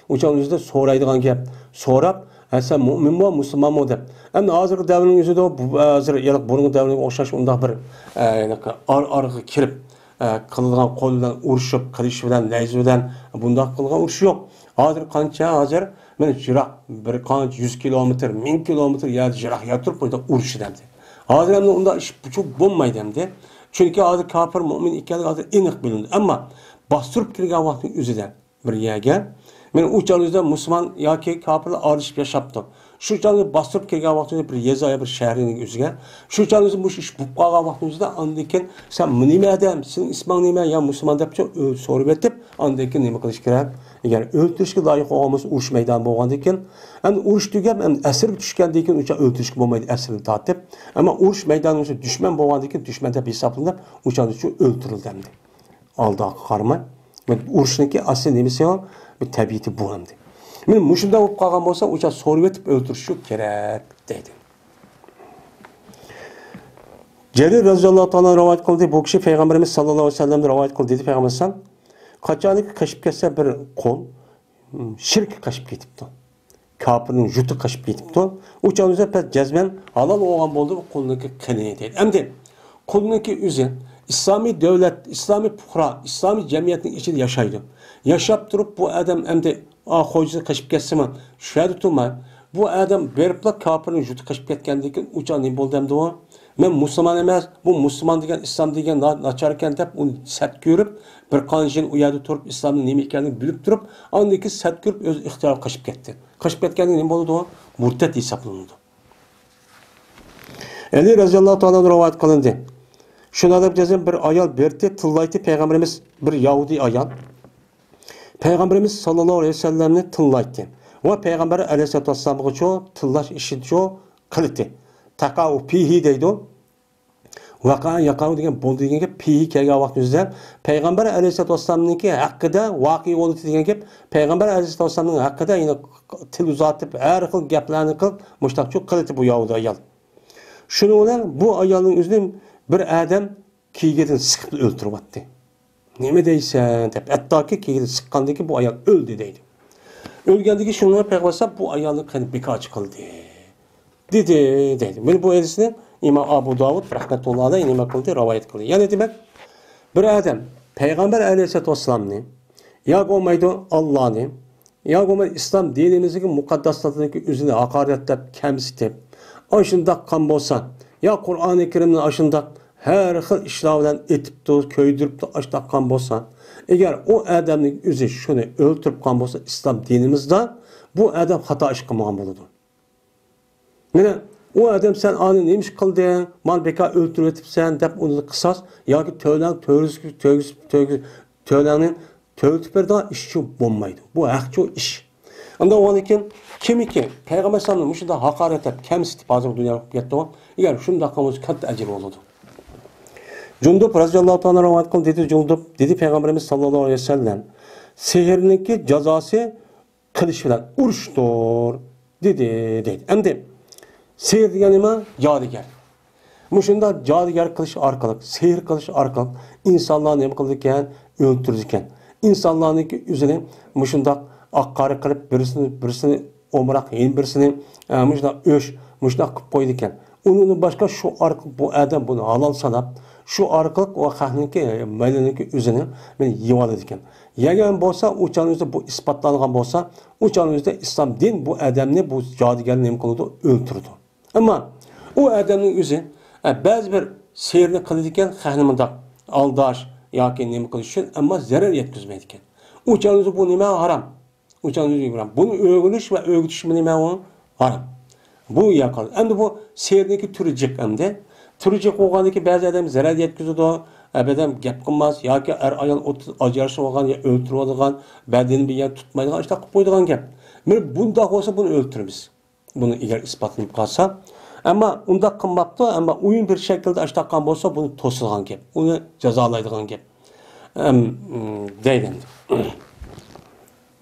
ئۇ چاغنىڭ ئۆزىدە سورايدىغان گەپ. سوراپ، ھە، سەن مۇئمىنمۇ، مۇسۇلمانمۇ دەپ. ئەمدى ھازىرقى دەۋرنىڭ ئۆزىدە بۇ، ھازىر يەنە بۇرۇنقى دەۋرگە ئوخشاش ئۇنداق بىر، ئە، يەنە ئار-، ئارىغا كىرىپ، ئە، قىلىدىغان قول بىلەن ئۇرۇشۇپ، قىلىچ بىلەن، نەيزە بىلەن بۇنداق قىلغان ئۇرۇش يوق. ھازىر قانچە، ھازىر مانا يىراق، بىر قانچە يۈز كىلومېتىر، مىڭ كىلومېتىر يەردە يىراق يەر تۇرۇپ بۇنداق ئۇرۇشىدۇ ئەمدى. ھازىر ئەمدى ئۇنداق ئىش بۇچۇ بولمايدۇ ئەمدى. چۈنكى ھازىر كاپىر، مۇئمىن ئىكەنلىكى ھازىر ئېنىق بىلىنىدۇ. ئەمما باستۇرۇپ كىرگەن ۋاقىتنىڭ ئۆزىدە بىر يەرگە، مانا ئۇ چاغنىڭ ئۆزىدە مۇسۇلمان ياكى كاپىرلار ئارىلىشىپ ياشاپتۇ. شۇ چاغنى باستۇرۇپ كىرگەن ۋاقتىدا بىر يېزا يا بىر شەھەرنىڭ ئۆزىگە، شۇ چاغنىڭ ئۆزىدە مۇشۇ ئىش بولۇپ قالغان ۋاقتىنىڭ ئۆزىدە، ئاندىن كېيىن، سەن نېمە ئادەم، سېنىڭ ئىسمىڭ نېمە، يا مۇسۇلمان دەپچۇ سورىۋېتىپ، ئاندىن كېيىن نېمە قىلىش كېرەك؟ ئەگەر ئۆلتۈرۈشكە لايىق بولغان بولسا، ئۇرۇش مەيدانى بولغاندىن كېيىن، ئەمدى ئۇرۇش تۈگەپ، ئەمدى ئەسىرگە چۈشكەندىن كېيىن، ئۇ چاغ ئۆلتۈرۈشكە بولمايدۇ، ئەسىرنى تارتىپ. ئەمما ئۇرۇش مەيدانىنىڭ ئۆزى دۈشمەن بولغاندىن كېيىن، دۈشمەن دەپ ھېسابلىنىپ، ئۇ چاغدا شۇ ئۆلتۈرۈلدى ئەمدى. ئالدىغا قارىماي. ئۇرۇشنىڭكى ئەسلى نېمىسى بار؟ بىر تەبىئىتى بۇ ئەمدى. مانا مۇشۇنداق بولۇپ قالغان بولسا، ئۇ چاغ سورىۋېتىپ ئۆلتۈرۈش شۇ كېرەك دەيدۇ. جەرىر رەزىياللاھۇ تائالا رىۋايەت قىلدى. بۇ كىشى پەيغەمبىرىمىز ساللاللاھۇ ئەلەيھى ۋەسەللەمدىن رىۋايەت قىلدى، دېدى پەيغەمبەر ئەلەيھىسسالام، قاچانكى قېچىپ كەتسە بىر قول، شىرك قېچىپ كېتىپتۇ. كاپىرنىڭ جۇتى قېچىپ كېتىپتۇ. ئۇ چاغدا پەس جەزمەن ھالال بولغان بولدى بۇ قۇلنىڭكى قېنى دەيدۇ. ئەمدى قۇلنىڭكى ئۆزى ئىسلامىي دۆلەت، ئىسلامىي پۇقرا، ئىسلامىي جەمئىيەتنىڭ ئىچىدە ياشايدۇ. ياشاپ تۇرۇپ بۇ ئادەم ئەمدى، ئا، خوجىسى قېچىپ كەتسىمۇ، شۇ يەردە تۇرماي، بۇ ئادەم بېرىپلا كاپىرنىڭ يۇرتىغا قېچىپ كەتكەندىن كېيىن، ئۇ چاغ نېمە بولدى ئەمدى ئۇ؟ مەن مۇسۇلمان ئەمەس، بۇ مۇسۇلمان دېگەن، ئىسلام دېگەن نا-، ناچاركەن دەپ ئۇنى سەت كۆرۈپ، بىر قانچە يىل ئۇ يەردە تۇرۇپ، ئىسلامنىڭ نېمە ئىكەنلىكىنى بىلىپ تۇرۇپ، ئاندىن كېيىن سەت كۆرۈپ ئۆز ئىختىيارىغا قېچىپ كەتتى. قېچىپ كەتكەندىن كېيىن نېمە بولىدۇ؟ مۇرتەت ھېسابلىنىدۇ. ئەلى رەزىياللاھۇ تائالا ئەنھۇ رىۋايەت قىلىندى. شۇنداق دەپ جەزم بىر ئايال بېرىپتۇ، تىللايتتى پەيغەمبىرىمىز، بىر يەھۇدىي ئايال. پەيغەمبىرىمىز ساللاللاھۇ ئەلەيھى ۋەسەللەمنى تىللايتتى. ۋە پەيغەمبەر ئەلەيھىسسالاتۇ ۋەسسالامغىچۇ تىللاش ئىشىچۇ قىلىتتى. تەقەئۇ فىھى دەيدۇ. ۋەقەئە يەقەئۇ دېگەن بولدى دېگەن گەپ، پىھى كەلگەن ۋاقىتنىڭ ئۆزىدە پەيغەمبەر ئەلەيھىسسالاتۇ ۋەسسالامنىڭكى ھەققىدە ۋەقە بولدى دېگەن گەپ، پەيغەمبەر ئەلەيھىسسالاتۇ ۋەسسالامنىڭ ھەققىدە يەنە تىل ئۇزارتىپ، ھەر خىل گەپلەرنى قىلىپ، مۇشۇنداقچۇ قىلىتتى بۇ يەھۇدىي ئايال. شۇنىڭ بىلەن بۇ ئايالنىڭ ئۆزىنى بىر ئادەم كېكىردىن سىقىپ ئۆلتۈرۈۋەتتى. نېمە دەيسەن دەپ، ھەتتاكى كېكىردىن سىققاندىن كېيىن بۇ ئايال ئۆلدى دەيدۇ. ئۆلگەندىن كېيىن شۇنىڭ بىلەن پەيغەمبەر ئەلەيھىسسالام بۇ ئايالنى قېنى بىكارچى قىلدى. دېدى، دەيدۇ. مانا بۇ ھەدىسنى ئىمام ئابۇ داۋۇد رەھمەتۇللا ئەلەيھ نېمە قىلدى؟ رىۋايەت قىلدى. يەنى دېمەك، بىر ئادەم پەيغەمبەر ئەلەيھىسسالاتۇ ۋەسسالامنى ياكى بولمايدۇ ئاللانى، ياكى بولمايدۇ ئىسلام دىنىمىزدىكى مۇقەدداسلىقتىكى ئۆزىنى ھاقارەتلەپ، كەمسىتىپ، ئاشۇنداق قىلغان بولسا، يا قۇرئانى كەرىمنى ئاشۇنداق ھەر خىل ئىشلار بىلەن ئېتىپتۇ، كۆيدۈرۈپتۇ، ئاشۇنداق قىلغان بولسا، ئەگەر ئۇ ئادەمنىڭ ئۆزى شۇنى ئۆلتۈرۈپ قالغان بولسا ئىسلام دىنىمىزدا، بۇ ئادەم خاتا ئىش قىلمىغان بولىدۇ. مانا ئۇ ئادەم، سەن ئانى نېمە ئىش قىلدىڭ، مانا بىكار ئۆلتۈرۈۋېتىپسەن دەپ ئۇنى قىساس ياكى تۆلەڭ تۆلىسىگە-، تۆگىسى-، تۆگە-، تۆلەڭنى تۆلىتىپ بېرىدىغان ئىشچۇ بولمايدۇ. بۇ ھەقچۇ ئىش. ئۇنداق بولغاندىن كېيىن كىمكى پەيغەمبەر ئەلەيھىسسالامنى مۇشۇنداق ھاقارەتلەپ، كەمسىتىپ، ھازىر دۇنيا قىلىپ كەتتىغۇ، ئەگەر شۇنداق قىلمىسا كاتتا ئەجرى بولىدۇ. جۇندۇب رەزىياللاھۇ تائالا رىۋايەت قىلدى، دېدى جۇندۇب، دېدى پەيغەمبىرىمىز ساللاللاھۇ ئەلەيھى ۋەسەللەم، سېھىرنىڭكى جازاسى قىلىش بىلەن ئۇرۇشتۇر، دېدى، دەيدۇ. ئەمدى سېھىر دېگەن نېمە؟ جادۇگەر. مۇشۇنداق جادۇگەر قىلىش ئارقىلىق، سېھىر قىلىش ئارقىلىق ئىنسانلارنى نېمە قىلىدىكەن؟ ئۆلتۈرىدىكەن. ئىنسانلارنىڭكى ئۆزىنى مۇشۇنداق ئاققارا قىلىپ، بىرسىنى، بىرسىنى ئومراق، يەنە بىرسىنى، ئە، مۇشۇنداق ئۆچ، مۇشۇنداق قىلىپ قويىدىكەن. ئۇنىڭدىن باشقا شۇ ئارقىلىق بۇ ئادەم بۇنى ھالال ساناپ، شۇ ئارقىلىق ئۇ خەقنىڭكى، مەيلىنىڭكى ئۆزىنى مانا يېۋالىدىكەن. يېگەن بولسا، ئۇ چاغنىڭ ئۆزىدە بۇ ئىسپاتلانغان بولسا، ئۇ چاغنىڭ ئۆزىدە ئىسلام دىن بۇ ئادەمنى، بۇ جادۇگەرنى نېمە قىلىدۇ؟ ئۆلتۈرىدۇ. ئەمما ئۇ ئادەمنىڭ ئۆزى، ئە، بەزى بىر سېھىرنى قىلىدىكەن، خەقنى مۇنداق ئالداش ياكى نېمە قىلىش ئۈچۈن، ئەمما زەرەر يەتكۈزمەيدىكەن. ئۇ چاغنىڭ ئۆزى بۇ نېمە؟ ھارام. ئۇ چاغنىڭ ئۆزى ھارام. بۇنى ئۆگىنىش ۋە ئۆگىتىش نېمە ئۇ؟ ھارام. بۇ يەر قالدى. ئەمدى بۇ سېھىرنىڭكى تۈرى جىق ئەمدى. تۈرى جىق بولغاندىن كېيىن بەزى ئادەم زەرەر يەتكۈزىدۇ، ئەبەدەن گەپ قىلماس ياكى ئەر-ئايال ئوتتۇز ئاجراشىدىغان يا ئۆلتۈرۈۋالىدىغان، بەدىنىنى بىر يەر تۇتمايدىغان ئىشلار قىلىپ قويىدىغان گەپ. مانا بۇنداق بولسا بۇنى ئۆلتۈرىمىز. بۇنى ئەگەر ئىسپاتلىنىپ قالسا. ئەمما ئۇنداق قىلماپتۇ، ئەمما ئويۇن بىر شەكىلدە ئاشتاق قىلغان بولسا بۇنى توسىدىغان گەپ. ئۇنى جازالايدىغان گەپ. ئەم، دەيدۇ ئەمدى.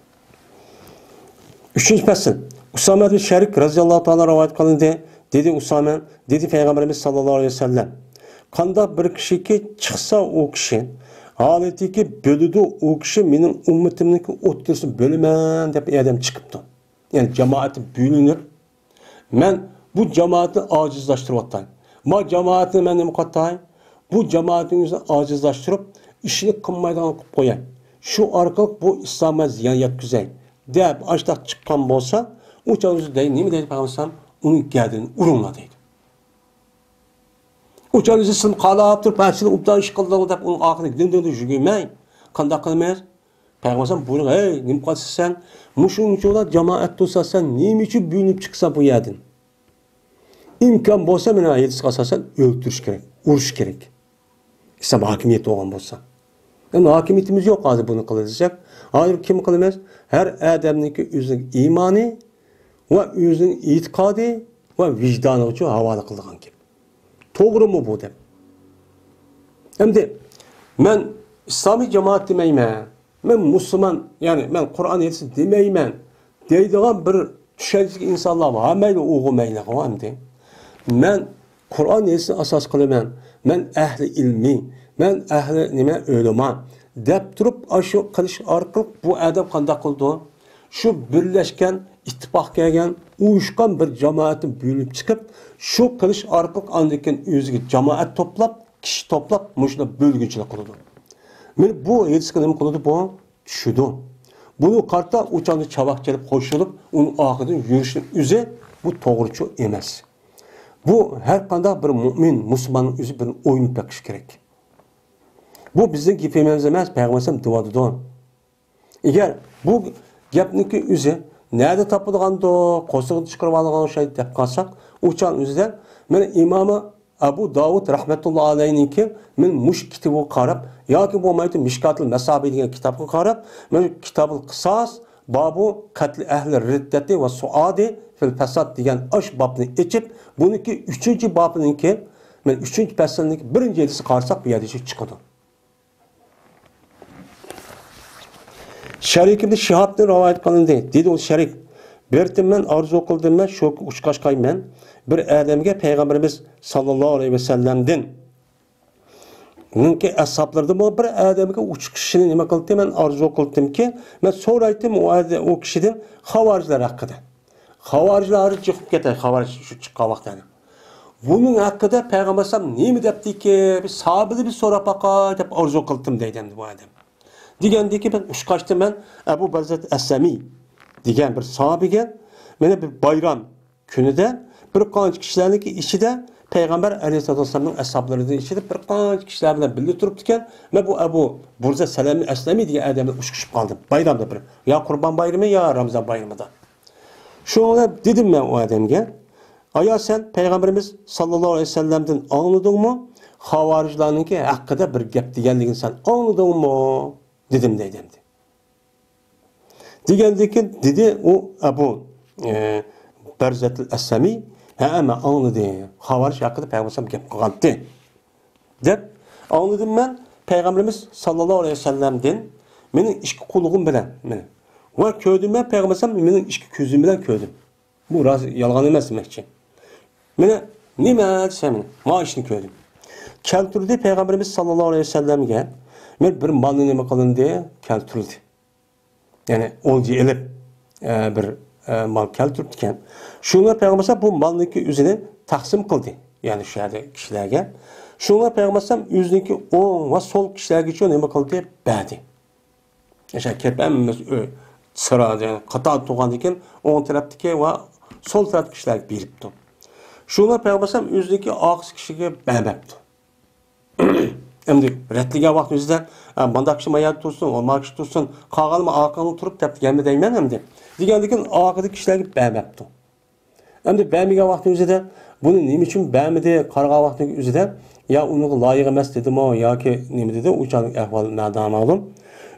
ئۈچىنچى پەسىل. ئۇسامە بىن شەرىك رەزىياللاھۇ تائالا رىۋايەت قىلىندى. دېدى ئۇسامە، دېدى پەيغەمبىرىمىز ساللاللاھۇ ئەلەيھى ۋەسەللەم، قانداق بىر كىشىكى چىقسا ئۇ كىشى، ھالىتىكى بۆلىدۇ ئۇ كىشى، مېنىڭ ئۈممىتىمنىڭكى ئوتتۇرىسىنى بۆلىمەن دەپ ئادەم چىقىپتۇ. يەنى جامائەت بۆلۈنۈپ، مەن بۇ جامائەتنى ئاجىزلاشتۇرۇۋاتاي. ما جامائەتنى مەن نېمە قىلىۋاتاي؟ بۇ جامائەتنى ئۆزىنى ئاجىزلاشتۇرۇپ، ئىشنى قىلمايدىغان قىلىپ قوياي. شۇ ئارقىلىق بۇ ئىسلامغا زىيان يەتكۈزەي دەپ ئاشتاق چىققان بولسا، ئۇ چاغ ئۆزى دەي-، نېمە دەيدۇ پەيغەمبەر ئەلەيھىسسالام؟ ئۇنىڭ گەدىنىنى ئۇرۇڭلار دەيدۇ. ئۇ چاغ ئۆزى سىلىم قالاپ تۇرۇپ، ھە، سىلەر ئوبدان ئىش قىلدىڭلار دەپ ئۇنىڭ ئارقىدىن دىڭ دىڭ يۈگۈرمەي، قانداق قىلىمىز؟ پەيغەمبەر ئەلەيھىسسالام بۇيرۇغان، ھەي، نېمە قىلىسەن سەن؟ مۇشۇنچىلا جامائەت تۇرسا سەن نېمە ئۈچۈن بۆلۈنۈپ چىقىسەن بۇ يەردىن؟ ئىمكان بولسا، مانا ھەدىسكە ئاساسەن ئۆلتۈرۈش كېرەك، ئۇرۇش كېرەك. ئىسلام ھاكىمىيىتى بولغان بولسا. ئەمما ھاكىمىيىتىمىز يوق ھازىر بۇنى قىلىدۇ دېسەك. ھازىر كىم قىلىمىز؟ ھەر ئادەمنىڭكى ئۆزىنىڭ ئىمانى ۋە ئۆزىنىڭ ئېتىقادى ۋە ۋىجدانىغىچۇ ھاۋالە قىلىدىغان گەپ. توغرىمۇ بۇ دەپ. ئەمدى مەن ئىسلامىي جامائەت دېمەيمەن، مەن مۇسۇلمان، يەنى مەن قۇرئان ھەدىس دېمەيمەن دەيدىغان بىر چۈشەنچىدىكى ئىنسانلار بار، مەيلى ئۇيغۇر، مەيلى، ئەمدى مەن قۇرئان ھەدىسنى ئاساس قىلىمەن، مەن ئەھلى ئىلمىي، مەن ئەھلى نېمە، ئۆلىما دەپ تۇرۇپ، ئاشۇ قىلىش ئارقىلىق بۇ ئادەم قانداق قىلىدۇ؟ شۇ بىرلەشكەن، ئىتتىپاق كەلگەن، ئۇيۇشقان بىر جامائەتتىن بۆلۈنۈپ چىقىپ، شۇ قىلىش ئارقىلىق ئاندىن كېيىن ئۆزىگە جامائەت توپلاپ، كىشى توپلاپ، مۇشۇنداق بۆلگۈنچىلىك قىلىدۇ. مانا بۇ ھېدىسقا نېمە قىلىدۇ بۇ؟ چۈشىدۇ. بۇنى قارىتا ئۇ چاغدا چاۋاك چېلىپ قوشۇلۇپ، ئۇنىڭ ئارقىدىن يۈرۈشنىڭ ئۆزى بۇ توغرىچۇ ئەمەس. بۇ ھەر قانداق بىر مۇئمىن، مۇسۇلماننىڭ ئۆزى بىر ئويلىنىپ بېقىشى كېرەك. بۇ بىزنىڭ گېپىمىز ئەمەس، پەيغەمبەر ئەلەيھىسسالام دېۋاتىدۇ. ئەگەر بۇ گەپنىڭكى ئۆزى نەدە تاپىدىغاندۇ، قورسىقىدا چىقىرىۋالغان ئوخشايدۇ دەپ قالساق، ئۇ چاغنىڭ ئۆزىدە مانا ئىمامى ئەبۇ داۋۇد رەھمەتۇللا ئەلەيھنىڭكى مەن مۇشۇ كىتابىغا قاراپ ياكى بولمايدۇ مىشكاتۇل مەسابى دېگەن كىتابقا قاراپ، مەن كىتابۇل قىساس، بابۇ قەتلى ئەھلى رىددەتى ۋە سۇئادى فىل فەساد دېگەن ئاش بابنى ئېچىپ، بۇنىڭكى ئۈچىنچى بابىنىڭكى، مەن ئۈچىنچى پەسىلنىڭكى بىرىنچى ھەدىسى قارىساق، بۇ يەردە شۇ چىقىدۇ. شەرىك ئىبن شىھابتىن رىۋايەت قىلىندى. دېدى ئۇ شەرىك، بىر تىممەن ئارزۇ قىلدىم مەن شۇ ئۇچقاشقايمەن بىر ئادەمگە پەيغەمبىرىمىز ساللاللاھۇ ئەلەيھى ۋەسەللەمدىن نىڭكى ئەسھابلىرىدىن بولۇپ بىر ئادەمگە ئۇچقۇچىنى نېمە قىلدى؟ مەن ئارزۇ قىلدىمكى، مەن سورايتتىم ئۇ ئادە-، ئۇ كىشىدىن خاۋارىجلار ھەققىدە. خاۋارىجلار جىقىپ كېتەي، خاۋارىج شۇ چىققان ۋاقىتتا. بۇنىڭ ھەققىدە پەيغەمبەر ئەلەيھىسسالام نېمە دەپتىكى؟ بىر ساھابىدىن بىر سوراپ باقاي دەپ ئارزۇ قىلدىم دەيدۇ ئەمدى بۇ ئادەم. دېگەندىكى مەن ئۇچقاچتىم مەن ئەبۇ بەرزەت ئەسلەمى دېگەن بىر ساھابىگە، مانا بىر بايرام كۈنىدە بىر قانچە كىشىلەرنىڭكى ئىچىدە پەيغەمبەر ئەلەيھىسسالاتۇ ۋەسسالامنىڭ ئەسھابلىرىنىڭ ئىچىدە بىر قانچە كىشىلەر بىلەن بىللە تۇرۇپتىكەن. مەن بۇ ئەبۇ بۇرزە سەلەمى ئەسلەمى دېگەن ئادەم بىلەن ئۇچرىشىپ قالدىم. بايرامدا بىر، يا قۇربان بايرىمى، يا رامىزان بايرىمىدا. شۇڭا دېدىم مەن ئۇ ئادەمگە، ئايا سەن پەيغەمبىرىمىز ساللاللاھۇ ئەلەيھى ۋەسەللەمدىن ئاڭلىدىڭمۇ؟ خاۋارىجلارنىڭكى ھەققىدە بىر گەپ دېگەنلىكىنى سەن ئاڭلىدىڭمۇ؟ دېدىم دەيدۇ ئەمدى. دېگەندىن كېيىن دېدى ئۇ ئەبۇ، ئە، بەرزەتىل ئەسلەمى، ھە، مەن ئاڭلىدىم. خاۋارىج ھەققىدە پەيغەمبەر گەپ قىلغانتى. دەپ ئاڭلىدىم مەن پەيغەمبىرىمىز ساللاللاھۇ ئەلەيھى ۋەسەللەمدىن مېنىڭ ئىككى قۇلىقىم بىلەن مېنى. ۋە كۆردۈم مەن پەيغەمبەر مېنىڭ ئىككى كۆزۈم بىلەن كۆردۈم. بۇ راست، يالغان ئەمەس دېمەكچى. مانا نېمە دېسەم، مانا ئىشنى كۆردۈم. كەلتۈردى پەيغەمبىرىمىز ساللاللاھۇ ئەلەيھى ۋەسەللەمگە بىر، بىر مالنى نېمە قىلىندى؟ كەلتۈرۈلدى. يەنى ئولجا ئېلىپ، ئە، بىر، ئە، مال كەلتۈرۈپتىكەن. شۇڭا پەيغەمبەر بۇ مالنىڭكى ئۆزىنى تەقسىم قىلدى. يەنى شۇ يەردە كىشىلەرگە. شۇڭا پەيغەمبەر ئۆزىنىڭكى ئوڭ ۋە سول كىشىلەرگىچە نېمە قىلدى؟ بەردى. ئەشە كەپ ھەممىمىز ئۆي سىرا، يەنى قاتار تۇرغاندىن كېيىن ئوڭ تەرەپتىكى ۋە سول تەرەپتىكى كىشىلەرگە بېرىپتۇ. شۇڭا پەيغەمبەر ئۆزىنىڭكى ئارقىسى كىشىگە بەرمەپتۇ. ئەمدى رەتلىگەن ۋاقتىمىزدا، ئە، مانداق كىشى ما يەردە تۇرسۇن، ئۇ ما كىشى تۇرسۇن، قالغانلىرى ئارقاڭغا تۇرۇپ دەپ دېگەنمۇ دەيمەن ئەمدى. دېگەندىن كېيىن ئارقىدىكى كىشىلەرگە بەرمەپتۇ. ئەمدى بەرمىگەن ۋاقتىنىڭ ئۆزىدە بۇنى نېمە ئۈچۈن بەرمىدى؟ قارىغان ۋاقتىنىڭ ئۆزىدە يا ئۇنىڭغا لايىق ئەمەس دېدىمۇ ياكى نېمە دېدى؟ ئۇ چاغنىڭ ئەھۋالى نامەلۇم.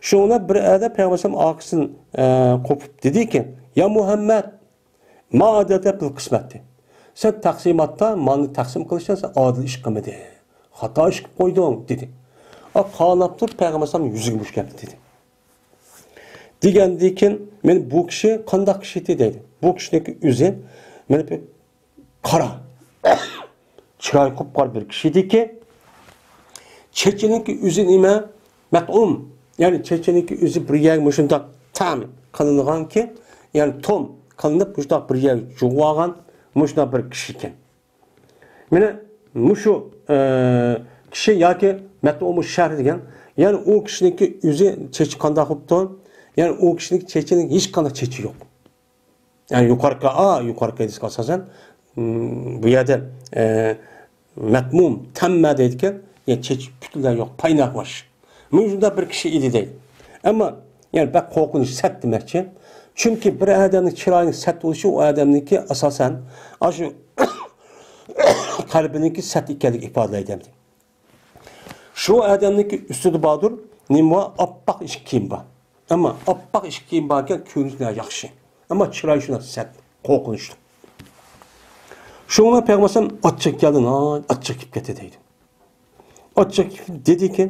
شۇڭا بىر ئەدە پەيغەمبەر ئارقىسىدىن، ئە، قوپۇپ دېدىكى، يا مۇھەممەد، ما ئادەلتە پىل قىسمەتتى. سەن تەقسىماتتا مالنى تەقسىم قىلىشتا سەن ئادىل ئىش قىلمىدىڭ. خاتا ئىش قىلىپ قويدۇڭ، دېدى. ئا، قاراپ تۇرۇپ پەيغەمبەر ئەلەيھىسسالام يۈزىگە مۇشۇ گەپنى دېدى. دېگەندىن كېيىن، مانا بۇ كىشى قانداق كىشى ئىدى دەيدۇ. بۇ كىشىنىڭكى ئۆزى، مانا بىر قارا، چىرايى قۇپقارا بىر كىشى ئىدىكى، چېچىنىڭكى ئۆزى نېمە؟ مەتئۇم. يەنى چېچىنىڭكى ئۆزى بىر يەرگە مۇشۇنداق تەم قىلىنغانكى، يەنى توم قىلىنىپ، مۇشۇنداق بىر يەرگە جۇغۇۋالغان مۇشۇنداق بىر كىشى ئىكەن. مانا مۇشۇ، ئە، كىشى ياكى مەتئۇمۇ شەھر دېگەن، يەنى ئۇ كىشىنىڭكى ئۆزى چېچى قانداق بوپتۇ؟ يەنى ئۇ كىشىنىڭكى چېچىنىڭ ھېچقانداق چېچى يوق. يەنى يۇقىرىقى، ئا، يۇقىرىقى ھەدىسكە ئاساسەن، م، بۇ يەردە، ئە، مەتمۇم، تەممە دەيدىكەن، يەنى چېچى پۈتۈنلەي يوق، پايناق باش. مۇشۇنداق بىر كىشى ئىدى دەيدۇ. ئەمما يەنى بەك قورقۇنچ سەت دېمەكچى. چۈنكى بىر ئادەمنىڭ چىرايىنىڭ سەت بولۇشى ئۇ ئادەمنىڭكى ئاساسەن ئاشۇ قەلبىنىڭكى سەت ئىكەنلىكىنى ئىپادىلەيدۇ ئەمدى. شۇ ئادەمنىڭكى ئۈستىدە باردۇر، نېمە بار؟ ئاپئاق ئىچكى كىيىم بار. ئەمما ئاپئاق ئىچكى كىيىم باركەن، كۆرۈنۈشى ياخشى. ئەمما چىرايى شۇنداق سەت، قورقۇنچلۇق. شۇڭا پەيغەمبەر ئاچچىق كەلدى، ناھايىتى ئاچچىق كېلىپ كەتتى دەيدۇ. ئاچچىق كېلىپ دېدىكى،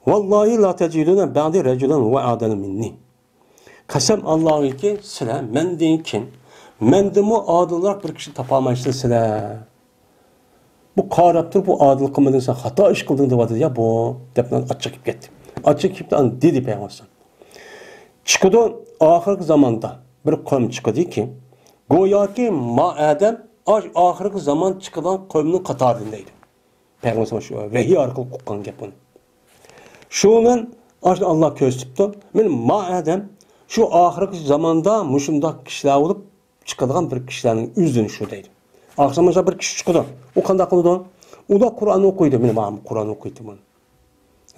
ۋاللاھى لا تەجىدۇنە بەئدى رەجۇلەن ھۇۋە ئەئدەلۇ مىننى. قەسەم ئاللاغىكى، سىلەر مەندىن كېيىن مەندىنمۇ ئادىلراق بىر كىشى تاپالمايسىلەر سىلەر. بۇ قاراپ تۇرۇپ، بۇ ئادىل قىلمىدىڭ سەن، خاتا ئىش قىلدىڭ دەۋاتىدۇ يا بۇ، دەپ ئاچچىق كېلىپ كەتتى. ئاچچىق كېلىپ دېدى پەيغەمبەر. چىقىدۇ، ئاخىرقى زاماندا بىر قوم چىقىدۇكى، گوياكى ما ئادەم ئاش ئاخىرقى زامان چىقىدىغان قومنىڭ قاتارىدىن دەيدۇ. پەيغەمبەر شۇ ۋەھىي ئارقىلىق ئۇققان گەپ بۇنى. شۇنىڭ ئاشۇ ئاللا كۆرسىتىپتۇ. مانا ما ئادەم شۇ ئاخىرقى زاماندا مۇشۇنداق كىشىلەر بولۇپ چىقىدىغان بىر كىشىلەرنىڭ ئۆزىنى شۇ دەيدۇ. ئاخىرى زاماندا بىر كىشى چىقىدۇ. ئۇ قانداق قىلىدۇ؟ ئۇلار قۇرئان ئوقۇيدۇ. مانا مانا قۇرئان ئوقۇيدۇ مانا.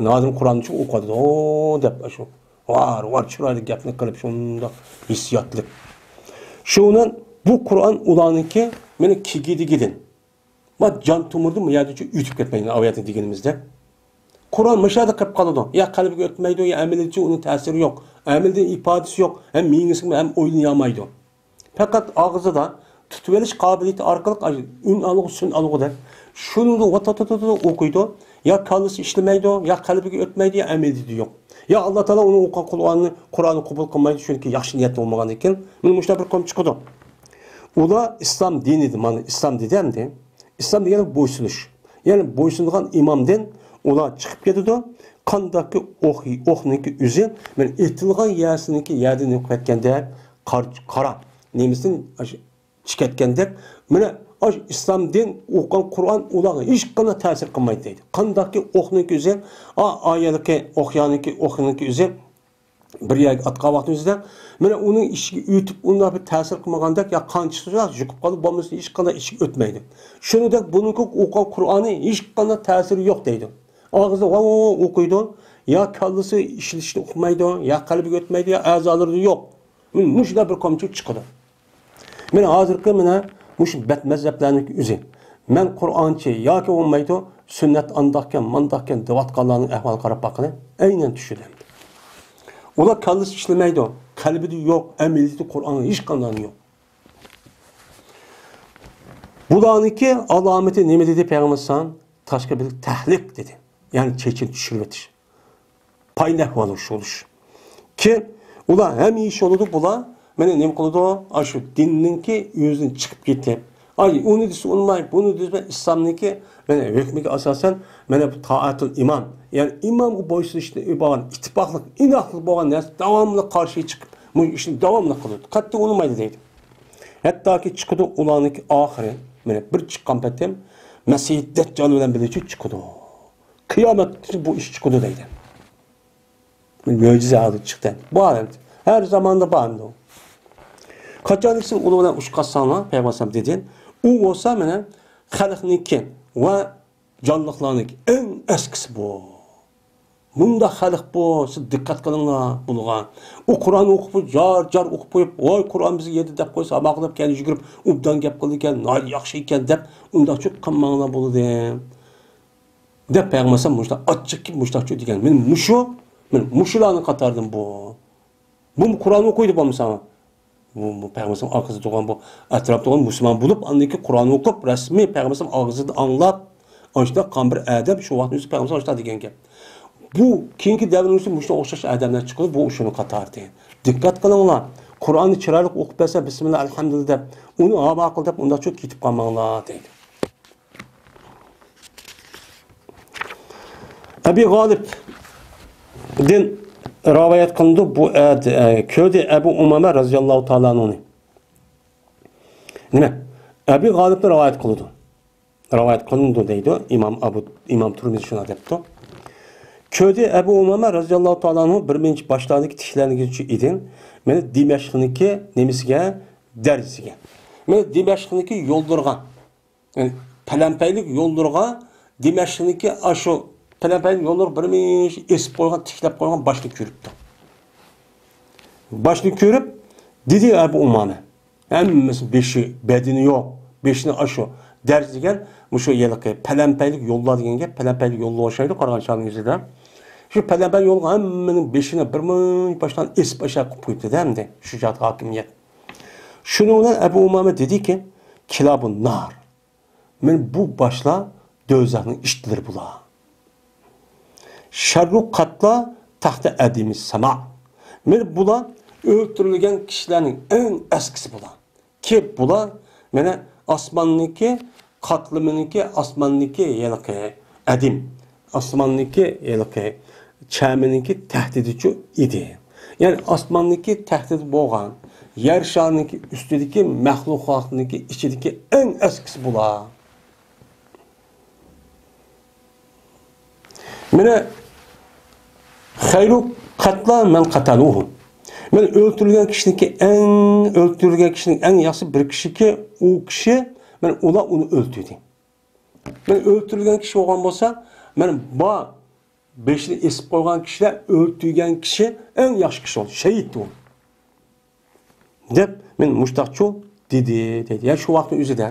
نادىم قۇرئاننى ئوقۇدۇ دەپ شۇ ۋار ۋار چىرايلىق گەپنى قىلىپ شۇنداق ھېسسىياتلىق. شۇنىڭ بۇ قۇرئان ئۇلارنىڭكى مېنىڭ كېگىدىگىدىن. ما جان تومۇردىن بۇ يەردىن ئۆتۈپ كەتمەيدۇ، ئايەتتە دېگىنىمىزدەك. قۇرئان مۇشۇ يەردە قېلىپ قالىدۇ. يا قەلبىگە ئۆتمەيدۇ، يا ئەمەلىيەتتە ئۇنىڭ تەسىرى يوق. ئەمەلدە ئىپادىسى يوق. ھەم مېڭىسىمۇ ھەم ئويلىيالمايدۇ. پەقەت ئاغزىدا تۇتۇۋېلىش قابىلىيىتى ئارقىلىق ئۈن ئالغۇ، سۈن ئالغۇدەك شۇنىڭدا ۋاتاتاتاتا ئوقۇيدۇ. يا كاللىسى ئىشلىمەيدۇ، يا قەلبىگە ئۆتمەيدۇ، يا ئەمەلىيىتى يوق. يا ئاللا تائالا ئۇنىڭ ئوقۇغان قۇرئانىنى، قۇرئاننى قوبۇل قىلمايدۇ، چۈنكى ياخشى نىيەتتە بولمىغاندىن كېيىن. مانا مۇشۇنداق بىر قوم چىقىدۇ. ئۇلار ئىسلام دىنىدا، مانا ئىسلام دېدى ئەمدى. ئىسلام دېگەن بويسۇنۇش. يەنى بويسۇنىدىغان ئىمامدىن ئۇلار چىقىپ كېتىدۇ. قانداقكى ئوق، ئوقنىڭكى ئۆزى، مانا ئېتىلغان يەرسىنىڭكى يەردىن يوقاپ كەتكەندەك، قار-، قارا نېمىسىدىن ئاشۇ چىقىپ كەتكەندەك، مانا ئاشۇ ئىسلام دىن ئوقۇغان قۇرئان ئۇلارغا ھېچقانداق تەسىر قىلمايدۇ دەيدۇ. قانداقكى ئوقنىڭكى ئۆزى، ئا، ئايەلىكى، ئوقيانىكى، ئوقنىڭكى ئۆزى بىر يەرگە ئاتقان ۋاقتىمىزدا، مانا ئۇنىڭ ئىچىگە ئۆتۈپ، ئۇنداق بىر تەسىر قىلمىغاندەك، يا قان چىقسا يۇقۇپ قالىدۇ، بولمىسا ھېچقانداق ئىچىگە ئۆتمەيدۇ. شۇنىڭدەك بۇنىڭكى ئوقۇغان قۇرئانى ھېچقانداق تەسىرى يوق دەيدۇ. ئاغزى ۋاۋ ۋاۋ ئوقۇيدۇ، يا كاللىسى ئىشلىتىشنى ئۇقمايدۇ، يا قەلبىگە ئۆتمەيدۇ، يا ئەزالىرىدا يوق. مۇشۇنداق بىر قومچىلىق چىقىدۇ. مانا ھازىرقى مانا مۇشۇ بەت مەزھەپلەرنىڭ ئۆزى. مەن قۇرئانچى ياكى بولمايدۇ، سۈننەت ئانداقكەن، مانداقكەن دەۋاتقانلارنىڭ ئەھۋالىغا قاراپ باققىلى. ئەينەن چۈشىدۇ ئەمدى. ئۇلار كاللىسى ئىشلىمەيدۇ، قەلبىدە يوق، ئەمەلىيىتى قۇرئانغا ھېچقانداق يوق. بۇلارنىڭكى ئالامىتى نېمە دېدى پەيغەمبەر ئەلەيھىسسالام؟ تاشقى بىر تەھلىك دېدى. يەنى چېچىنى چۈشۈرۈۋېتىش. پاينەك بولۇش، بولۇش. كېيىن ئۇلار ھەمىشە بولىدۇ، بۇلار مانا نېمە قىلىدۇ؟ ئاشۇ دىننىڭكى ئۆزىدىن چىقىپ كېتىپ، ئاي، ئۇنى دېسە ئۇنىماي، بۇنى دېسە ئىسلامنىڭكى مانا ھۆكمىگە ئاساسەن، مانا بۇ تائەتۇل ئىمام، يەنى ئىمامغا بويسۇنۇشتىن ئىبارەت ئىتتىپاقلىق، ئىناقلىق بولغان نەرسە داۋاملىق قارشى چىقىپ، بۇ ئىشنى داۋاملىق قىلىدۇ. قەتئىي ئۇنىمايدۇ دەيدۇ. ھەتتاكى چىقىدۇ ئۇلارنىڭكى ئاخىرى، مانا بىر چىققان پېتىم مەسىھى دەججال بىلەن بىللە چىقىدۇ. قىيامەتكىچە بۇ ئىش چىقىدۇ دەيدۇ. مۆجىزە ھالىتى چىقتى. بار ئەمدى. ھەر زاماندا بار ئەمدى ئۇ. قاچان دېسە ئۇنىڭ بىلەن ئۇچراشساڭلار، پەيغەمبەر ئەلەيھىسسالام دېدى، ئۇ بولسا مانا خەلقنىڭكى ۋە جانلىقلارنىڭكى ئەڭ ئەسكىسى بۇ. مۇنداق خەلق بۇ، سىز دىققەت قىلىڭلار بۇنىڭغا. ئۇ قۇرئان ئوقۇپ، جار-جار ئوقۇپ قويۇپ، ۋاي قۇرئان بىزگە يەتتى دەپ قويسا، ھاماقا دەپ كەينىگە يۈگۈرۈپ، ئوبدان گەپ قىلىدىكەن، ناھايىتى ياخشى ئىكەن دەپ، ئۇنداقچۇ قىلماڭلار بولىدۇ. دەپ پەيغەمبەر ئەلەيھىسسالام مۇشۇنداق ئاچچىقكىن مۇشۇنداقچۇ دېگەن. مانا مۇشۇ، مانا مۇشۇلارنىڭ قاتارىدىن بۇ. بۇمۇ قۇرئان ئوقۇيدۇ بولمىسا. بۇ، بۇ پەيغەمبەر ئەلەيھىسسالام ئارقىسىدا تۇرغان بۇ ئەتراپتا تۇرغان مۇسۇلمان بولۇپ، ئاندىن كېيىن قۇرئان ئوقۇپ، رەسمىي پەيغەمبەر ئەلەيھىسسالام ئاغزىدىن ئاڭلاپ، ئاشۇنداق قالغان بىر ئادەم شۇ ۋاقىتنىڭ ئۆزىدە پەيغەمبەر ئەلەيھىسسالام شۇنداق دېگەنكەن. بۇ كېيىنكى دەۋرنىڭ ئۆزىدە مۇشۇنىڭغا ئوخشاش ئادەملەر چىقىدۇ، بۇ شۇنىڭ قاتارىدىن. دىققەت قىلىڭلار، قۇرئاننى چىرايلىق ئوقۇپ بەرسە، بىسمىللا، ئەلھەمدۇلىللا دەپ، ئۇنى ھاۋا قىل دەپ، ئۇنداقچۇ كېتىپ قالماڭلار دەيدۇ. ئەبى غالىبتىن رىۋايەت قىلىنىدۇ، بۇ، ئە، ئە، كۆردى ئەبۇ ئۇمامە رەزىياللاھۇ تائالا ئەنھۇنى. نېمە؟ ئەبى غالىبتىن رىۋايەت قىلىدۇ. رىۋايەت قىلىنىدۇ دەيدۇ. ئىمام ئەبۇ، ئىمام تۇرمىزى شۇنداق دەپتۇ. كۆردى ئەبۇ ئۇمامە رەزىياللاھۇ تائالا ئەنھۇ بىر مۇنچە باشلاردىكى تىكلەنگۈچى ئىدى. مانا دىمەشقنىڭكى نېمىسىگە؟ دەرىسىگە. مانا دىمەشقنىڭكى يوللىرىغا، يەنى پەلەمپەيلىك يوللىرىغا، دىمەشقنىڭكى ئاشۇ پەلەمپەيلىك يوللىرىغا بىر مۇنچە ئېسىپ قويغان، تىكلەپ قويغان باشنى كۆرۈپتۇ. باشنى كۆرۈپ، دېدى ئەبۇ ئۇمامە. ھەممىسى بېشى، بەدىنى يوق. بېشىنى ئاشۇ دەرس دېگەن، مۇشۇ ھېلىقى پەلەمپەيلىك يوللار دېگەن گەپ، پەلەمپەيلىك يوللار ئوخشايدۇ قارىغان چاغنىڭ ئۆزىدە. شۇ پەلەمپەيلىك يولغا ھەممىنىڭ بېشىنى بىر مۇنچە باشتان ئېسىپ ئاشاق قىلىپ قويۇپتۇ-دە ئەمدى شۇ جاھەتتىكى ھاكىمىيەت. شۇنىڭ بىلەن ئەبۇ ئۇمامە دېدىكى، كىلابۇن نار. مانا بۇ باشلار دوزاخنىڭ ئىتلىرى بۇلار. شەررۇ قەتلا تەھتە ئەدىمىس سەما. مانا بۇلار ئۆلتۈرۈلگەن كىشىلەرنىڭ ئەڭ ئەسكىسى بۇلار. كى بۇلار مانا ئاسماننىڭكى قاتلىمىنىڭكى، ئاسماننىڭكى ھېلىقى ئەدىم، ئاسماننىڭكى ھېلىقى چەمىنىڭكى تەھدىتىچۇ ئىدى. يەنى ئاسماننىڭكى تەھدىتى بولغان، يەر شارىنىڭكى ئۈستىدىكى مەخلۇقاتنىڭكى ئىچىدىكى ئەڭ ئەسكىسى بۇلار. مانا خەيرۇ قەتلا مەن قەتەلۇھۇ. مەن ئۆلتۈرۈلگەن كىشىنىڭكى ئەڭ، ئۆلتۈرۈلگەن كىشىنىڭ ئەڭ ياخشىسى بىر كىشىكى، ئۇ كىشى، مەن ئۇلار ئۇنى ئۆلتۈردى. مەن ئۆلتۈرۈلگەن كىشى بولغان بولسا، مەن بار بېشىنى ئېسىپ قويغان كىشىلەر ئۆلتۈرگەن كىشى ئەڭ ياخشى كىشى بولدى، شېھىت ئۇ. دەپ، مەن مۇشتاقچۇ دېدى، دەيدۇ. يا شۇ ۋاقىتنىڭ ئۆزىدە.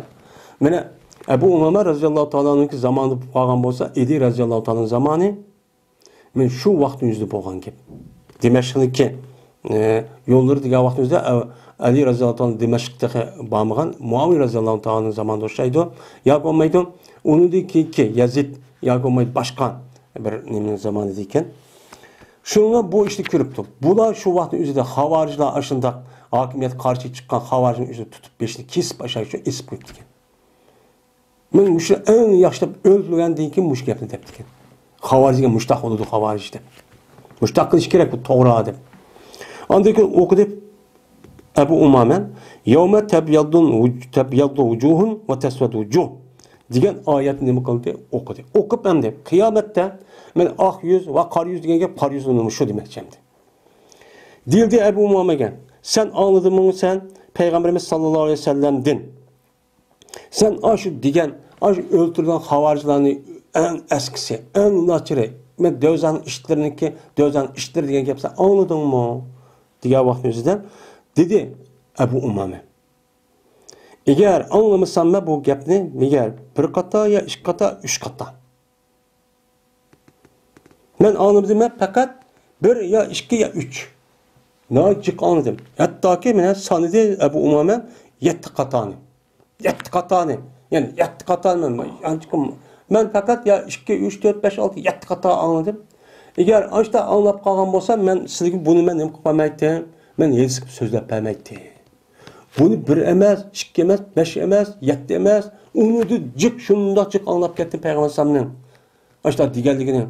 مانا ئەبۇ ئۇمامە رەزىياللاھۇ تائالا ئەنھۇ زامانىدا بولۇپ قالغان بولسا، ئىدى رەزىياللاھۇ تائالا ئەنھۇ زامانى. مانا شۇ ۋاقىتنىڭ ئۆزىدە بولغان گەپ. دىمەشقنىڭكى، ئە، يوللىرى دېگەن ۋاقىتنىڭ ئۆزىدە، ئە، ئەلى رەزىياللاھۇ تائالا دىمەشققە تېخى بارمىغان، مۇئاۋىيە رەزىياللاھۇ تائالا زامانىدا ئوخشايدۇ. ياكى بولمايدۇ، ئۇنىڭدىن كېيىنكى يەزىد، ياكى بولمايدۇ باشقا بىر نېمىنىڭ زامانىدا ئىكەن. شۇنىڭ بۇ ئىشنى كۆرۈپتۇ. بۇلار شۇ ۋاقىتنىڭ ئۆزىدە خاۋارىجلار ئاشۇنداق ھاكىمىيەتكە قارشى چىققان خاۋارىجنىڭ ئۆزىنى تۇتۇپ، بېشىنى كېسىپ، ئاشۇ ئېسىپ قويۇپتىكەن. مەن مۇشۇ ئەڭ ياخشى دەپ ئۆلتۈرگەندىن كېيىن مۇشۇ گەپنى دەپتىكەن. خاۋارىج دېگەن مۇشتاق بولىدۇ، خاۋارىج دەپ. مۇشتاق قىلىش كېرەك، بۇ توغرا دەپ. ئاندىن كېيىن ئوقۇدى ئەبۇ ئۇمامە، يەۋمە تەبيەددۇ ۋۇج-، تەبيەددۇ ۋۇجۇھۇن ۋە تەسۋەددۇ ۋۇجۇھ دېگەن ئايەتنى نېمە قىلدى؟ ئوقۇدى. ئوقۇپ ئەمدى قىيامەتتە مەن ئاق يۈز ۋە قارا يۈز دېگەن گەپ، قارا يۈز نېمە شۇ دېمەكچى ئەمدى. دېيىلدى ئەبۇ ئۇمامەگە، سەن ئاڭلىدىڭمۇ سەن پەيغەمبىرىمىز ساللاللاھۇ ئەلەيھى ۋەسەللەمدىن؟ سەن ئاشۇ دېگەن، ئاشۇ ئۆلتۈرگەن خاۋارىجلارنى ئەڭ ئەسكىسى، ئەڭ ناچىرى، مەن دۆزەخنىڭ ئىتلىرىنىڭكى، دۆزەخنىڭ ئىتلىرى دېگەن گەپ سەن ئاڭلىدىڭمۇ؟ دېگەن ۋاقىتنىڭ ئۆزىدە دېدى ئەبۇ ئۇمامە. ئەگەر ئاڭلىمىسام مەن بۇ گەپنى، مەگەر بىر قاتا يا ئىككى قاتا، ئۈچ قاتا. مەن ئاڭلىمىدىم، مەن پەقەت بىر يا ئىككى يا ئۈچ. ناھايىتى جىق ئاڭلىدىم. ھەتتاكى مانا سانىدى ئەبۇ ئۇمامە يەتتە قاتانى. يەتتە قاتانى. يەنى يەتتە قاتانى مەن، مەن پەقەت يا ئىككى، ئۈچ، تۆت، بەش، ئالتە، يەتتە قاتا ئاڭلىدىم. ئەگەر ئاشتا ئاڭلاپ قالغان بولسام، مەن سىزگە بۇنى مەن نېمە قىلىپ قالمايتتىم؟ مەن ھېلىسى قىلىپ سۆزلەپ بەرمەيتتىم. بۇنى بىر ئەمەس، ئىككى ئەمەس، بەش ئەمەس، يەتتە ئەمەس، ئۇنىڭدىن جىق شۇنداق جىق ئاڭلاپ كەتتىم پەيغەمبەر ئەلەيھىسسالامنىڭ ئاشۇنداق دېگەنلىكىنى.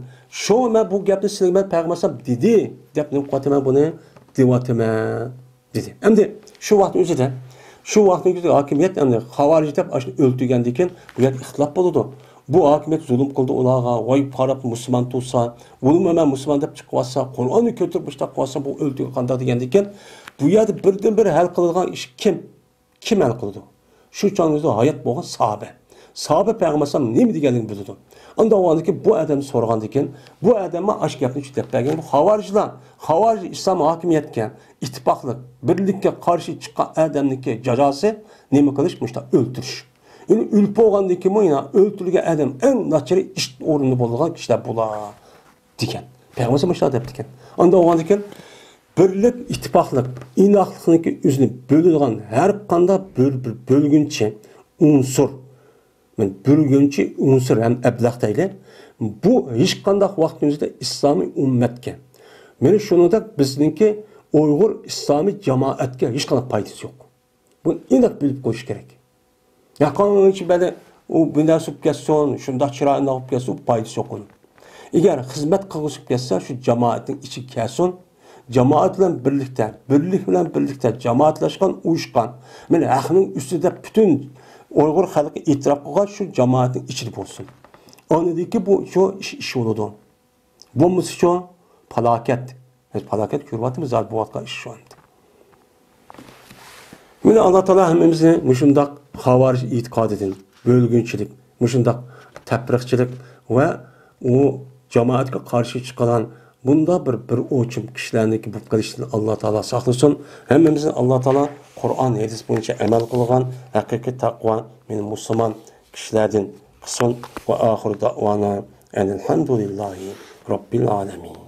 شۇڭا مەن بۇ گەپنى سىلەرگە مەن پەيغەمبەر ئەلەيھىسسالام دېدى دەپ نېمە قىلىۋاتىمەن بۇنى دېۋاتىمەن دېدى. ئەمدى شۇ ۋاقىتنىڭ ئۆزىدە، شۇ ۋاقىتنىڭ ئۆزىدە ھاكىمىيەت ئەمدى خاۋارىج دەپ ئاشۇنى ئۆلتۈرگەندىن كېيىن بۇ يەردە ئىختىلاپ بولىدۇ. بۇ ھاكىمىيەت زۇلۇم قىلدى ئۇلارغا، ۋاي پاراپ مۇسۇلمان تۇرسا، بۇنىمۇ مەن مۇسۇلمان دەپ چىقىۋاتسا، قۇرئاننى كۆتۈرۈپ مۇشۇنداق قىلىۋاتسا، بۇ ئۆلتۈرگەن قانداق دېگەندىن كېيىن، بۇ يەردە بىردىن بىر ھەل قىلىدىغان ئىش كىم؟ كىم ھەل قىلىدۇ؟ شۇ چاغنىڭ ئۆزىدە ھايات بولغان ساھابە. ساھابە پەيغەمبەر ئەلەيھىسسالام نېمە دېگەنلىكىنى بىلىدۇ. ئاندىن ئۇنىڭدىن كېيىن بۇ ئادەمنى سورىغاندىن كېيىن، بۇ ئادەممۇ ئاشۇ گەپنى شۇ دەپ بەرگەن. بۇ خاۋارىجلار، خاۋارىج ئىسلام ھاكىمىيەتكە، ئىتتىپاقلىق، بىرلىككە قارشى چىققان ئادەمنىڭكى جازاسى نېمە قىلىش؟ مۇشۇنداق ئۆلتۈرۈش. يەنى ئۆلۈپ بولغاندىن كېيىنمۇ يەنە ئۆلتۈرۈلگەن ئادەم ئەڭ ناچارى ئىت ئورنىدا بولىدىغان كىشىلەر بۇلار دېگەن. پەيغەمبەر مۇشۇنداق دەپتىكەن. ئاندىن ئۇنىڭدىن كېيىن بىرلىك، ئىتتىپاقلىق، ئىناقلىقنىڭكى ئۆزىنى بۆلىدىغان ھەر قانداق بىر، بىر بۆلگۈنچى ئۇنسۇر، مەن بۆلگۈنچى ئۇنسۇر ھەم ئەبلەخ دەيلى، بۇ ھېچقانداق ۋاقىتنىڭ ئۆزىدە ئىسلامىي ئۈممەتكە، مانا شۇنىڭدەك بىزنىڭكى ئۇيغۇر ئىسلامىي جامائەتكە ھېچقانداق پايدىسى يوق. بۇنى ئېنىق بىلىپ قويۇش كېرەك. ياقىنچە بەلى ئۇ بۇ نەرسە بولۇپ كەتسۇن، شۇنداق چىرايلىق بولۇپ كەتسۇن، پايدىسى يوق ئۇنىڭ. ئەگەر خىزمەت قىلغۇسى بولۇپ كەتسە، شۇ جامائەتنىڭ ئىچىگە كەلسۇن، جامائەت بىلەن بىرلىكتە، بىرلىك بىلەن بىرلىكتە جامائەتلەشكەن، ئۇيۇشقان، مانا ھەقنىڭ ئۈستىدە پۈتۈن ئۇيغۇر خەلقى ئېتىراپ قىلغان شۇ جامائەتنىڭ ئىچىدە بولسۇن. ئاندىن كېيىن بۇ شۇ ئىش، ئىش بولىدۇ. بولمىسىچۇ؟ پالاكەت. بىز پالاكەت كۆرۈۋاتىمىز، زادى بولۇۋاتقان ئىش شۇ ئەمدى. مانا ئاللا تائالا ھەممىمىزنى مۇشۇنداق خاۋارىج ئېتىقادىدىن، بۆلگۈنچىلىك، مۇشۇنداق تەپرىقىچىلىك ۋە ئۇ جامائەتكە قارشى چىققان بۇنداق بىر، بىر ئوچۇم كىشىلەرنىڭكى بولۇپ قېلىشىدىن ئاللا تائالا ساقلىسۇن. ھەممىمىزنى ئاللا تائالا قۇرئان، ھەدىس بويىچە ئەمەل قىلغان ھەقىقىي تەقۋا، مانا مۇسۇلمان كىشىلەردىن قىلسۇن. ۋە ئاخىرۇ دەئۋانا ئەنىلھەمدۇلىللاھى رەببىل ئالەمىن.